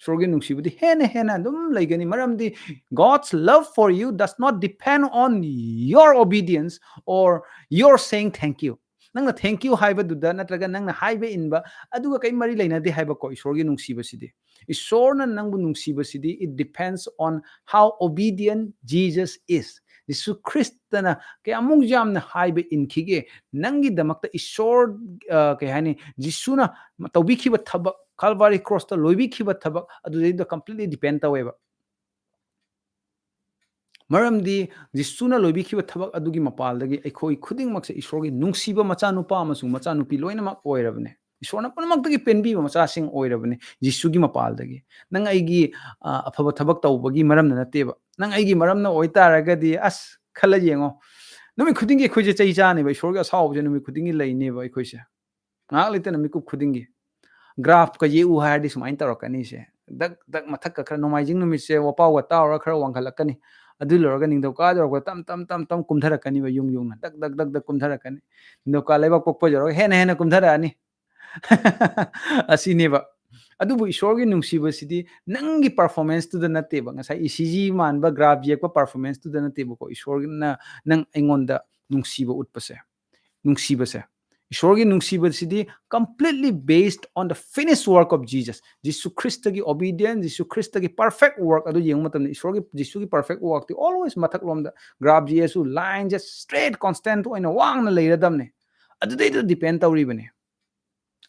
ꯏꯁꯣꯔꯒꯤ ꯅꯨꯡꯁꯤꯕꯗꯤ ꯍꯦꯟꯅ ꯍꯦꯟꯅ ꯑꯗꯨꯝ ꯂꯩꯒꯅꯤ꯫ ꯃꯔꯝꯗꯤ God's love for you does not depend on your obedience or your saying thank you. ꯅꯪꯅ thank you ꯍꯥꯏꯕꯗꯨꯗ ꯅꯠꯇ꯭ꯔꯒ ꯅꯪꯅ ꯍꯥꯏꯕ ꯏꯟꯕ, ꯑꯗꯨꯒ ꯀꯔꯤ ꯃꯔꯤ ꯂꯩꯅꯗꯦ ꯍꯥꯏꯕꯀꯣ꯫ ꯏꯁꯣꯔꯒꯤ ꯅꯨꯡꯁꯤꯕꯁꯤꯗꯤ, ꯏꯁꯣꯔꯅ ꯅꯪꯕꯨ ꯅꯨꯡꯁꯤꯕꯁꯤꯗꯤ, it depends on how obedient Jesus is. ꯖꯤꯁꯨ ꯈ꯭ꯔꯤꯁꯇꯅ ꯀꯌꯥꯃꯨꯛ ꯌꯥꯝꯅ ꯍꯥꯏꯕ ꯏꯟꯈꯤꯒꯦ? ꯅꯪꯒꯤꯗꯃꯛꯇ ꯏꯁꯣꯔ, ꯑ, ꯀꯩ ꯍꯥꯏꯅꯤ, ꯖꯤꯁꯨꯅ ꯇꯧꯕꯤꯈꯤꯕ ꯊꯕꯛ, ꯀꯥꯜꯚꯥꯔꯤ ꯀ꯭ꯔꯣꯁꯇ ꯂꯣꯏꯕꯤꯈꯤꯕ ꯊꯕꯛ, ꯑꯗꯨꯗꯩꯗꯨꯗ completely depend ꯇꯧꯋꯦꯕ꯫ ꯃꯔꯝꯗꯤ ꯖꯤꯁꯨꯅ ꯂꯣꯏꯕꯤꯈꯤꯕ ꯊꯕꯛ ꯑꯗꯨꯒꯤ ꯃꯄꯥꯜꯗꯒꯤ ꯑꯩꯈꯣꯏ ꯈꯨꯗꯤꯡꯃꯛꯁꯦ ꯏꯁꯣꯔꯒꯤ ꯅꯨꯡꯁꯤꯕ ꯃꯆꯥꯅꯨꯄꯥ ꯑꯃꯁꯨꯡ ꯃꯆꯥꯅꯨꯄꯤ ꯂꯣꯏꯅꯃꯛ ꯑꯣꯏꯔꯕꯅꯦ꯫ ꯏꯁꯣꯔꯅ ꯄꯨꯝꯅꯃꯛꯇꯒꯤ ꯄꯦꯟꯕꯤꯕ ꯃꯆꯥꯁꯤꯡ ꯑꯣꯏꯔꯕꯅꯦ ꯖꯤꯁꯨꯒꯤ ꯃꯄꯥꯜꯗꯒꯤ꯫ ꯅꯪ ꯑꯩꯒꯤ, ꯑ, ꯑꯐꯕ ꯊꯕꯛ ꯇꯧꯕꯒꯤ ꯃꯔꯝꯅ ꯅꯠꯇꯦꯕ꯫ ꯅꯪ ꯑꯩꯒꯤ ꯃꯔꯝꯅ ꯑꯣꯏꯇꯥꯔꯒꯗꯤ, ꯑꯁ, ꯈꯜꯂ ꯌꯦꯡꯉꯣ꯫ ꯅꯨꯃꯤꯠ ꯈꯨꯗꯤꯡꯒꯤ ꯑꯩꯈꯣꯏꯁꯦ ꯆꯩ ꯆꯥꯅꯦꯕ꯫ ꯏꯁꯣꯔꯒꯤ ꯑꯁꯥꯎꯕꯁꯦ ꯅꯨꯃꯤꯠ ꯈꯨꯗꯤꯡꯒꯤ ꯂꯩꯅꯦꯕ ꯑꯩꯈꯣꯏꯁꯦ꯫ ꯉꯥꯏꯍꯥꯛ ꯂꯩꯇꯅ ꯃꯤꯀꯨꯞ ꯈꯨꯗꯤꯡꯒꯤ꯫ ꯒ꯭ꯔꯥꯐꯀ ꯌꯦꯛꯎ ꯍꯥꯏꯔꯗꯤ ꯁꯨꯃꯥꯏꯅ ꯇꯧꯔꯛꯀꯅꯤꯁꯦ꯫ ꯗꯛ ꯗꯛ ꯃꯊꯛꯀ ꯈꯔ, ꯅꯣꯡꯃꯥꯏꯖꯤꯡ ꯅꯨꯃꯤꯠꯁꯦ ꯋꯥꯄꯥꯎꯒ ꯇꯥꯎꯔꯒ ꯈꯔ ꯋꯥꯡꯈꯠꯂꯛꯀꯅꯤ꯫ ꯑꯗꯨ ꯂꯣꯏꯔꯒ ꯅꯤꯡꯊꯧꯀꯥ ꯌꯧꯔꯛꯄꯗ ꯇꯞ ꯇꯞ ꯇꯞ ꯇꯞ ꯀꯨꯝꯊꯔꯛꯀꯅꯤꯕ ꯌꯨꯝ ꯌꯨꯝꯅ꯫ ꯗꯛ ꯗꯛ ꯗꯛ ꯗꯛ ꯀꯨꯝꯊꯔꯛꯀꯅꯤ꯫ ꯅꯤꯡꯊꯧꯀꯥ ꯂꯩꯕꯥꯛ ꯄꯣꯛꯄ ꯌꯧꯔꯒ ꯍꯦꯟꯅ ꯍꯦꯟꯅ ꯀꯨꯝꯊꯔꯛꯑꯅꯤ꯫ ꯑꯁꯤꯅꯦꯕ꯫ ꯑꯗꯨꯕꯨ ꯏꯁꯣꯔꯒꯤ ꯅꯨꯡꯁꯤꯕꯁꯤꯗꯤ ꯅꯪꯒꯤ performanceꯇꯨꯗ ꯅꯠꯇꯦꯕ꯫ ꯉꯁꯥꯏ ꯏ ꯁꯤ ꯖꯤ ꯃꯥꯟꯕ ꯒ꯭ꯔꯥꯐ ꯌꯦꯛꯄ performanceꯇꯨꯗ ꯅꯠꯇꯦꯕꯀꯣ꯫ ꯏꯁꯣꯔꯅ ꯅꯪ ꯑꯩꯉꯣꯟꯗ ꯅꯨꯡꯁꯤꯕ ꯎꯠꯄꯁꯦ, ꯅꯨꯡꯁꯤꯕꯁꯦ꯫ ꯏꯁꯣꯔꯒꯤ ꯅꯨꯡꯁꯤꯕꯁꯤꯗꯤ completely based on the finished work of Jesus. Jesus ꯈ꯭ꯔꯤꯁꯇꯒꯤ obedience, Jesus ꯈ꯭ꯔꯤꯁꯇꯒꯤ perfect work ꯑꯗꯨ ꯌꯦꯡꯕ ꯃꯇꯝꯗ ꯏꯁꯣꯔꯒꯤ, ꯖꯤꯁꯨꯒꯤ perfect workꯇꯤ always ꯃꯊꯛꯂꯣꯝꯗ ꯒ꯭ꯔꯥꯐ ꯌꯦꯛꯑꯁꯨ lineꯁꯦ straight constant ꯑꯣꯏꯅ ꯋꯥꯡꯅ ꯂꯩꯔꯗꯕꯅꯦ꯫ ꯑꯗꯨꯗꯩꯗ depend ꯇꯧꯔꯤꯕꯅꯦ꯫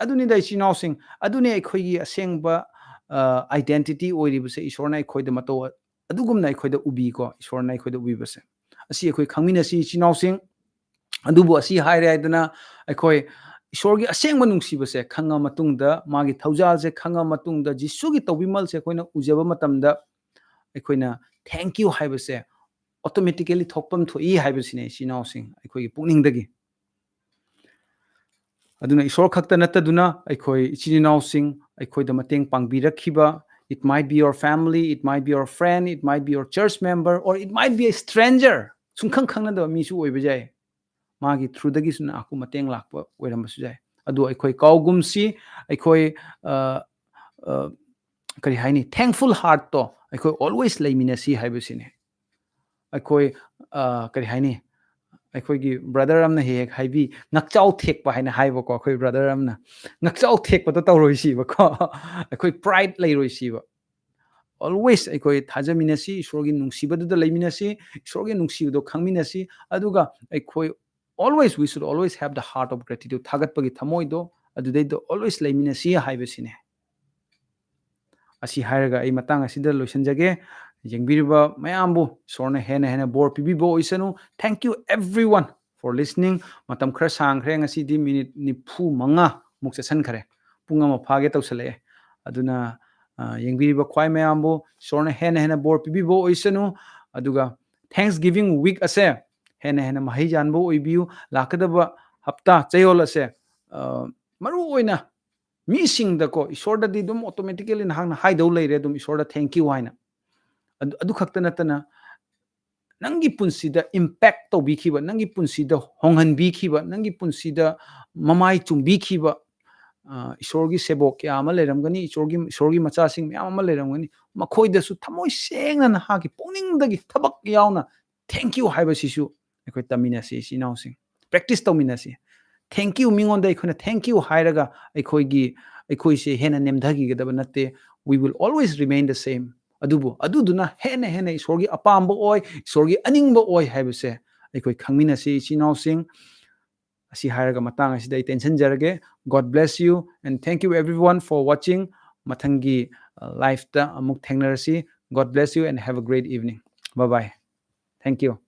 ꯑꯗꯨꯅꯤꯗ ꯏꯆꯤꯟ ꯏꯅꯥꯎꯁꯤꯡ, ꯑꯗꯨꯅꯤ ꯑꯩꯈꯣꯏꯒꯤ ꯑꯁꯦꯡꯕ, ꯑ, identity ꯑꯣꯏꯔꯤꯕꯁꯦ꯫ ꯏꯁꯣꯔꯅ ꯑꯩꯈꯣꯏꯗ ꯃꯇꯧ ꯑꯗꯨꯒꯨꯝꯅ ꯑꯩꯈꯣꯏꯗ ꯎꯕꯤꯀꯣ, ꯏꯁꯣꯔꯅ ꯑꯩꯈꯣꯏꯗ ꯎꯕꯤꯕꯁꯦ꯫ ꯑꯁꯤ ꯑꯩꯈꯣꯏ ꯈꯪꯃꯤꯟꯅꯁꯤ ꯏꯆꯤꯟ ꯏꯅꯥꯎꯁꯤꯡ꯫ ꯑꯗꯨꯕꯨ ꯑꯁꯤ ꯍꯥꯏꯔꯦ ꯍꯥꯏꯗꯅ ꯑꯩꯈꯣꯏ ꯏꯁꯣꯔꯒꯤ ꯑꯁꯦꯡꯕ ꯅꯨꯡꯁꯤꯕꯁꯦ ꯈꯪꯉ ꯃꯇꯨꯡꯗ, ꯃꯥꯒꯤ ꯊꯧꯖꯥꯜꯁꯦ ꯈꯪꯉ ꯃꯇꯨꯡꯗ, ꯖꯤꯁꯨꯒꯤ ꯇꯧꯕꯤꯃꯜꯁꯦ ꯑꯩꯈꯣꯏꯅ ꯎꯖꯕ ꯃꯇꯝꯗ ꯑꯩꯈꯣꯏꯅ thank you ꯍꯥꯏꯕꯁꯦ automatically ꯊꯣꯛꯐꯝ ꯊꯣꯛꯏ ꯍꯥꯏꯕꯁꯤꯅꯦ ꯏꯆꯤꯟ ꯏꯅꯥꯎꯁꯤꯡ ꯑꯩꯈꯣꯏꯒꯤ ꯄꯨꯛꯅꯤꯡꯗꯒꯤ꯫ ꯑꯗꯨꯅ ꯏꯁꯣꯔ ꯈꯛꯇ ꯅꯠꯇꯗꯨꯅ ꯑꯩꯈꯣꯏ ꯏꯆꯤꯟ ꯏꯅꯥꯎꯁꯤꯡ ꯑꯩꯈꯣꯏꯗ ꯃꯇꯦꯡ ꯄꯥꯡꯕꯤꯔꯛꯈꯤꯕ, it might be your family, it might be your friend, it might be your church member, or it might be a stranger, ꯁꯨꯡꯈꯪ ꯈꯪꯅꯗꯕ ꯃꯤꯁꯨ ꯑꯣꯏꯕ ꯌꯥꯏ꯫ ꯃꯥꯒꯤ throughꯗꯒꯤꯁꯨ ꯅꯍꯥꯛꯄꯨ ꯃꯇꯦꯡ ꯂꯥꯛꯄ ꯑꯣꯏꯔꯝꯕꯁꯨ ꯌꯥꯏ꯫ ꯑꯗꯨ ꯑꯩꯈꯣꯏ ꯀꯥꯎꯒꯨꯝꯁꯤ, ꯑꯩꯈꯣꯏ, ꯑ, ꯑ, ꯀꯔꯤ ꯍꯥꯏꯅꯤ, thankful heartꯇꯣ ꯑꯩꯈꯣꯏ always ꯂꯩꯃꯤꯟꯅꯁꯤ ꯍꯥꯏꯕꯁꯤꯅꯤ꯫ ꯑꯩꯈꯣꯏ ꯑ, ꯀꯔꯤ ꯍꯥꯏꯅꯤ, ꯑꯩꯈꯣꯏꯒꯤ brother ꯑꯃꯅ ꯍꯦꯛ ꯍꯦꯛ ꯍꯥꯏꯕꯤ, "ꯉꯛꯆꯥꯎ ꯊꯦꯛꯄ" ꯍꯥꯏꯅ ꯍꯥꯏꯕꯀꯣ, ꯑꯩꯈꯣꯏ brother ꯑꯃꯅ꯫ ꯉꯛꯆꯥꯎ ꯊꯦꯛꯄꯗꯣ ꯇꯧꯔꯣꯏꯁꯤꯕꯀꯣ꯫ ꯑꯩꯈꯣꯏ pride ꯂꯩꯔꯣꯏꯁꯤꯕ꯫ Always ꯑꯩꯈꯣꯏ ꯊꯥꯖꯃꯤꯟꯅꯁꯤ, ꯏꯁꯣꯔꯒꯤ ꯅꯨꯡꯁꯤꯕꯗꯨꯗ ꯂꯩꯃꯤꯟꯅꯁꯤ, ꯏꯁꯣꯔꯒꯤ ꯅꯨꯡꯁꯤꯕꯗꯣ ꯈꯪꯃꯤꯟꯅꯁꯤ, ꯑꯗꯨꯒ ꯑꯩꯈꯣꯏ always, we should always have the heart of gratitude, ꯊꯥꯒꯠꯄꯒꯤ ꯊꯃꯣꯏꯗꯣ ꯑꯗꯨꯗꯩꯗ always ꯂꯩꯃꯤꯟꯅꯁꯤ ꯍꯥꯏꯕꯁꯤꯅꯦ꯫ ꯑꯁꯤ ꯍꯥꯏꯔꯒ ꯑꯩ ꯃꯇꯥꯡ ꯑꯁꯤꯗ ꯂꯣꯏꯁꯤꯟꯖꯒꯦ꯫ ꯌꯦꯡꯕꯤꯔꯤꯕ ꯃꯌꯥꯝꯕꯨ ꯏꯁꯣꯔꯅ ꯍꯦꯟꯅ ꯍꯦꯟꯅ ꯕꯣꯔ ꯄꯤꯕꯤꯕ ꯑꯣꯏꯁꯅꯨ꯫ Thank you everyone for listening. ꯃꯇꯝ ꯈꯔ ꯁꯥꯡꯈ꯭ꯔꯦ, ꯉꯁꯤꯗꯤ ꯃꯤꯅꯤꯠ ꯅꯤꯐꯨ ꯃꯉꯥ ꯃꯨꯛ ꯆꯠꯁꯟꯈ꯭ꯔꯦ, ꯄꯨꯡ ꯑꯃ ꯐꯥꯒꯦ ꯇꯧꯁꯜꯂꯛꯑꯦ꯫ ꯑꯗꯨꯅ ꯑ, ꯌꯦꯡꯕꯤꯔꯤꯕ ꯈ꯭ꯋꯥꯏ ꯃꯌꯥꯝꯕꯨ ꯏꯁꯣꯔꯅ ꯍꯦꯟꯅ ꯍꯦꯟꯅ ꯕꯣꯔ ꯄꯤꯕꯤꯕ ꯑꯣꯏꯁꯅꯨ꯫ ꯑꯗꯨꯒ Thanksgiving week ꯑꯁꯦ ꯍꯦꯟꯅ ꯍꯦꯟꯅ ꯃꯍꯩ ꯌꯥꯟꯕ ꯑꯣꯏꯕꯤꯌꯨ꯫ ꯂꯥꯛꯀꯗꯕ ꯍꯞꯇꯥ, ꯆꯌꯣꯜ ꯑꯁꯦ ꯑ, ꯃꯔꯨ ꯑꯣꯏꯅ ꯃꯤꯁꯤꯡꯗꯀꯣ, ꯏꯁꯣꯔꯗꯗꯤ ꯑꯗꯨꯝ automatically ꯅꯍꯥꯛꯅ ꯍꯥꯏꯗꯧ ꯂꯩꯔꯦ ꯑꯗꯨꯝ ꯏꯁꯣꯔꯗ thank you ꯍꯥꯏꯅ꯫ ꯑꯗꯨ ꯑꯗꯨ ꯈꯛꯇ ꯅꯠꯇꯅ ꯅꯪꯒꯤ ꯄꯨꯟꯁꯤꯗ impact ꯇꯧꯕꯤꯈꯤꯕ, ꯅꯪꯒꯤ ꯄꯨꯟꯁꯤꯗ ꯍꯣꯡꯍꯟꯕꯤꯈꯤꯕ, ꯅꯪꯒꯤ ꯄꯨꯟꯁꯤꯗ ꯃꯃꯥꯏ ꯆꯨꯝꯕꯤꯈꯤꯕ ꯑ, ꯏꯁꯣꯔꯒꯤ ꯁꯦꯕꯣꯛ ꯀꯌꯥ ꯑꯃ ꯂꯩꯔꯝꯒꯅꯤ, ꯏꯁꯣꯔꯒꯤ, ꯏꯁꯣꯔꯒꯤ ꯃꯆꯥꯁꯤꯡ ꯃꯌꯥꯝ ꯑꯃ ꯂꯩꯔꯝꯒꯅꯤ꯫ ꯃꯈꯣꯏꯗꯁꯨ ꯊꯃꯣꯏ ꯁꯦꯡꯅ ꯅꯍꯥꯛꯀꯤ ꯄꯨꯛꯅꯤꯡꯗꯒꯤ ꯊꯕꯛ ꯌꯥꯎꯅ thank you ꯍꯥꯏꯕꯁꯤꯁꯨ ꯑꯩꯈꯣꯏ ꯇꯝꯃꯤꯟꯅꯁꯤ, ꯏꯆꯤꯟ ꯏꯅꯥꯎꯁꯤꯡ꯫ Practice ꯇꯧꯃꯤꯟꯅꯁꯤ꯫ Thank you, ꯃꯤꯉꯣꯟꯗ ꯑꯩꯈꯣꯏꯅ thank you ꯍꯥꯏꯔꯒ ꯑꯩꯈꯣꯏꯒꯤ, ꯑꯩꯈꯣꯏꯁꯦ ꯍꯦꯟꯅ ꯅꯦꯝꯊꯈꯤꯒꯗꯕ ꯅꯠꯇꯦ꯫ We will always remain the same. ꯑꯗꯨꯕꯨ ꯑꯗꯨꯗꯨꯅ ꯍꯦꯟꯅ ꯍꯦꯟꯅ ꯏꯁꯣꯔꯒꯤ ꯑꯄꯥꯝꯕ ꯑꯣꯏ, ꯏꯁꯣꯔꯒꯤ ꯑꯅꯤꯡꯕ ꯑꯣꯏ ꯍꯥꯏꯕꯁꯦ ꯑꯩꯈꯣꯏ ꯈꯪꯃꯤꯟꯅꯁꯤ, ꯏꯆꯤꯟ ꯏꯅꯥꯎꯁꯤꯡ꯫ ꯑꯁꯤ ꯍꯥꯏꯔꯒ ꯃꯇꯥꯡ ꯑꯁꯤꯗ ꯑꯩ ꯇꯦꯟꯁꯤꯟꯖꯔꯒꯦ꯫ God bless you and thank you everyone for watching. ꯃꯊꯪꯒꯤ, ꯑ, liveꯇ ꯑꯃꯨꯛ ꯊꯦꯡꯅꯔꯁꯤ꯫ God bless you and have a great evening. Bye bye. Thank you.